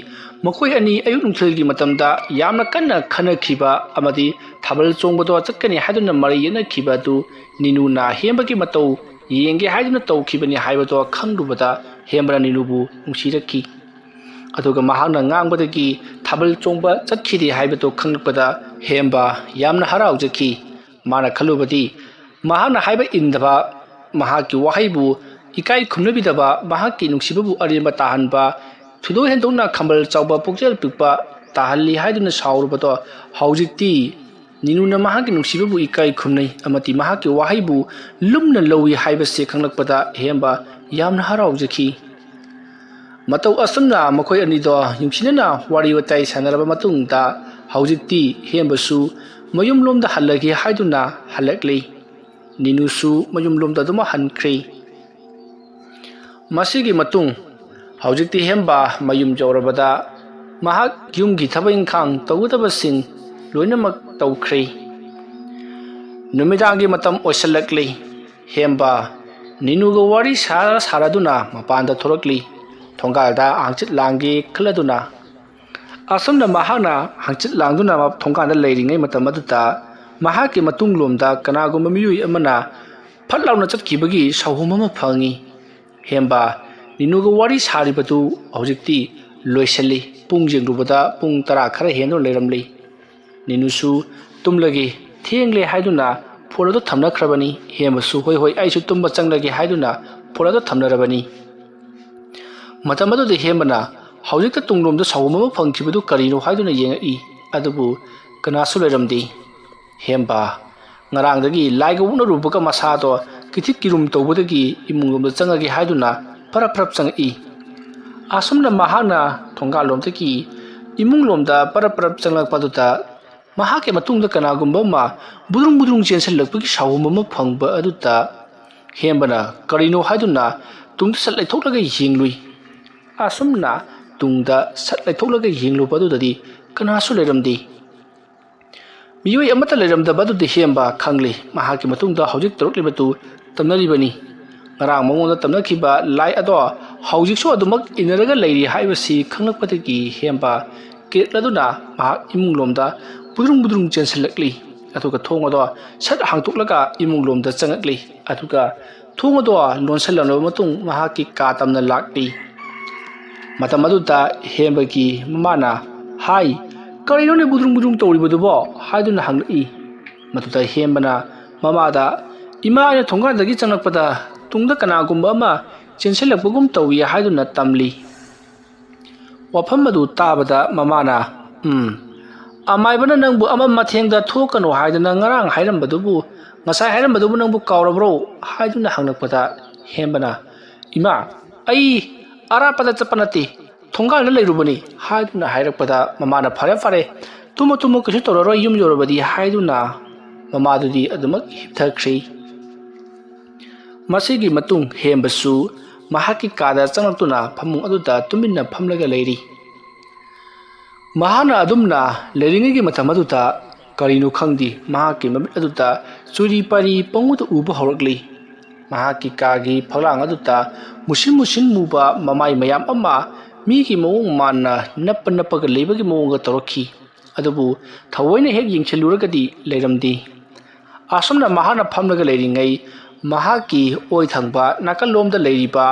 ꯃꯈꯣꯏ ꯑꯅꯤ ꯑꯌꯨꯛ ꯅꯨꯡꯊꯤꯜꯒꯤ ꯃꯇꯝꯗ ꯌꯥꯝꯅ ꯀꯟꯅ ꯈꯟꯅꯈꯤꯕ ꯑꯃꯗꯤ ꯊꯥꯕꯜ ꯆꯣꯡꯕꯗꯣ ꯆꯠꯀꯅꯤ ꯍꯥꯏꯗꯨꯅ ꯃꯔꯩ ꯌꯦꯠꯅꯈꯤꯕ ꯑꯗꯨ ꯅꯤꯅꯨꯅ ꯍꯦꯝꯕꯒꯤ ꯃꯇꯧ ꯌꯦꯡꯒꯦ ꯍꯥꯏꯗꯨꯅ ꯇꯧꯈꯤꯕꯅꯤ ꯍꯥꯏꯕꯗꯣ ꯈꯪꯂꯨꯕꯗ ꯍꯦꯝꯕꯅ ꯅꯤꯅꯨꯕꯨ ꯅꯨꯡꯁꯤꯔꯛꯈꯤ꯫ ꯑꯗꯨꯒ ꯃꯍꯥꯛꯅ ꯉꯥꯡꯕꯗꯒꯤ ꯊꯥꯕꯜ ꯆꯣꯡꯕ ꯆꯠꯈꯤꯗꯦ ꯍꯥꯏꯕꯗꯨ ꯈꯪꯂꯛꯄꯗ ꯍꯦꯝꯕ ꯌꯥꯝꯅ ꯍꯔꯥꯎꯖꯈꯤ꯫ ꯃꯥꯅ ꯈꯜꯂꯨꯕꯗꯤ ꯃꯍꯥꯛꯅ ꯍꯥꯏꯕ ꯏꯟꯗꯕ, ꯃꯍꯥꯛꯀꯤ ꯋꯥꯍꯩꯕꯨ ꯏꯀꯥꯏ ꯈꯨꯝꯅꯕꯤꯗꯕ, ꯃꯍꯥꯛꯀꯤ ꯅꯨꯡꯁꯤꯕꯕꯨ ꯑꯔꯦꯝꯕ ꯇꯥꯍꯟꯕ, ꯊꯣꯏꯗꯣꯛ ꯍꯦꯟꯗꯣꯛꯅ ꯈꯝꯕꯜ ꯆꯥꯎꯕ, ꯄꯨꯛꯆꯦꯜ ꯄꯤꯛꯄ ꯇꯥꯍꯜꯂꯤ ꯍꯥꯏꯗꯨꯅ ꯁꯥꯎꯔꯨꯕꯗꯣ ꯍꯧꯖꯤꯛꯇꯤ ꯅꯤꯅꯨꯅ ꯃꯍꯥꯛꯀꯤ ꯅꯨꯡꯁꯤꯕꯕꯨ ꯏꯀꯥꯏ ꯈꯨꯝꯅꯩ ꯑꯃꯗꯤ ꯃꯍꯥꯛꯀꯤ ꯋꯥꯍꯩꯕꯨ ꯂꯨꯝꯅ ꯂꯧꯏ ꯍꯥꯏꯕꯁꯤ ꯈꯪꯂꯛꯄꯗ ꯍꯦꯝꯕ ꯌꯥꯝꯅ ꯍꯔꯥꯎꯖꯈꯤ꯫ ꯃꯇꯧ ꯑꯁꯨꯝꯅ ꯃꯈꯣꯏ ꯑꯅꯤꯗꯣ ꯅꯨꯡꯁꯤꯅꯅ ꯋꯥꯔꯤ ꯋꯥꯇꯥꯏ ꯁꯥꯟꯅꯔꯕ ꯃꯇꯨꯡꯗ ꯍꯧꯖꯤꯛꯇꯤ ꯍꯦꯝꯕꯁꯨ ꯃꯌꯨꯝꯂꯣꯝꯗ ꯍꯜꯂꯒꯦ ꯍꯥꯏꯗꯨꯅ ꯍꯜꯂꯛꯂꯤ꯫ ꯅꯤꯅꯨꯁꯨ ꯃꯌꯨꯝꯂꯣꯝꯗ ꯑꯗꯨꯃꯛ ꯍꯟꯈ꯭ꯔꯦ꯫ ꯃꯁꯤꯒꯤ ꯃꯇꯨꯡ ꯍꯧꯖꯤꯛꯇꯤ ꯍꯦꯝꯕ ꯃꯌꯨꯝ ꯌꯧꯔꯕꯗ ꯃꯍꯥꯛ ꯌꯨꯝꯒꯤ ꯊꯕꯛ ꯏꯪꯈꯥꯡ ꯇꯧꯒꯗꯕꯁꯤꯡ ꯂꯣꯏꯅꯃꯛ ꯇꯧꯈ꯭ꯔꯦ꯫ ꯅꯨꯃꯤꯗꯥꯡꯒꯤ ꯃꯇꯝ ꯑꯣꯏꯁꯤꯜꯂꯛꯂꯤ꯫ ꯍꯦꯝꯕ ꯅꯤꯅꯨꯒ ꯋꯥꯔꯤ ꯁꯥꯔ ꯁꯥꯔꯗꯨꯅ ꯃꯄꯥꯟꯗ ꯊꯣꯔꯛꯂꯤ꯫ ꯊꯣꯡꯒꯥꯜꯗ ꯍꯪꯆꯤꯠ ꯂꯥꯡꯒꯦ ꯈꯜꯂꯗꯨꯅ꯫ ꯑꯁꯨꯝꯅ ꯃꯍꯥꯛꯅ ꯍꯪꯆꯤꯠ ꯂꯥꯡꯗꯨꯅ ꯊꯣꯡꯒꯥꯜꯗ ꯂꯩꯔꯤꯉꯩ ꯃꯇꯝ ꯑꯗꯨꯗ ꯃꯍꯥꯛꯀꯤ ꯃꯇꯨꯡꯂꯣꯝꯗ ꯀꯅꯥꯒꯨꯝꯕ ꯃꯤꯑꯣꯏ ꯑꯃꯅ ꯐꯠ ꯂꯥꯎꯅ ꯆꯠꯈꯤꯕꯒꯤ ꯁꯥꯎꯍꯨꯝ ꯑꯃ ꯐꯪꯉꯤ꯫ ꯍꯦꯝꯕ ꯅꯤꯅꯨꯒ ꯋꯥꯔꯤ ꯁꯥꯔꯤꯕꯗꯨ ꯍꯧꯖꯤꯛꯇꯤ ꯂꯣꯏꯁꯤꯜꯂꯤ꯫ ꯄꯨꯡ ꯌꯦꯡꯂꯨꯕꯗ ꯄꯨꯡ ꯇꯔꯥ ꯈꯔ ꯍꯦꯟꯗꯨꯅ ꯂꯩꯔꯝꯂꯤ꯫ ꯅꯤꯅꯨꯁꯨ ꯇꯨꯝꯂꯒꯦ, ꯊꯦꯡꯂꯦ ꯍꯥꯏꯗꯨꯅ ꯐꯣꯟ ꯑꯗꯨ ꯊꯝꯅꯈ꯭ꯔꯕꯅꯤ꯫ ꯍꯦꯝꯕꯁꯨ "ꯍꯣꯏ, ꯍꯣꯏ, ꯑꯩꯁꯨ ꯇꯨꯝꯕ ꯆꯪꯂꯒꯦ" ꯍꯥꯏꯗꯨꯅ ꯐꯣꯟ ꯑꯗꯨ ꯊꯝꯅꯔꯕꯅꯤ꯫ ꯃꯇꯝ ꯑꯗꯨꯗ ꯍꯦꯝꯕꯅ ꯍꯧꯖꯤꯛꯇ ꯇꯨꯡꯂꯣꯝꯗ ꯁꯥꯎꯍꯨꯝ ꯑꯃ ꯐꯪꯈꯤꯕꯗꯨ ꯀꯔꯤꯅꯣ ꯍꯥꯏꯗꯨꯅ ꯌꯦꯡꯉꯛꯏ꯫ ꯑꯗꯨꯕꯨ ꯀꯅꯥꯁꯨ ꯂꯩꯔꯝꯗꯦ꯫ ꯍꯦꯝꯕ ꯉꯔꯥꯡꯗꯒꯤ ꯂꯥꯏꯒ ꯑꯣꯛꯅꯔꯨꯕꯒ ꯃꯁꯥꯗꯣ ꯀꯤꯊꯤꯛ ꯀꯤꯔꯨꯝ ꯇꯧꯕꯗꯒꯤ ꯏꯃꯨꯡꯂꯣꯝꯗ ꯆꯪꯉꯒꯦ ꯍꯥꯏꯗꯨꯅ ꯐꯔꯞ ꯐꯔꯞ ꯆꯪꯉꯛꯏ꯫ ꯑꯁꯨꯝꯅ ꯃꯍꯥꯛꯅ ꯊꯣꯡꯒꯥꯜꯂꯣꯝꯗꯒꯤ ꯏꯃꯨꯡꯂꯣꯝꯗ ꯄꯔꯞ ꯄꯔꯞ ꯆꯪꯂꯛꯄ ꯑꯗꯨꯗ ꯃꯍꯥꯛꯀꯤ ꯃꯇꯨꯡꯗ ꯀꯅꯥꯒꯨꯝꯕ ꯑꯃ ꯕꯨꯗ꯭ꯔꯨꯡ ꯕꯨꯗ꯭ꯔꯨꯡ ꯆꯦꯟꯁꯤꯜꯂꯛꯄꯒꯤ ꯁꯥꯎꯍꯨꯝ ꯑꯃ ꯐꯪꯕ ꯑꯗꯨꯗ ꯍꯦꯝꯕꯅ ꯀꯔꯤꯅꯣ ꯍꯥꯏꯗꯨꯅ ꯇꯨꯡꯗ ꯁꯠ ꯂꯩꯊꯣꯛꯂꯒ ꯌꯦꯡꯂꯨꯏ꯫ ꯑꯁꯨꯝꯅ ꯇꯨꯡꯗ ꯁꯠ ꯂꯩꯊꯣꯛꯂꯒ ꯌꯦꯡꯂꯨꯕ ꯑꯗꯨꯗꯗꯤ ꯀꯅꯥꯁꯨ ꯂꯩꯔꯝꯗꯦ꯫ ꯃꯤꯑꯣꯏ ꯑꯃꯠꯇ ꯂꯩꯔꯝꯗꯕ ꯑꯗꯨꯗ ꯍꯦꯝꯕ ꯈꯪꯂꯤ꯫ ꯃꯍꯥꯛꯀꯤ ꯃꯇꯨꯡꯗ ꯍꯧꯖꯤꯛ ꯇꯧꯔꯛꯂꯤꯕꯗꯨ ꯇꯝꯅꯔꯤꯕꯅꯤ꯫ ꯉꯔꯥꯡ ꯃꯉꯣꯟꯗ ꯇꯝꯅꯈꯤꯕ ꯂꯥꯏ ꯑꯗꯣ ꯍꯧꯖꯤꯛꯁꯨ ꯑꯗꯨꯃꯛ ꯏꯟꯅꯔꯒ ꯂꯩꯔꯤ ꯍꯥꯏꯕꯁꯤ ꯈꯪꯂꯛꯄꯗꯒꯤ ꯍꯦꯝꯕ ꯀꯤꯔꯛꯂꯗꯨꯅ ꯃꯍꯥꯛ ꯏꯃꯨꯡꯂꯣꯝꯗ ꯕꯨꯗ꯭ꯔꯨꯡ ꯕꯨꯗ꯭ꯔꯨꯡ ꯆꯦꯟꯁꯤꯜꯂꯛꯂꯤ꯫ ꯑꯗꯨꯒ ꯊꯣꯡ ꯑꯗꯣ ꯁꯠ ꯍꯥꯡꯇꯣꯛꯂꯒ ꯏꯃꯨꯡꯂꯣꯝꯗ ꯆꯪꯉꯛꯂꯤ꯫ ꯑꯗꯨꯒ ꯊꯣꯡ ꯑꯗꯣ ꯂꯣꯟꯁꯤꯜꯂꯕ ꯃꯇꯨꯡ ꯃꯍꯥꯛꯀꯤ ꯀꯥ ꯇꯝꯅ ꯂꯥꯛꯂꯤ꯫ ꯃꯇꯝ ꯑꯗꯨꯗ ꯍꯦꯝꯕꯒꯤ ꯃꯃꯥꯅ ꯍꯥꯏ, "ꯀꯔꯤꯅꯣꯅꯦ ꯕꯨꯗ꯭ꯔꯨꯡ ꯕꯨꯗ꯭ꯔꯨꯡ ꯇꯧꯔꯤꯕꯗꯨꯕꯣ?" ꯍꯥꯏꯗꯨꯅ ꯍꯪꯂꯛꯏ꯫ ꯃꯗꯨꯗ ꯍꯦꯝꯕꯅ ꯃꯃꯥꯗ, "ꯏꯃꯥ, ꯑꯩꯅ ꯊꯣꯡꯒꯥꯟꯗꯒꯤ ꯆꯪꯂꯛꯄꯗ ꯇꯨꯡꯗ ꯀꯅꯥꯒꯨꯝꯕ ꯑꯃ ꯆꯦꯟꯁꯤꯜꯂꯛꯄꯒꯨꯝ ꯇꯧꯏ" ꯍꯥꯏꯗꯨꯅ ꯇꯝꯂꯤ꯫ ꯋꯥꯐꯝ ꯑꯗꯨ ꯇꯥꯕꯗ ꯃꯃꯥꯅ, "ꯎꯝ, ꯑꯃꯥꯏꯕꯅ ꯅꯪꯕꯨ ꯑꯃꯝ ꯑꯊꯦꯡꯗ ꯊꯣꯛꯀꯅꯨ ꯍꯥꯏꯗꯅ ꯉꯔꯥꯡ ꯍꯥꯏꯔꯝꯕꯗꯨꯕꯨ, ꯉꯁꯥꯏ ꯍꯥꯏꯔꯝꯕꯗꯨꯕꯨ ꯅꯪꯕꯨ ꯀꯥꯎꯔꯕ꯭ꯔꯣ?" ꯍꯥꯏꯗꯨꯅ ꯍꯪꯂꯛꯄꯗ ꯍꯦꯝꯕꯅ, "ꯏꯃꯥ, ꯑꯩ ꯑꯔꯥꯞꯄꯗ ꯆꯠꯄ ꯅꯠꯇꯦ, ꯊꯣꯡꯒꯥꯜꯗ ꯂꯩꯔꯨꯕꯅꯤ" ꯍꯥꯏꯗꯨꯅ ꯍꯥꯏꯔꯛꯄꯗ ꯃꯃꯥꯅ, "ꯐꯔꯦ, ꯐꯔꯦ, ꯇꯨꯝꯃꯨ, ꯇꯨꯝꯃꯨ, ꯀꯩꯁꯨ ꯇꯧꯔꯔꯣꯏ, ꯌꯨꯝ ꯌꯧꯔꯕꯗꯤ" ꯍꯥꯏꯗꯨꯅ ꯃꯃꯥꯗꯨꯗꯤ ꯑꯗꯨꯃꯛ ꯍꯤꯞꯊꯈ꯭ꯔꯤ꯫ ꯃꯁꯤꯒꯤ ꯃꯇꯨꯡ ꯍꯦꯝꯕꯁꯨ ꯃꯍꯥꯛꯀꯤ ꯀꯥꯗ ꯆꯪꯂꯛꯇꯨꯅ ꯐꯃꯨꯡ ꯑꯗꯨꯗ ꯇꯨꯃꯤꯟꯅ ꯐꯝꯂꯒ ꯂꯩꯔꯤ꯫ ꯃꯍꯥꯛꯅ ꯑꯗꯨꯝꯅ ꯂꯩꯔꯤꯉꯩꯒꯤ ꯃꯇꯝ ꯑꯗꯨꯗ ꯀꯔꯤꯅꯣ ꯈꯪꯗꯦ, ꯃꯍꯥꯛꯀꯤ ꯃꯃꯤꯠ ꯑꯗꯨꯗ ꯆꯨꯔꯤ ꯄꯥꯔꯤ ꯄꯪꯎꯗ ꯎꯕ ꯍꯧꯔꯛꯂꯤ꯫ ꯃꯍꯥꯛꯀꯤ ꯀꯥꯒꯤ ꯐꯛꯂꯥꯡ ꯑꯗꯨꯗ ꯃꯨꯁꯤꯟ ꯃꯨꯁꯤꯟ ꯃꯨꯕ ꯃꯃꯥꯏ ꯃꯌꯥꯝ ꯑꯃ ꯃꯤꯒꯤ ꯃꯑꯣꯡ ꯃꯥꯟꯅ ꯅꯞꯄ ꯅꯞꯄꯒ ꯂꯩꯕꯒꯤ ꯃꯑꯣꯡꯒ ꯇꯧꯔꯛꯈꯤ꯫ ꯑꯗꯨꯕꯨ ꯊꯑꯣꯏꯅ ꯍꯦꯛ ꯌꯦꯡꯁꯤꯜꯂꯨꯔꯒꯗꯤ ꯂꯩꯔꯝꯗꯦ꯫ ꯑꯁꯨꯝꯅ ꯃꯍꯥꯛꯅ ꯐꯝꯂꯒ ꯂꯩꯔꯤꯉꯩ, ꯃꯍꯥꯛꯀꯤ ꯑꯣꯏ ꯊꯪꯕ ꯅꯥꯀꯜꯂꯣꯝꯗ ꯂꯩꯔꯤꯕ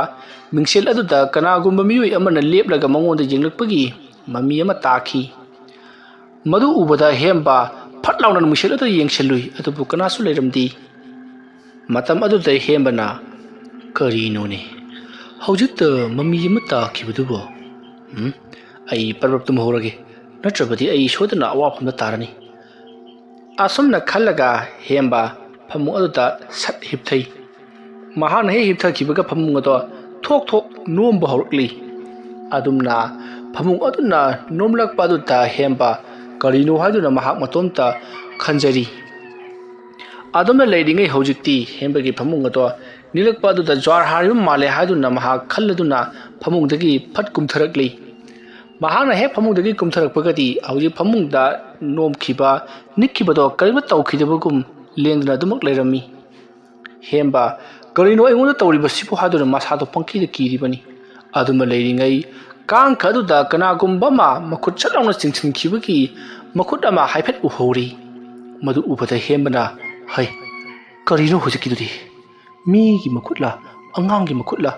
ꯃꯤꯡꯁꯦꯜ ꯑꯗꯨꯗ ꯀꯅꯥꯒꯨꯝꯕ ꯃꯤꯑꯣꯏ ꯑꯃꯅ ꯂꯦꯞꯂꯒ ꯃꯉꯣꯟꯗ ꯌꯦꯡꯂꯛꯄꯒꯤ ꯃꯃꯤ ꯑꯃ ꯇꯥꯈꯤ꯫ ꯃꯗꯨ ꯎꯕꯗ ꯍꯦꯝꯕ ꯐꯠ ꯂꯥꯎꯅ ꯃꯤꯡꯁꯦꯜ ꯑꯗꯨ ꯌꯦꯡꯁꯤꯜꯂꯨꯏ, ꯑꯗꯨꯕꯨ ꯀꯅꯥꯁꯨ ꯂꯩꯔꯝꯗꯦ꯫ ꯃꯇꯝ ꯑꯗꯨꯗ ꯍꯦꯝꯕꯅ, "ꯀꯔꯤꯅꯣꯅꯦ ꯍꯧꯖꯤꯛꯇ ꯃꯃꯤ ꯑꯃ ꯇꯥꯈꯤꯕꯗꯨꯕꯣ? ꯎꯝ, ꯑꯩ ꯄꯔꯞ ꯇꯨꯝꯍꯧꯔꯒꯦ, ꯅꯠꯇ꯭ꯔꯕꯗꯤ ꯑꯩ ꯁꯣꯏꯗꯅ ꯑꯋꯥꯐꯝꯗ ꯇꯥꯔꯅꯤ꯫" ꯑꯁꯨꯝꯅ ꯈꯜꯂꯒ ꯍꯦꯝꯕ ꯐꯃꯨꯡ ꯑꯗꯨꯗ ꯁꯠ ꯍꯤꯞꯊꯩ꯫ ꯃꯍꯥꯛꯅ ꯍꯦꯛ ꯍꯤꯞꯊꯈꯤꯕꯒ ꯐꯃꯨꯡ ꯑꯗꯣ ꯊꯣꯛ ꯊꯣꯛ ꯅꯣꯝꯕ ꯍꯧꯔꯛꯂꯤ꯫ ꯑꯗꯨꯝꯅ ꯐꯃꯨꯡ ꯑꯗꯨꯅ ꯅꯣꯝꯂꯛꯄ ꯑꯗꯨꯗ ꯍꯦꯝꯕ ꯀꯔꯤꯅꯣ ꯍꯥꯏꯗꯨꯅ ꯃꯍꯥꯛ ꯃꯇꯣꯝꯇ ꯈꯟꯖꯔꯤ꯫ ꯑꯗꯨꯝꯅ ꯂꯩꯔꯤꯉꯩ ꯍꯧꯖꯤꯛꯇꯤ ꯍꯦꯝꯕꯒꯤ ꯐꯃꯨꯡ ꯑꯗꯣ ꯅꯤꯛꯂꯛꯄ ꯑꯗꯨꯗ ꯖ꯭ꯋꯥꯔ ꯍꯥꯔꯤꯕ ꯃꯥꯜꯂꯦ ꯍꯥꯏꯗꯨꯅ ꯃꯍꯥꯛ ꯈꯜꯂꯗꯨꯅ ꯐꯃꯨꯡꯗꯒꯤ ꯐꯠ ꯀꯨꯝꯊꯔꯛꯂꯤ꯫ ꯃꯍꯥꯛꯅ ꯍꯦꯛ ꯐꯃꯨꯡꯗꯒꯤ ꯀꯨꯝꯊꯔꯛꯄꯒꯗꯤ ꯍꯧꯖꯤꯛ ꯐꯃꯨꯡꯗ ꯅꯣꯝꯈꯤꯕ, ꯅꯤꯛꯈꯤꯕꯗꯣ ꯀꯔꯤꯝꯇ ꯇꯧꯈꯤꯗꯕꯒꯨꯝ ꯂꯦꯡꯗꯅ ꯑꯗꯨꯃꯛ ꯂꯩꯔꯝꯃꯤ꯫ ꯍꯦꯝꯕ, "ꯀꯔꯤꯅꯣ ꯑꯩꯉꯣꯟꯗ ꯇꯧꯔꯤꯕꯁꯤꯕꯨ?" ꯍꯥꯏꯗꯨꯅ ꯃꯁꯥꯗꯣ ꯄꯪꯀꯤꯗ ꯀꯤꯔꯤꯕꯅꯤ꯫ ꯑꯗꯨꯃ ꯂꯩꯔꯤꯉꯩ ꯀꯥꯡꯈ ꯑꯗꯨꯗ ꯀꯅꯥꯒꯨꯝꯕ ꯑꯃ ꯃꯈꯨꯠ ꯁꯠ ꯂꯥꯎꯅ ꯆꯤꯡꯁꯤꯟꯈꯤꯕꯒꯤ ꯃꯈꯨꯠ ꯑꯃ ꯍꯥꯏꯐꯦꯠ ꯎꯍꯧꯔꯤ꯫ ꯃꯗꯨ ꯎꯕꯗ ꯍꯦꯝꯕꯅ, "ꯍꯩ, ꯀꯔꯤꯅꯣ ꯍꯧꯖꯤꯛꯀꯤꯗꯨꯗꯤ? ꯃꯤꯒꯤ ꯃꯈꯨꯠꯂ, ꯑꯉꯥꯡꯒꯤ ꯃꯈꯨꯠꯂ,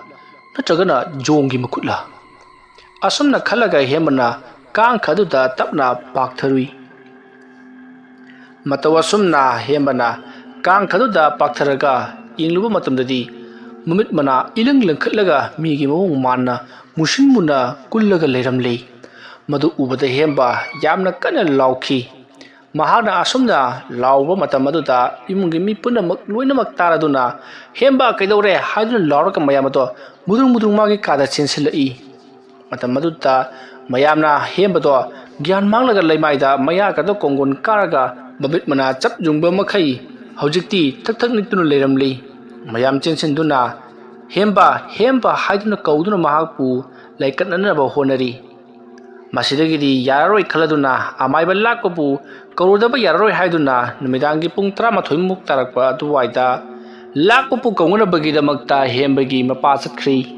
ꯅꯠꯇ꯭ꯔꯒꯅ ꯖꯣꯡꯒꯤ ꯃꯈꯨꯠꯂ?" ꯑꯁꯨꯝꯅ ꯈꯜꯂꯒ ꯍꯦꯝꯕꯅ ꯀꯥꯡꯈ ꯑꯗꯨꯗ ꯇꯞꯅ ꯄꯥꯛꯊꯔꯨꯏ꯫ ꯃꯇꯧ ꯑꯁꯨꯝꯅ ꯍꯦꯝꯕꯅ ꯀꯥꯡꯈ ꯑꯗꯨꯗ ꯄꯥꯛꯊꯔꯒ ꯌꯦꯡꯂꯨꯕ ꯃꯇꯝꯗꯗꯤ ꯃꯃꯤꯠ ꯃꯅꯥ ꯏꯂꯪ ꯂꯪꯈꯠꯂꯒ ꯃꯤꯒꯤ ꯃꯑꯣꯡ ꯃꯥꯟꯅ ꯃꯨꯁꯤꯟ ꯃꯨꯅ ꯀꯨꯜꯂꯒ ꯂꯩꯔꯝꯂꯦ꯫ ꯃꯗꯨ ꯎꯕꯗ ꯍꯦꯝꯕ ꯌꯥꯝꯅ ꯀꯟꯅ ꯂꯥꯎꯈꯤ꯫ ꯃꯍꯥꯛꯅ ꯑꯁꯨꯝꯅ ꯂꯥꯎꯕ ꯃꯇꯝ ꯑꯗꯨꯗ ꯏꯃꯨꯡꯒꯤ ꯃꯤ ꯄꯨꯝꯅꯃꯛ ꯂꯣꯏꯅꯃꯛ ꯇꯥꯔꯗꯨꯅ, "ꯍꯦꯝꯕ ꯀꯩꯗꯧꯔꯦ?" ꯍꯥꯏꯗꯨꯅ ꯂꯥꯎꯔꯒ ꯃꯌꯥꯝ ꯑꯗꯣ ꯃꯨꯗ꯭ꯔꯨꯡ ꯃꯨꯗ꯭ꯔꯨꯡ ꯃꯥꯒꯤ ꯀꯥꯗ ꯆꯦꯟꯁꯤꯜꯂꯛꯏ꯫ ꯃꯇꯝ ꯑꯗꯨꯗ ꯃꯌꯥꯝꯅ ꯍꯦꯝꯕꯗꯣ ꯒ꯭ꯌꯥꯟ ꯃꯥꯡꯂꯒ ꯂꯩꯃꯥꯏꯗ ꯃꯌꯥꯒꯗꯣ ꯀꯣꯡꯒꯣꯟ ꯀꯥꯔꯒ ꯃꯃꯤꯠ ꯃꯅꯥ ꯆꯞ ꯌꯨꯡꯕ ꯃꯈꯩ ꯍꯧꯖꯤꯛꯇꯤ ꯊꯛ ꯊꯛ ꯅꯤꯛꯇꯨꯅ ꯂꯩꯔꯝꯂꯤ꯫ ꯃꯌꯥꯝ ꯆꯦꯟꯁꯤꯟꯗꯨꯅ, "ꯍꯦꯝꯕ, ꯍꯦꯝꯕ" ꯍꯥꯏꯗꯨꯅ ꯀꯧꯗꯨꯅ ꯃꯍꯥꯛꯄꯨ ꯂꯩꯀꯠꯅꯅꯕ ꯍꯣꯠꯅꯔꯤ꯫ ꯃꯁꯤꯗꯒꯤꯗꯤ ꯌꯥꯔꯔꯣꯏ ꯈꯜꯂꯗꯨꯅ ꯑꯃꯥꯏꯕ ꯂꯥꯛꯄꯕꯨ ꯀꯧꯔꯨꯗꯕ ꯌꯥꯔꯔꯣꯏ ꯍꯥꯏꯗꯨꯅ ꯅꯨꯃꯤꯗꯥꯡꯒꯤ ꯄꯨꯡ ꯇꯔꯥꯃꯥꯊꯣꯏꯃꯨꯛ ꯇꯥꯔꯛꯄ ꯑꯗꯨꯋꯥꯏꯗ ꯂꯥꯛꯄꯕꯨ ꯀꯧꯅꯅꯕꯒꯤꯗꯃꯛꯇ ꯍꯦꯝꯕꯒꯤ ꯃꯄꯥ ꯆꯠꯈ꯭ꯔꯤ꯫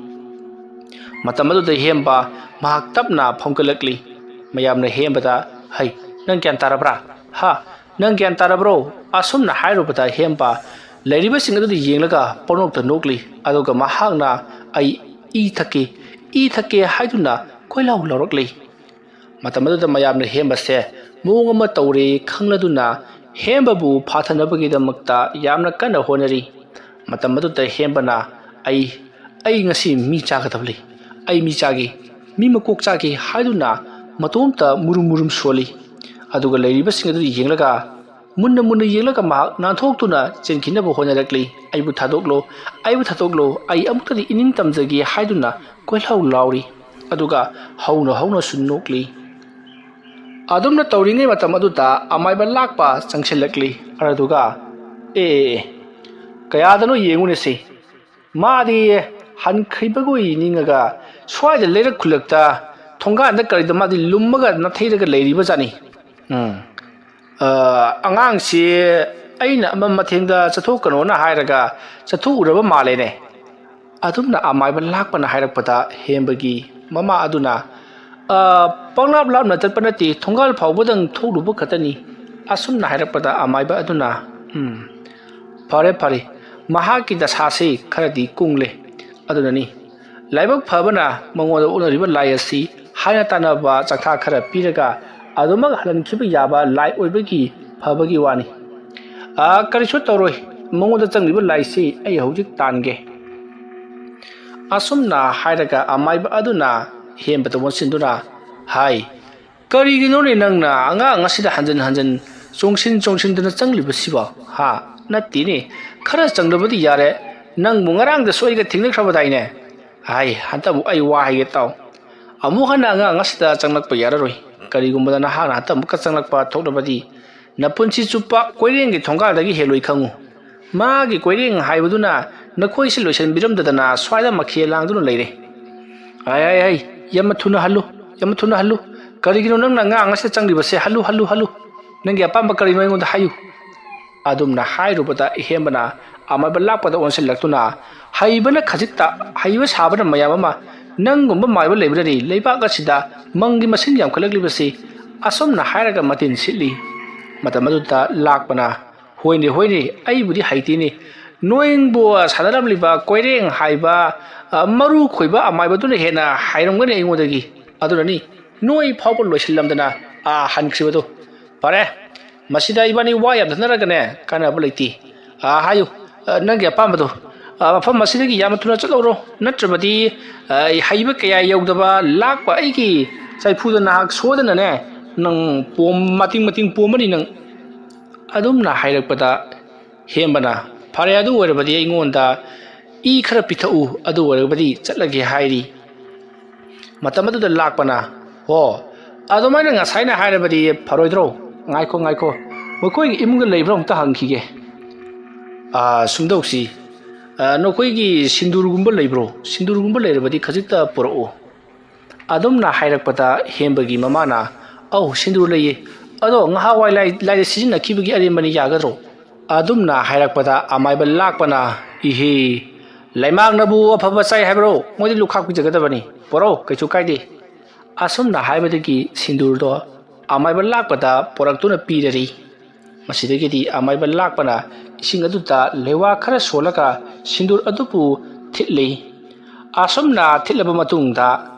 ꯃꯇꯝ ꯑꯗꯨꯗ ꯍꯦꯝꯕ ꯃꯍꯥꯛ ꯇꯞꯅ ꯐꯝꯒꯠꯂꯛꯂꯤ꯫ ꯃꯌꯥꯝꯅ ꯍꯦꯝꯕꯗ, "ꯍꯩ, ꯅꯪ ꯒ꯭ꯌꯥꯟ ꯇꯥꯔꯕ꯭ꯔꯥ? ꯍꯥ? ꯅꯪ ꯒ꯭ꯌꯥꯟ ꯇꯥꯔꯕ꯭ꯔꯣ?" ꯑꯁꯨꯝꯅ ꯍꯥꯏꯔꯨꯕꯗ ꯍꯦꯝꯕ ꯂꯩꯔꯤꯕꯁꯤꯡ ꯑꯗꯨꯗ ꯌꯦꯡꯂꯒ ꯄꯪꯅꯣꯛꯇ ꯅꯣꯛꯂꯤ꯫ ꯑꯗꯨꯒ ꯃꯍꯥꯛꯅ, "ꯑꯩ ꯏ ꯊꯛꯀꯦ, ꯏ ꯊꯛꯀꯦ" ꯍꯥꯏꯗꯨꯅ ꯀꯣꯏꯂꯥꯎ ꯂꯥꯎꯔꯛꯂꯤ꯫ ꯃꯇꯝ ꯑꯗꯨꯗ ꯃꯌꯥꯝꯅ ꯍꯦꯝꯕꯁꯦ ꯃꯑꯣꯡ ꯑꯃ ꯇꯧꯔꯦ ꯈꯪꯂꯗꯨꯅ ꯍꯦꯝꯕꯕꯨ ꯐꯥꯊꯅꯕꯒꯤꯗꯃꯛꯇ ꯌꯥꯝꯅ ꯀꯟꯅ ꯍꯣꯠꯅꯔꯤ꯫ ꯃꯇꯝ ꯑꯗꯨꯗ ꯍꯦꯝꯕꯅ, "ꯑꯩ, ꯑꯩ ꯉꯁꯤ ꯃꯤ ꯆꯥꯒꯗꯕ ꯂꯩ꯫ ꯑꯩ ꯃꯤ ꯆꯥꯒꯦ, ꯃꯤ ꯃꯀꯣꯛ ꯆꯥꯒꯦ" ꯍꯥꯏꯗꯨꯅ ꯃꯇꯣꯝꯇ ꯃꯨꯔꯨꯝ ꯃꯨꯔꯨꯝ ꯁꯣꯜꯂꯤ꯫ ꯑꯗꯨꯒ ꯂꯩꯔꯤꯕꯁꯤꯡ ꯑꯗꯨ ꯌꯦꯡꯂꯒ, ꯃꯨꯟꯅ ꯃꯨꯟꯅ ꯌꯦꯡꯂꯒ ꯃꯍꯥꯛ ꯅꯥꯟꯊꯣꯛꯇꯨꯅ ꯆꯦꯟꯈꯤꯅꯕ ꯍꯣꯠꯅꯔꯛꯂꯤ꯫ "ꯑꯩꯕꯨ ꯊꯥꯗꯣꯛꯂꯣ, ꯑꯩꯕꯨ ꯊꯥꯗꯣꯛꯂꯣ, ꯑꯩ ꯑꯃꯨꯛꯇꯗꯤ ꯏꯅꯤꯡ ꯇꯝꯖꯒꯦ" ꯍꯥꯏꯗꯨꯅ ꯀꯣꯏꯂꯥꯎ ꯂꯥꯎꯔꯤ꯫ ꯑꯗꯨꯒ ꯍꯧꯅ ꯍꯧꯅꯁꯨ ꯅꯣꯛꯂꯤ꯫ ꯑꯗꯨꯝꯅ ꯇꯧꯔꯤꯉꯩ ꯃꯇꯝ ꯑꯗꯨꯗ ꯑꯃꯥꯏꯕ ꯂꯥꯛꯄ ꯆꯪꯁꯤꯜꯂꯛꯂꯤ꯫ ꯑꯗꯨꯒ, "ꯑꯦ, ꯑꯦ, ꯑꯦ, ꯀꯌꯥꯗꯅꯣ ꯌꯦꯡꯉꯨꯅꯦꯁꯦ꯫ ꯃꯥꯗꯤ ꯍꯟꯈ꯭ꯔꯤꯕꯒꯨꯏ ꯅꯤꯡꯉꯒ ꯁ꯭ꯋꯥꯏꯗ ꯂꯩꯔꯛ ꯈꯨꯜꯂꯛꯇ ꯊꯣꯡꯒꯥꯟꯗ ꯀꯔꯤꯗ ꯃꯥꯗꯤ ꯂꯨꯝꯃꯒ ꯅꯥꯊꯩꯔꯒ ꯂꯩꯔꯤꯕ ꯖꯥꯠꯅꯤ꯫ ꯎꯝ, ꯑ, ꯑꯉꯥꯡꯁꯤ ꯑꯩꯅ ꯑꯃ ꯃꯊꯦꯡꯗ ꯆꯠꯊꯣꯛꯀꯅꯣꯅ ꯍꯥꯏꯔꯒ ꯆꯠꯊꯣꯛꯎꯔꯕ ꯃꯥꯜꯂꯦꯅꯦ"꯫ ꯑꯗꯨꯝꯅ ꯑꯃꯥꯏꯕ ꯂꯥꯛꯄꯅ ꯍꯥꯏꯔꯛꯄꯗ ꯍꯦꯝꯕꯒꯤ ꯃꯃꯥ ꯑꯗꯨꯅ, "ꯑ, ꯄꯪꯂꯥꯞ ꯂꯥꯞꯅ ꯆꯠꯄ ꯅꯠꯇꯦ, ꯊꯣꯡꯒꯥꯜ ꯐꯥꯎꯕꯗꯪ ꯊꯣꯛꯂꯨꯕ ꯈꯛꯇꯅꯤ"꯫ ꯑꯁꯨꯝꯅ ꯍꯥꯏꯔꯛꯄꯗ ꯑꯃꯥꯏꯕ ꯑꯗꯨꯅ, "ꯎꯝ, ꯐꯔꯦ ꯐꯔꯦ, ꯃꯍꯥꯛꯀꯤ ꯗꯁꯥꯁꯤ ꯈꯔꯗꯤ ꯀꯨꯡꯂꯦ꯫ ꯑꯗꯨꯅꯅꯤ ꯂꯥꯏꯕꯛ ꯐꯕꯅ ꯃꯉꯣꯟꯗ ꯑꯣꯛꯅꯔꯤꯕ ꯂꯥꯏ ꯑꯁꯤ ꯍꯥꯏꯅ ꯇꯥꯟꯅꯕ ꯆꯥꯛꯊꯥ ꯈꯔ ꯄꯤꯔꯒ ꯑꯗꯨꯃꯛ ꯍꯜꯍꯟꯈꯤꯕ ꯌꯥꯕ ꯂꯥꯏ ꯑꯣꯏꯕꯒꯤ ꯐꯕꯒꯤ ꯋꯥꯅꯤ꯫ ꯑ, ꯀꯔꯤꯁꯨ ꯇꯧꯔꯣꯏ, ꯃꯉꯣꯟꯗ ꯆꯪꯂꯤꯕ ꯂꯥꯏꯁꯤ ꯑꯩ ꯍꯧꯖꯤꯛ ꯇꯥꯟꯒꯦ"꯫ ꯑꯁꯨꯝꯅ ꯍꯥꯏꯔꯒ ꯑꯃꯥꯏꯕ ꯑꯗꯨꯅ ꯍꯦꯝꯕꯗ ꯑꯣꯟꯁꯤꯟꯗꯨꯅ ꯍꯥꯏ, "ꯀꯔꯤꯒꯤꯅꯣꯅꯦ ꯅꯪꯅ ꯑꯉꯥꯡ ꯑꯁꯤꯗ ꯍꯟꯖꯤꯟ ꯍꯟꯖꯤꯟ ꯆꯣꯡꯁꯤꯟ ꯆꯣꯡꯁꯤꯟꯗꯨꯅ ꯆꯪꯂꯤꯕꯁꯤꯕꯣ? ꯍꯥ? ꯅꯠꯇꯦꯅꯦ, ꯈꯔ ꯆꯪꯗꯕꯗꯤ ꯌꯥꯔꯦ꯫ ꯅꯪꯕꯨ ꯉꯔꯥꯡꯗꯁꯨ ꯑꯩꯒ ꯊꯦꯡꯅꯈ꯭ꯔꯕꯗꯥꯏꯅꯦ? ꯍꯥꯏ, ꯍꯟꯗꯛ ꯑꯃꯨꯛ ꯑꯩ ꯋꯥ ꯍꯥꯏꯒꯦ ꯇꯥꯎ꯫ ꯑꯃꯨꯛ ꯍꯟꯅ ꯑꯉꯥꯡ ꯑꯁꯤꯗ ꯆꯪꯂꯛꯄ ꯌꯥꯔꯔꯣꯏ꯫ ꯀꯔꯤꯒꯨꯝꯕꯗ ꯅꯍꯥꯛꯅ ꯍꯟꯗꯛ ꯑꯃꯨꯛꯀ ꯆꯪꯂꯛꯄ ꯊꯣꯛꯂꯕꯗꯤ ꯅꯄꯨꯟꯁꯤ ꯆꯨꯞꯄ ꯀꯣꯏꯔꯦꯡꯒꯤ ꯊꯣꯡꯒꯥꯜꯗꯒꯤ ꯍꯦꯜꯂꯣꯏ ꯈꯪꯉꯨ꯫ ꯃꯥꯒꯤ ꯀꯣꯏꯔꯦꯡ ꯍꯥꯏꯕꯗꯨꯅ ꯅꯈꯣꯏꯁꯤ ꯂꯣꯏꯁꯤꯟꯕꯤꯔꯝꯗꯗꯅ ꯁ꯭ꯋꯥꯏꯗ ꯃꯈꯦꯜ ꯂꯥꯡꯗꯨꯅ ꯂꯩꯔꯦ꯫ ꯑꯩ, ꯑꯩ, ꯑꯩ, ꯌꯥꯝꯅ ꯊꯨꯅ ꯍꯜꯂꯨ, ꯌꯥꯝꯅ ꯊꯨꯅ ꯍꯜꯂꯨ꯫ ꯀꯔꯤꯒꯤꯅꯣ ꯅꯪꯅ ꯑꯉꯥꯡ ꯑꯁꯤꯗ ꯆꯪꯂꯤꯕꯁꯦ? ꯍꯜꯂꯨ, ꯍꯜꯂꯨ, ꯍꯜꯂꯨ꯫ ꯅꯪꯒꯤ ꯑꯄꯥꯝꯕ ꯀꯔꯤꯅꯣ ꯑꯩꯉꯣꯟꯗ ꯍꯥꯏꯌꯨ"꯫ ꯑꯗꯨꯝꯅ ꯍꯥꯏꯔꯨꯕꯗ ꯍꯦꯝꯕꯅ ꯑꯃꯥꯏꯕ ꯂꯥꯛꯄꯗ ꯑꯣꯟꯁꯤꯜꯂꯛꯇꯨꯅ, "ꯍꯩꯕꯅ ꯈꯖꯤꯛꯇ, ꯍꯩꯕ ꯁꯥꯕꯅ ꯃꯌꯥꯝ ꯑꯃ, ꯅꯪꯒꯨꯝꯕ ꯃꯥꯏꯕ ꯂꯩꯕꯅꯅꯤ ꯂꯩꯕꯥꯛ ꯑꯁꯤꯗ ꯃꯪꯒꯤ ꯃꯁꯤꯡ ꯌꯥꯝꯈꯠꯂꯛꯂꯤꯕꯁꯤ?" ꯑꯁꯨꯝꯅ ꯍꯥꯏꯔꯒ ꯃꯇꯤꯟ ꯁꯤꯠꯂꯤ꯫ ꯃꯇꯝ ꯑꯗꯨꯗ ꯂꯥꯛꯄꯅ, "ꯍꯣꯏꯅꯦ, ꯍꯣꯏꯅꯦ, ꯑꯩꯕꯨꯗꯤ ꯍꯩꯇꯦꯅꯦ꯫ ꯅꯣꯏꯕꯨ ꯁꯥꯟꯅꯔꯝꯂꯤꯕ ꯀꯣꯏꯔꯦꯡ ꯍꯥꯏꯕ, ꯑ, ꯃꯔꯨ ꯈꯣꯏꯕ ꯑꯃꯥꯏꯕꯗꯨꯅ ꯍꯦꯟꯅ ꯍꯩꯔꯝꯒꯅꯤ ꯑꯩꯉꯣꯟꯗꯒꯤ꯫ ꯑꯗꯨꯅꯅꯤ ꯅꯣꯏ ꯐꯥꯎꯕ ꯂꯣꯏꯁꯤꯜꯂꯝꯗꯅ, ꯑꯥ, ꯍꯟꯈ꯭ꯔꯤꯕꯗꯨ꯫ ꯐꯔꯦ, ꯃꯁꯤꯗ ꯏꯕꯥꯅꯤ ꯋꯥ ꯌꯥꯝꯊꯅꯔꯒꯅꯦ ꯀꯥꯟꯅꯕ ꯂꯩꯇꯦ꯫ ꯑꯥ, ꯍꯥꯏꯌꯨ, ꯑ, ꯅꯪꯒꯤ ꯑꯄꯥꯝꯕꯗꯣ꯫ ꯑ, ꯃꯐꯝ ꯑꯁꯤꯗꯒꯤ ꯌꯥꯝꯅ ꯊꯨꯅ ꯆꯠꯍꯧꯔꯣ, ꯅꯠꯇ꯭ꯔꯕꯗꯤ, ꯑ, ꯍꯩꯕ ꯀꯌꯥ ꯌꯧꯗꯕ ꯂꯥꯛꯄ ꯑꯩꯒꯤ ꯆꯩꯐꯨꯗ ꯅꯍꯥꯛ ꯁꯣꯏꯗꯅꯅꯦ, ꯅꯪ ꯄꯣꯝ-, ꯃꯇꯤꯡ ꯃꯇꯤꯡ ꯄꯣꯝꯃꯅꯤ ꯅꯪ꯫" ꯑꯗꯨꯝꯅ ꯍꯥꯏꯔꯛꯄꯗ ꯍꯦꯝꯕꯅ, "ꯐꯔꯦ, ꯑꯗꯨ ꯑꯣꯏꯔꯕꯗꯤ ꯑꯩꯉꯣꯟꯗ ꯏ ꯈꯔ ꯄꯤꯊꯛꯎ, ꯑꯗꯨ ꯑꯣꯏꯔꯕꯗꯤ ꯆꯠꯂꯒꯦ" ꯍꯥꯏꯔꯤ꯫ ꯃꯇꯝ ꯑꯗꯨꯗ ꯂꯥꯛꯄꯅ, "ꯍꯣ, ꯑꯗꯨꯃꯥꯏꯅ ꯉꯁꯥꯏꯅ ꯍꯥꯏꯔꯕꯗꯤ ꯐꯔꯣꯏꯗ꯭ꯔꯣ? ꯉꯥꯏꯈꯣ, ꯉꯥꯏꯈꯣ, ꯃꯈꯣꯏꯒꯤ ꯏꯃꯨꯡꯗ ꯂꯩꯕ꯭ꯔꯥ ꯑꯃꯨꯛꯇ ꯍꯪꯈꯤꯒꯦ꯫ ꯑꯥ, ꯁꯨꯝꯗꯧꯁꯤ, ꯑꯥ, ꯅꯈꯣꯏꯒꯤ ꯁꯤꯟꯗꯨꯔꯒꯨꯝꯕ ꯂꯩꯕ꯭ꯔꯣ? ꯁꯤꯟꯗꯨꯔꯒꯨꯝꯕ ꯂꯩꯔꯕꯗꯤ ꯈꯖꯤꯛꯇ ꯄꯨꯔꯛꯎ꯫" ꯑꯗꯨꯝꯅ ꯍꯥꯏꯔꯛꯄꯗ ꯍꯦꯝꯕꯒꯤ ꯃꯃꯥꯅ, "ꯑꯧ, ꯁꯤꯟꯗꯨꯔ ꯂꯩꯌꯦ꯫ ꯑꯗꯣ ꯉꯍꯥꯟꯋꯥꯏ ꯂꯥꯏ-, ꯂꯥꯏꯗ ꯁꯤꯖꯤꯟꯅꯈꯤꯕꯒꯤ ꯑꯔꯦꯝꯕꯅꯤ, ꯌꯥꯒꯗ꯭ꯔꯣ?" ꯑꯗꯨꯝꯅ ꯍꯥꯏꯔꯛꯄꯗ ꯑꯃꯥꯏꯕ ꯂꯥꯛꯄꯅ, "ꯏꯍꯦ, ꯂꯩꯃꯥꯡꯅꯕꯨ ꯑꯐꯕ ꯆꯥꯏ ꯍꯥꯏꯕ꯭ꯔꯣ? ꯃꯣꯏꯗꯤ ꯂꯨꯈꯥꯛ ꯄꯤꯖꯒꯗꯕꯅꯤ꯫ ꯄꯣꯔꯛꯎ, ꯀꯩꯁꯨ ꯀꯥꯏꯗꯦ꯫" ꯑꯁꯨꯝꯅ ꯍꯥꯏꯕꯗꯒꯤ ꯁꯤꯟꯗꯨꯔꯗꯣ ꯑꯃꯥꯏꯕ ꯂꯥꯛꯄꯗ ꯄꯣꯔꯛꯇꯨꯅ ꯄꯤꯔꯔꯤ꯫ ꯃꯁꯤꯗꯒꯤꯗꯤ ꯑꯃꯥꯏꯕ ꯂꯥꯛꯄꯅ ꯏꯁꯤꯡ ꯑꯗꯨꯗ ꯂꯩꯋꯥ ꯈꯔ ꯁꯣꯜꯂꯒ ꯁꯤꯟꯗꯨꯔ ꯑꯗꯨꯕꯨ ꯊꯤꯠꯂꯤ꯫ ꯑꯁꯨꯝꯅ ꯊꯤꯠꯂꯕ ꯃꯇꯨꯡꯗ,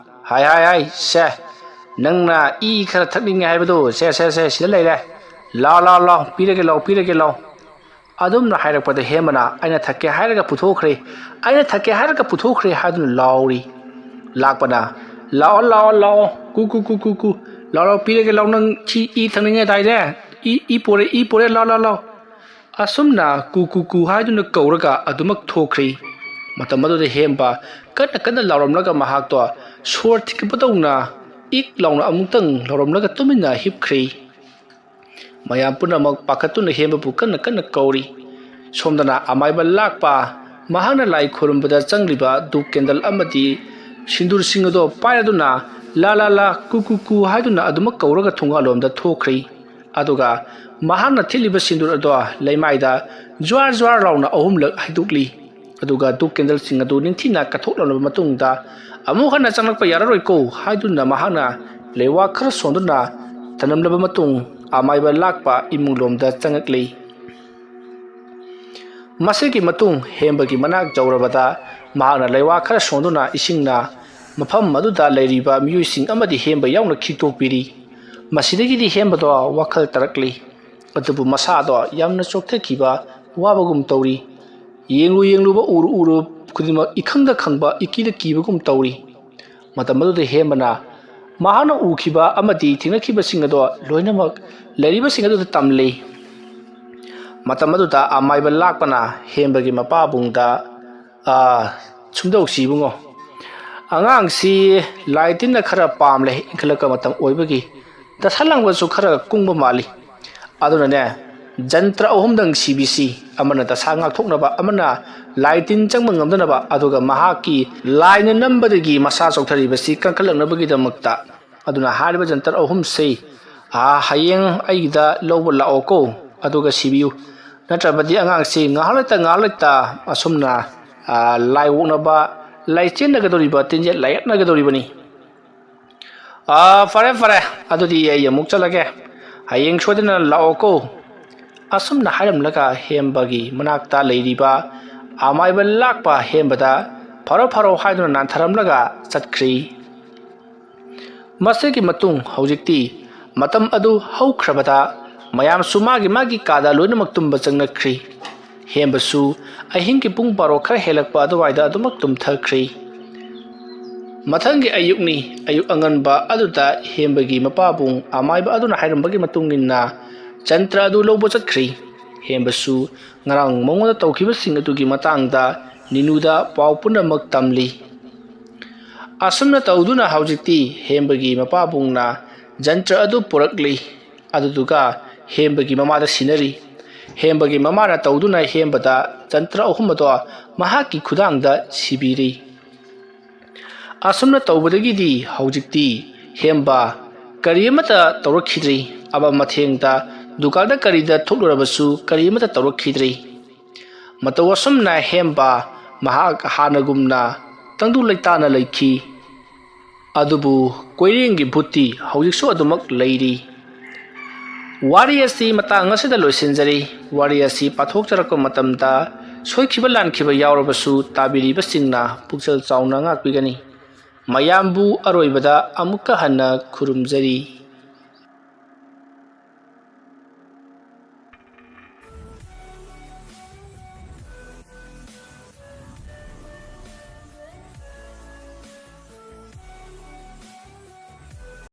"ꯍꯥꯏ, ꯍꯥꯏ, ꯍꯥꯏ, ꯁꯦ, ꯅꯪꯅ ꯏ ꯈꯔ ꯊꯛꯅꯤꯡꯉꯦ ꯍꯥꯏꯕꯗꯨ, ꯁꯦ, ꯁꯦ, ꯁꯦ, ꯁꯤꯗ ꯂꯩꯔꯦ꯫ ꯂꯥꯎ, ꯂꯥꯎ, ꯂꯥꯎ, ꯄꯤꯔꯒꯦ ꯂꯥꯎ, ꯄꯤꯔꯒꯦ ꯂꯥꯎ꯫" ꯑꯗꯨꯝꯅ ꯍꯥꯏꯔꯛꯄꯗ ꯍꯦꯝꯕꯅ, "ꯑꯩꯅ ꯊꯛꯀꯦ ꯍꯥꯏꯔꯒ ꯄꯨꯊꯣꯛꯈ꯭ꯔꯦ, ꯑꯩꯅ ꯊꯛꯀꯦ ꯍꯥꯏꯔꯒ ꯄꯨꯊꯣꯛꯈ꯭ꯔꯦ" ꯍꯥꯏꯗꯨꯅ ꯂꯥꯎꯔꯤ꯫ ꯂꯥꯛꯄꯅ, "ꯂꯥꯛꯑꯣ, ꯂꯥꯛꯑꯣ, ꯂꯥꯛꯑꯣ, ꯀꯨ, ꯀꯨ, ꯀꯨ, ꯀꯨ, ꯀꯨ, ꯂꯥꯛꯑꯣ, ꯂꯥꯛꯑꯣ, ꯄꯤꯔꯒꯦ ꯂꯥꯛꯑꯣ, ꯅꯪ ꯁꯤ ꯏ ꯊꯛꯅꯤꯡꯉꯦ ꯍꯥꯏꯗꯥꯏꯅꯦ? ꯏ, ꯏ ꯄꯣꯔꯦ, ꯏ ꯄꯣꯔꯦ, ꯂꯥꯛꯑꯣ, ꯂꯥꯛꯑꯣ, ꯂꯥꯛꯑꯣ꯫" ꯑꯁꯨꯝꯅ ꯀꯨ, ꯀꯨ, ꯀꯨ ꯍꯥꯏꯗꯨꯅ ꯀꯧꯔꯒ ꯑꯗꯨꯃꯛ ꯊꯣꯛꯈ꯭ꯔꯤ꯫ ꯃꯇꯝ ꯑꯗꯨꯗ ꯍꯦꯝꯕ ꯀꯟꯅ ꯀꯟꯅ ꯂꯥꯎꯔꯝꯂꯒ ꯃꯍꯥꯛꯇꯣ ꯁꯣꯔ ꯊꯤꯡꯒꯠꯄꯗꯧꯅ ꯏꯛ ꯂꯥꯎꯅ ꯑꯃꯨꯛꯇꯪ ꯂꯥꯎꯔꯝꯂꯒ ꯇꯨꯃꯤꯟꯅ ꯍꯤꯞꯈ꯭ꯔꯤ꯫ ꯃꯌꯥꯝ ꯄꯨꯝꯅꯃꯛ ꯄꯥꯈꯠꯇꯨꯅ ꯍꯦꯝꯕꯕꯨ ꯀꯟꯅ ꯀꯟꯅ ꯀꯧꯔꯤ꯫ ꯁꯣꯝꯗꯅ ꯑꯃꯥꯏꯕ ꯂꯥꯛꯄ, ꯃꯍꯥꯛꯅ ꯂꯥꯏ ꯈꯨꯔꯨꯝꯕꯗ ꯆꯪꯂꯤꯕ ꯙꯨꯞ ꯀꯦꯟꯗꯜ ꯑꯃꯗꯤ ꯁꯤꯟꯗꯨꯔꯁꯤꯡ ꯑꯗꯣ ꯄꯥꯏꯔꯗꯨꯅ "ꯂꯥ ꯂꯥ ꯂꯥ, ꯀꯨ ꯀꯨ ꯀꯨ" ꯍꯥꯏꯗꯨꯅ ꯑꯗꯨꯃꯛ ꯀꯧꯔꯒ ꯊꯣꯡꯒꯥꯜꯂꯣꯝꯗ ꯊꯣꯛꯈ꯭ꯔꯤ꯫ ꯑꯗꯨꯒ ꯃꯍꯥꯛꯅ ꯊꯤꯠꯂꯤꯕ ꯁꯤꯟꯗꯨꯔ ꯑꯗꯣ ꯂꯩꯃꯥꯏꯗ ꯖ꯭ꯋꯥꯔ ꯖ꯭ꯋꯥꯔ ꯂꯥꯎꯅ ꯑꯍꯨꯝꯂꯛ ꯍꯩꯗꯣꯛꯂꯤ꯫ ꯑꯗꯨꯒ ꯙꯨꯞ ꯀꯦꯟꯗꯜꯁꯤꯡ ꯑꯗꯨ ꯅꯤꯡꯊꯤꯅ ꯀꯠꯊꯣꯛꯂꯕ ꯃꯇꯨꯡꯗ, "ꯑꯃꯨꯛ ꯍꯟꯅ ꯆꯪꯂꯛꯄ ꯌꯥꯔꯔꯣꯏꯀꯣ" ꯍꯥꯏꯗꯨꯅ ꯃꯍꯥꯛꯅ ꯂꯩꯋꯥ ꯈꯔ ꯁꯣꯟꯗꯨꯅ ꯊꯅꯝꯂꯕ ꯃꯇꯨꯡ, ꯑꯃꯥꯏꯕ ꯂꯥꯛꯄ ꯏꯃꯨꯡꯂꯣꯝꯗ ꯆꯪꯂꯛꯂꯤ꯫ ꯃꯁꯤꯒꯤ ꯃꯇꯨꯡ ꯍꯦꯝꯕꯒꯤ ꯃꯅꯥꯛ ꯌꯧꯔꯕꯗ, ꯃꯍꯥꯛꯅ ꯂꯩꯋꯥ ꯈꯔ ꯁꯣꯟꯗꯨꯅ ꯏꯁꯤꯡꯅ ꯃꯐꯝ ꯑꯗꯨꯗ ꯂꯩꯔꯤꯕ ꯃꯤꯑꯣꯏꯁꯤꯡ ꯑꯃꯗꯤ ꯍꯦꯝꯕ ꯌꯥꯎꯅ ꯈꯤꯛꯇꯣꯛꯄꯤꯔꯤ꯫ ꯃꯁꯤꯗꯒꯤꯗꯤ ꯍꯦꯝꯕꯗꯣ ꯋꯥꯈꯜ ꯇꯥꯔꯛꯂꯤ꯫ ꯑꯗꯨꯕꯨ ꯃꯁꯥꯗꯣ ꯌꯥꯝꯅ ꯆꯣꯛꯊꯈꯤꯕ, ꯋꯥꯕꯒꯨꯝ ꯇꯧꯔꯤ꯫ ꯌꯦꯡꯂꯨ ꯌꯦꯡꯂꯨꯕ, ꯎꯔꯨ ꯎꯔꯨ ꯈꯨꯗꯤꯡꯃꯛ ꯏꯈꯪꯗ ꯈꯪꯕ, ꯏꯀꯤꯗ ꯀꯤꯕꯒꯨꯝ ꯇꯧꯔꯤ꯫ ꯃꯇꯝ ꯑꯗꯨꯗ ꯍꯦꯝꯕꯅ ꯃꯍꯥꯛꯅ ꯎꯈꯤꯕ ꯑꯃꯗꯤ ꯊꯦꯡꯅꯈꯤꯕꯁꯤꯡ ꯑꯗꯣ ꯂꯣꯏꯅꯃꯛ ꯂꯩꯔꯤꯕꯁꯤꯡ ꯑꯗꯨꯗ ꯇꯝꯂꯤ꯫ ꯃꯇꯝ ꯑꯗꯨꯗ ꯑꯃꯥꯏꯕ ꯂꯥꯛꯄꯅ ꯍꯦꯝꯕꯒꯤ ꯃꯄꯥꯕꯨꯡꯗ, "ꯑꯥ, ꯁꯨꯝꯗꯧꯁꯤ ꯏꯕꯨꯡꯉꯣ, ꯑꯉꯥꯡꯁꯤ ꯂꯥꯏ ꯇꯤꯟꯅ ꯈꯔ ꯄꯥꯝꯂꯦ, ꯏꯟꯈꯠꯂꯛꯄ ꯃꯇꯝ ꯑꯣꯏꯕꯒꯤ꯫ ꯗꯁꯥ ꯂꯥꯡꯕꯁꯨ ꯈꯔ ꯀꯨꯡꯕ ꯃꯥꯜꯂꯤ꯫ ꯑꯗꯨꯅꯅꯦ, ꯖꯟꯇ꯭ꯔ ꯑꯍꯨꯝꯗꯪ ꯁꯤꯕꯤꯁꯤ, ꯑꯃꯅ ꯗꯁꯥ ꯉꯥꯛꯊꯣꯛꯅꯕ, ꯑꯃꯅ ꯂꯥꯏ ꯇꯤꯟ ꯆꯪꯕ ꯉꯝꯗꯅꯕ, ꯑꯗꯨꯒ ꯃꯍꯥꯛꯀꯤ ꯂꯥꯏꯅ ꯅꯝꯕꯗꯒꯤ ꯃꯁꯥ ꯆꯣꯛꯊꯔꯤꯕꯁꯤ ꯀꯟꯈꯠꯂꯛꯅꯕꯒꯤꯗꯃꯛꯇ꯫ ꯑꯗꯨꯅ ꯍꯥꯏꯔꯤꯕ ꯖꯟꯇ꯭ꯔ ꯑꯍꯨꯝꯁꯤ, ꯑꯥ, ꯍꯌꯦꯡ ꯑꯩꯒꯤꯗ ꯂꯧꯕ ꯂꯥꯛꯑꯣꯀꯣ, ꯑꯗꯨꯒ ꯁꯤꯕꯤꯌꯨ꯫ ꯅꯠꯇ꯭ꯔꯕꯗꯤ ꯑꯉꯥꯡꯁꯤ ꯉꯥꯏꯍꯥꯛ ꯂꯩꯇ ꯉꯥꯏꯍꯥꯛ ꯂꯩꯇ ꯑꯁꯨꯝꯅ, ꯑꯥ, ꯂꯥꯏ ꯑꯣꯛꯅꯕ, ꯂꯥꯏ ꯆꯦꯟꯅꯒꯗꯧꯔꯤꯕ, ꯇꯤꯟꯖꯦꯠ ꯂꯥꯏꯌꯦꯠꯅꯒꯗꯧꯔꯤꯕꯅꯤ꯫ ꯑꯥ, ꯐꯔꯦ, ꯐꯔꯦ, ꯑꯗꯨꯗꯤ ꯑꯩ ꯑꯃꯨꯛ ꯆꯠꯂꯒꯦ꯫ ꯍꯌꯦꯡ ꯁꯣꯏꯗꯅ ꯂꯥꯛꯑꯣꯀꯣ"꯫ ꯑꯁꯨꯝꯅ ꯍꯥꯏꯔꯝꯂꯒ ꯍꯦꯝꯕꯒꯤ ꯃꯅꯥꯛꯇ ꯂꯩꯔꯤꯕ ꯑꯃꯥꯏꯕ ꯂꯥꯛꯄ ꯍꯦꯝꯕꯗ "ꯐꯔꯣ, ꯐꯔꯣ" ꯍꯥꯏꯗꯨꯅ ꯅꯥꯟꯊꯔꯝꯂꯒ ꯆꯠꯈ꯭ꯔꯤ꯫ ꯃꯁꯤꯒꯤ ꯃꯇꯨꯡ ꯍꯧꯖꯤꯛꯇꯤ ꯃꯇꯝ ꯑꯗꯨ ꯍꯧꯈ꯭ꯔꯕꯗ, ꯃꯌꯥꯝꯁꯨ ꯃꯥꯒꯤ ꯃꯥꯒꯤ ꯀꯥꯗ ꯂꯣꯏꯅꯃꯛ ꯇꯨꯝꯕ ꯆꯪꯅꯈ꯭ꯔꯤ꯫ ꯍꯦꯝꯕꯁꯨ ꯑꯍꯤꯡꯒꯤ ꯄꯨꯡ ꯕꯥꯔꯣ ꯈꯔ ꯍꯦꯜꯂꯛꯄ ꯑꯗꯨꯋꯥꯏꯗ ꯑꯗꯨꯃꯛ ꯇꯨꯝꯊꯈ꯭ꯔꯤ꯫ ꯃꯊꯪꯒꯤ ꯑꯌꯨꯛꯅꯤ꯫ ꯑꯌꯨꯛ ꯑꯉꯟꯕ ꯑꯗꯨꯗ ꯍꯦꯝꯕꯒꯤ ꯃꯄꯥꯕꯨꯡ ꯑꯃꯥꯏꯕ ꯑꯗꯨꯅ ꯍꯥꯏꯔꯝꯕꯒꯤ ꯃꯇꯨꯡ ꯏꯟꯅ ꯖꯟꯇ꯭ꯔ ꯑꯗꯨ ꯂꯧꯕ ꯆꯠꯈ꯭ꯔꯤ꯫ ꯍꯦꯝꯕꯁꯨ ꯉꯔꯥꯡ ꯃꯉꯣꯟꯗ ꯇꯧꯈꯤꯕꯁꯤꯡ ꯑꯗꯨꯒꯤ ꯃꯇꯥꯡꯗ ꯅꯤꯅꯨꯗ ꯄꯥꯎ ꯄꯨꯝꯅꯃꯛ ꯇꯝꯂꯤ꯫ ꯑꯁꯨꯝꯅ ꯇꯧꯗꯨꯅ ꯍꯧꯖꯤꯛꯇꯤ ꯍꯦꯝꯕꯒꯤ ꯃꯄꯥꯕꯨꯡꯅ ꯖꯟꯇ꯭ꯔ ꯑꯗꯨ ꯄꯨꯔꯛꯂꯤ꯫ ꯑꯗꯨꯗꯨꯒ ꯍꯦꯝꯕꯒꯤ ꯃꯃꯥꯗ ꯁꯤꯟꯅꯔꯤ꯫ ꯍꯦꯝꯕꯒꯤ ꯃꯃꯥꯅ ꯇꯧꯗꯨꯅ ꯍꯦꯝꯕꯗ ꯖꯟꯇ꯭ꯔ ꯑꯍꯨꯝ ꯑꯗꯣ ꯃꯍꯥꯛꯀꯤ ꯈꯨꯗꯥꯡꯗ ꯁꯤꯕꯤꯔꯤ꯫ ꯑꯁꯨꯝꯅ ꯇꯧꯕꯗꯒꯤꯗꯤ ꯍꯧꯖꯤꯛꯇꯤ ꯍꯦꯝꯕ ꯀꯔꯤ ꯑꯃꯠꯇ ꯇꯧꯔꯛꯈꯤꯗ꯭ꯔꯤ꯫ ꯑꯃ ꯃꯊꯦꯡꯗ ꯗꯨꯀꯥꯟꯗ ꯀꯔꯤꯗ ꯊꯣꯛꯂꯨꯔꯕꯁꯨ ꯀꯔꯤ ꯑꯃꯠꯇ ꯇꯧꯔꯛꯈꯤꯗ꯭ꯔꯦ꯫ ꯃꯇꯧ ꯑꯁꯨꯝꯅ ꯍꯦꯝꯕ ꯃꯍꯥꯛ ꯍꯥꯟꯅꯒꯨꯝꯅ ꯇꯪꯗꯨ ꯂꯩꯇꯥꯅ ꯂꯩꯈꯤ꯫ ꯑꯗꯨꯕꯨ ꯀꯣꯏꯔꯦꯡꯒꯤ ꯚꯨꯠꯇꯤ ꯍꯧꯖꯤꯛꯁꯨ ꯑꯗꯨꯃꯛ ꯂꯩꯔꯤ꯫ ꯋꯥꯔꯤ ꯑꯁꯤ ꯃꯇꯥꯡ ꯑꯁꯤꯗ ꯂꯣꯏꯁꯤꯟꯖꯔꯤ꯫ ꯋꯥꯔꯤ ꯑꯁꯤ ꯄꯥꯊꯣꯛꯆꯔꯛꯄ ꯃꯇꯝꯗ ꯁꯣꯏꯈꯤꯕ ꯂꯥꯟꯈꯤꯕ ꯌꯥꯎꯔꯕꯁꯨ ꯇꯥꯕꯤꯔꯤꯕꯁꯤꯡꯅ ꯄꯨꯛꯆꯦꯜ ꯆꯥꯎꯅ ꯉꯥꯛꯄꯤꯒꯅꯤ꯫ ꯃꯌꯥꯝꯕꯨ ꯑꯔꯣꯏꯕꯗ ꯑꯃꯨꯛꯀ ꯍꯟꯅ ꯈꯨꯔꯨꯝꯖꯔꯤ꯫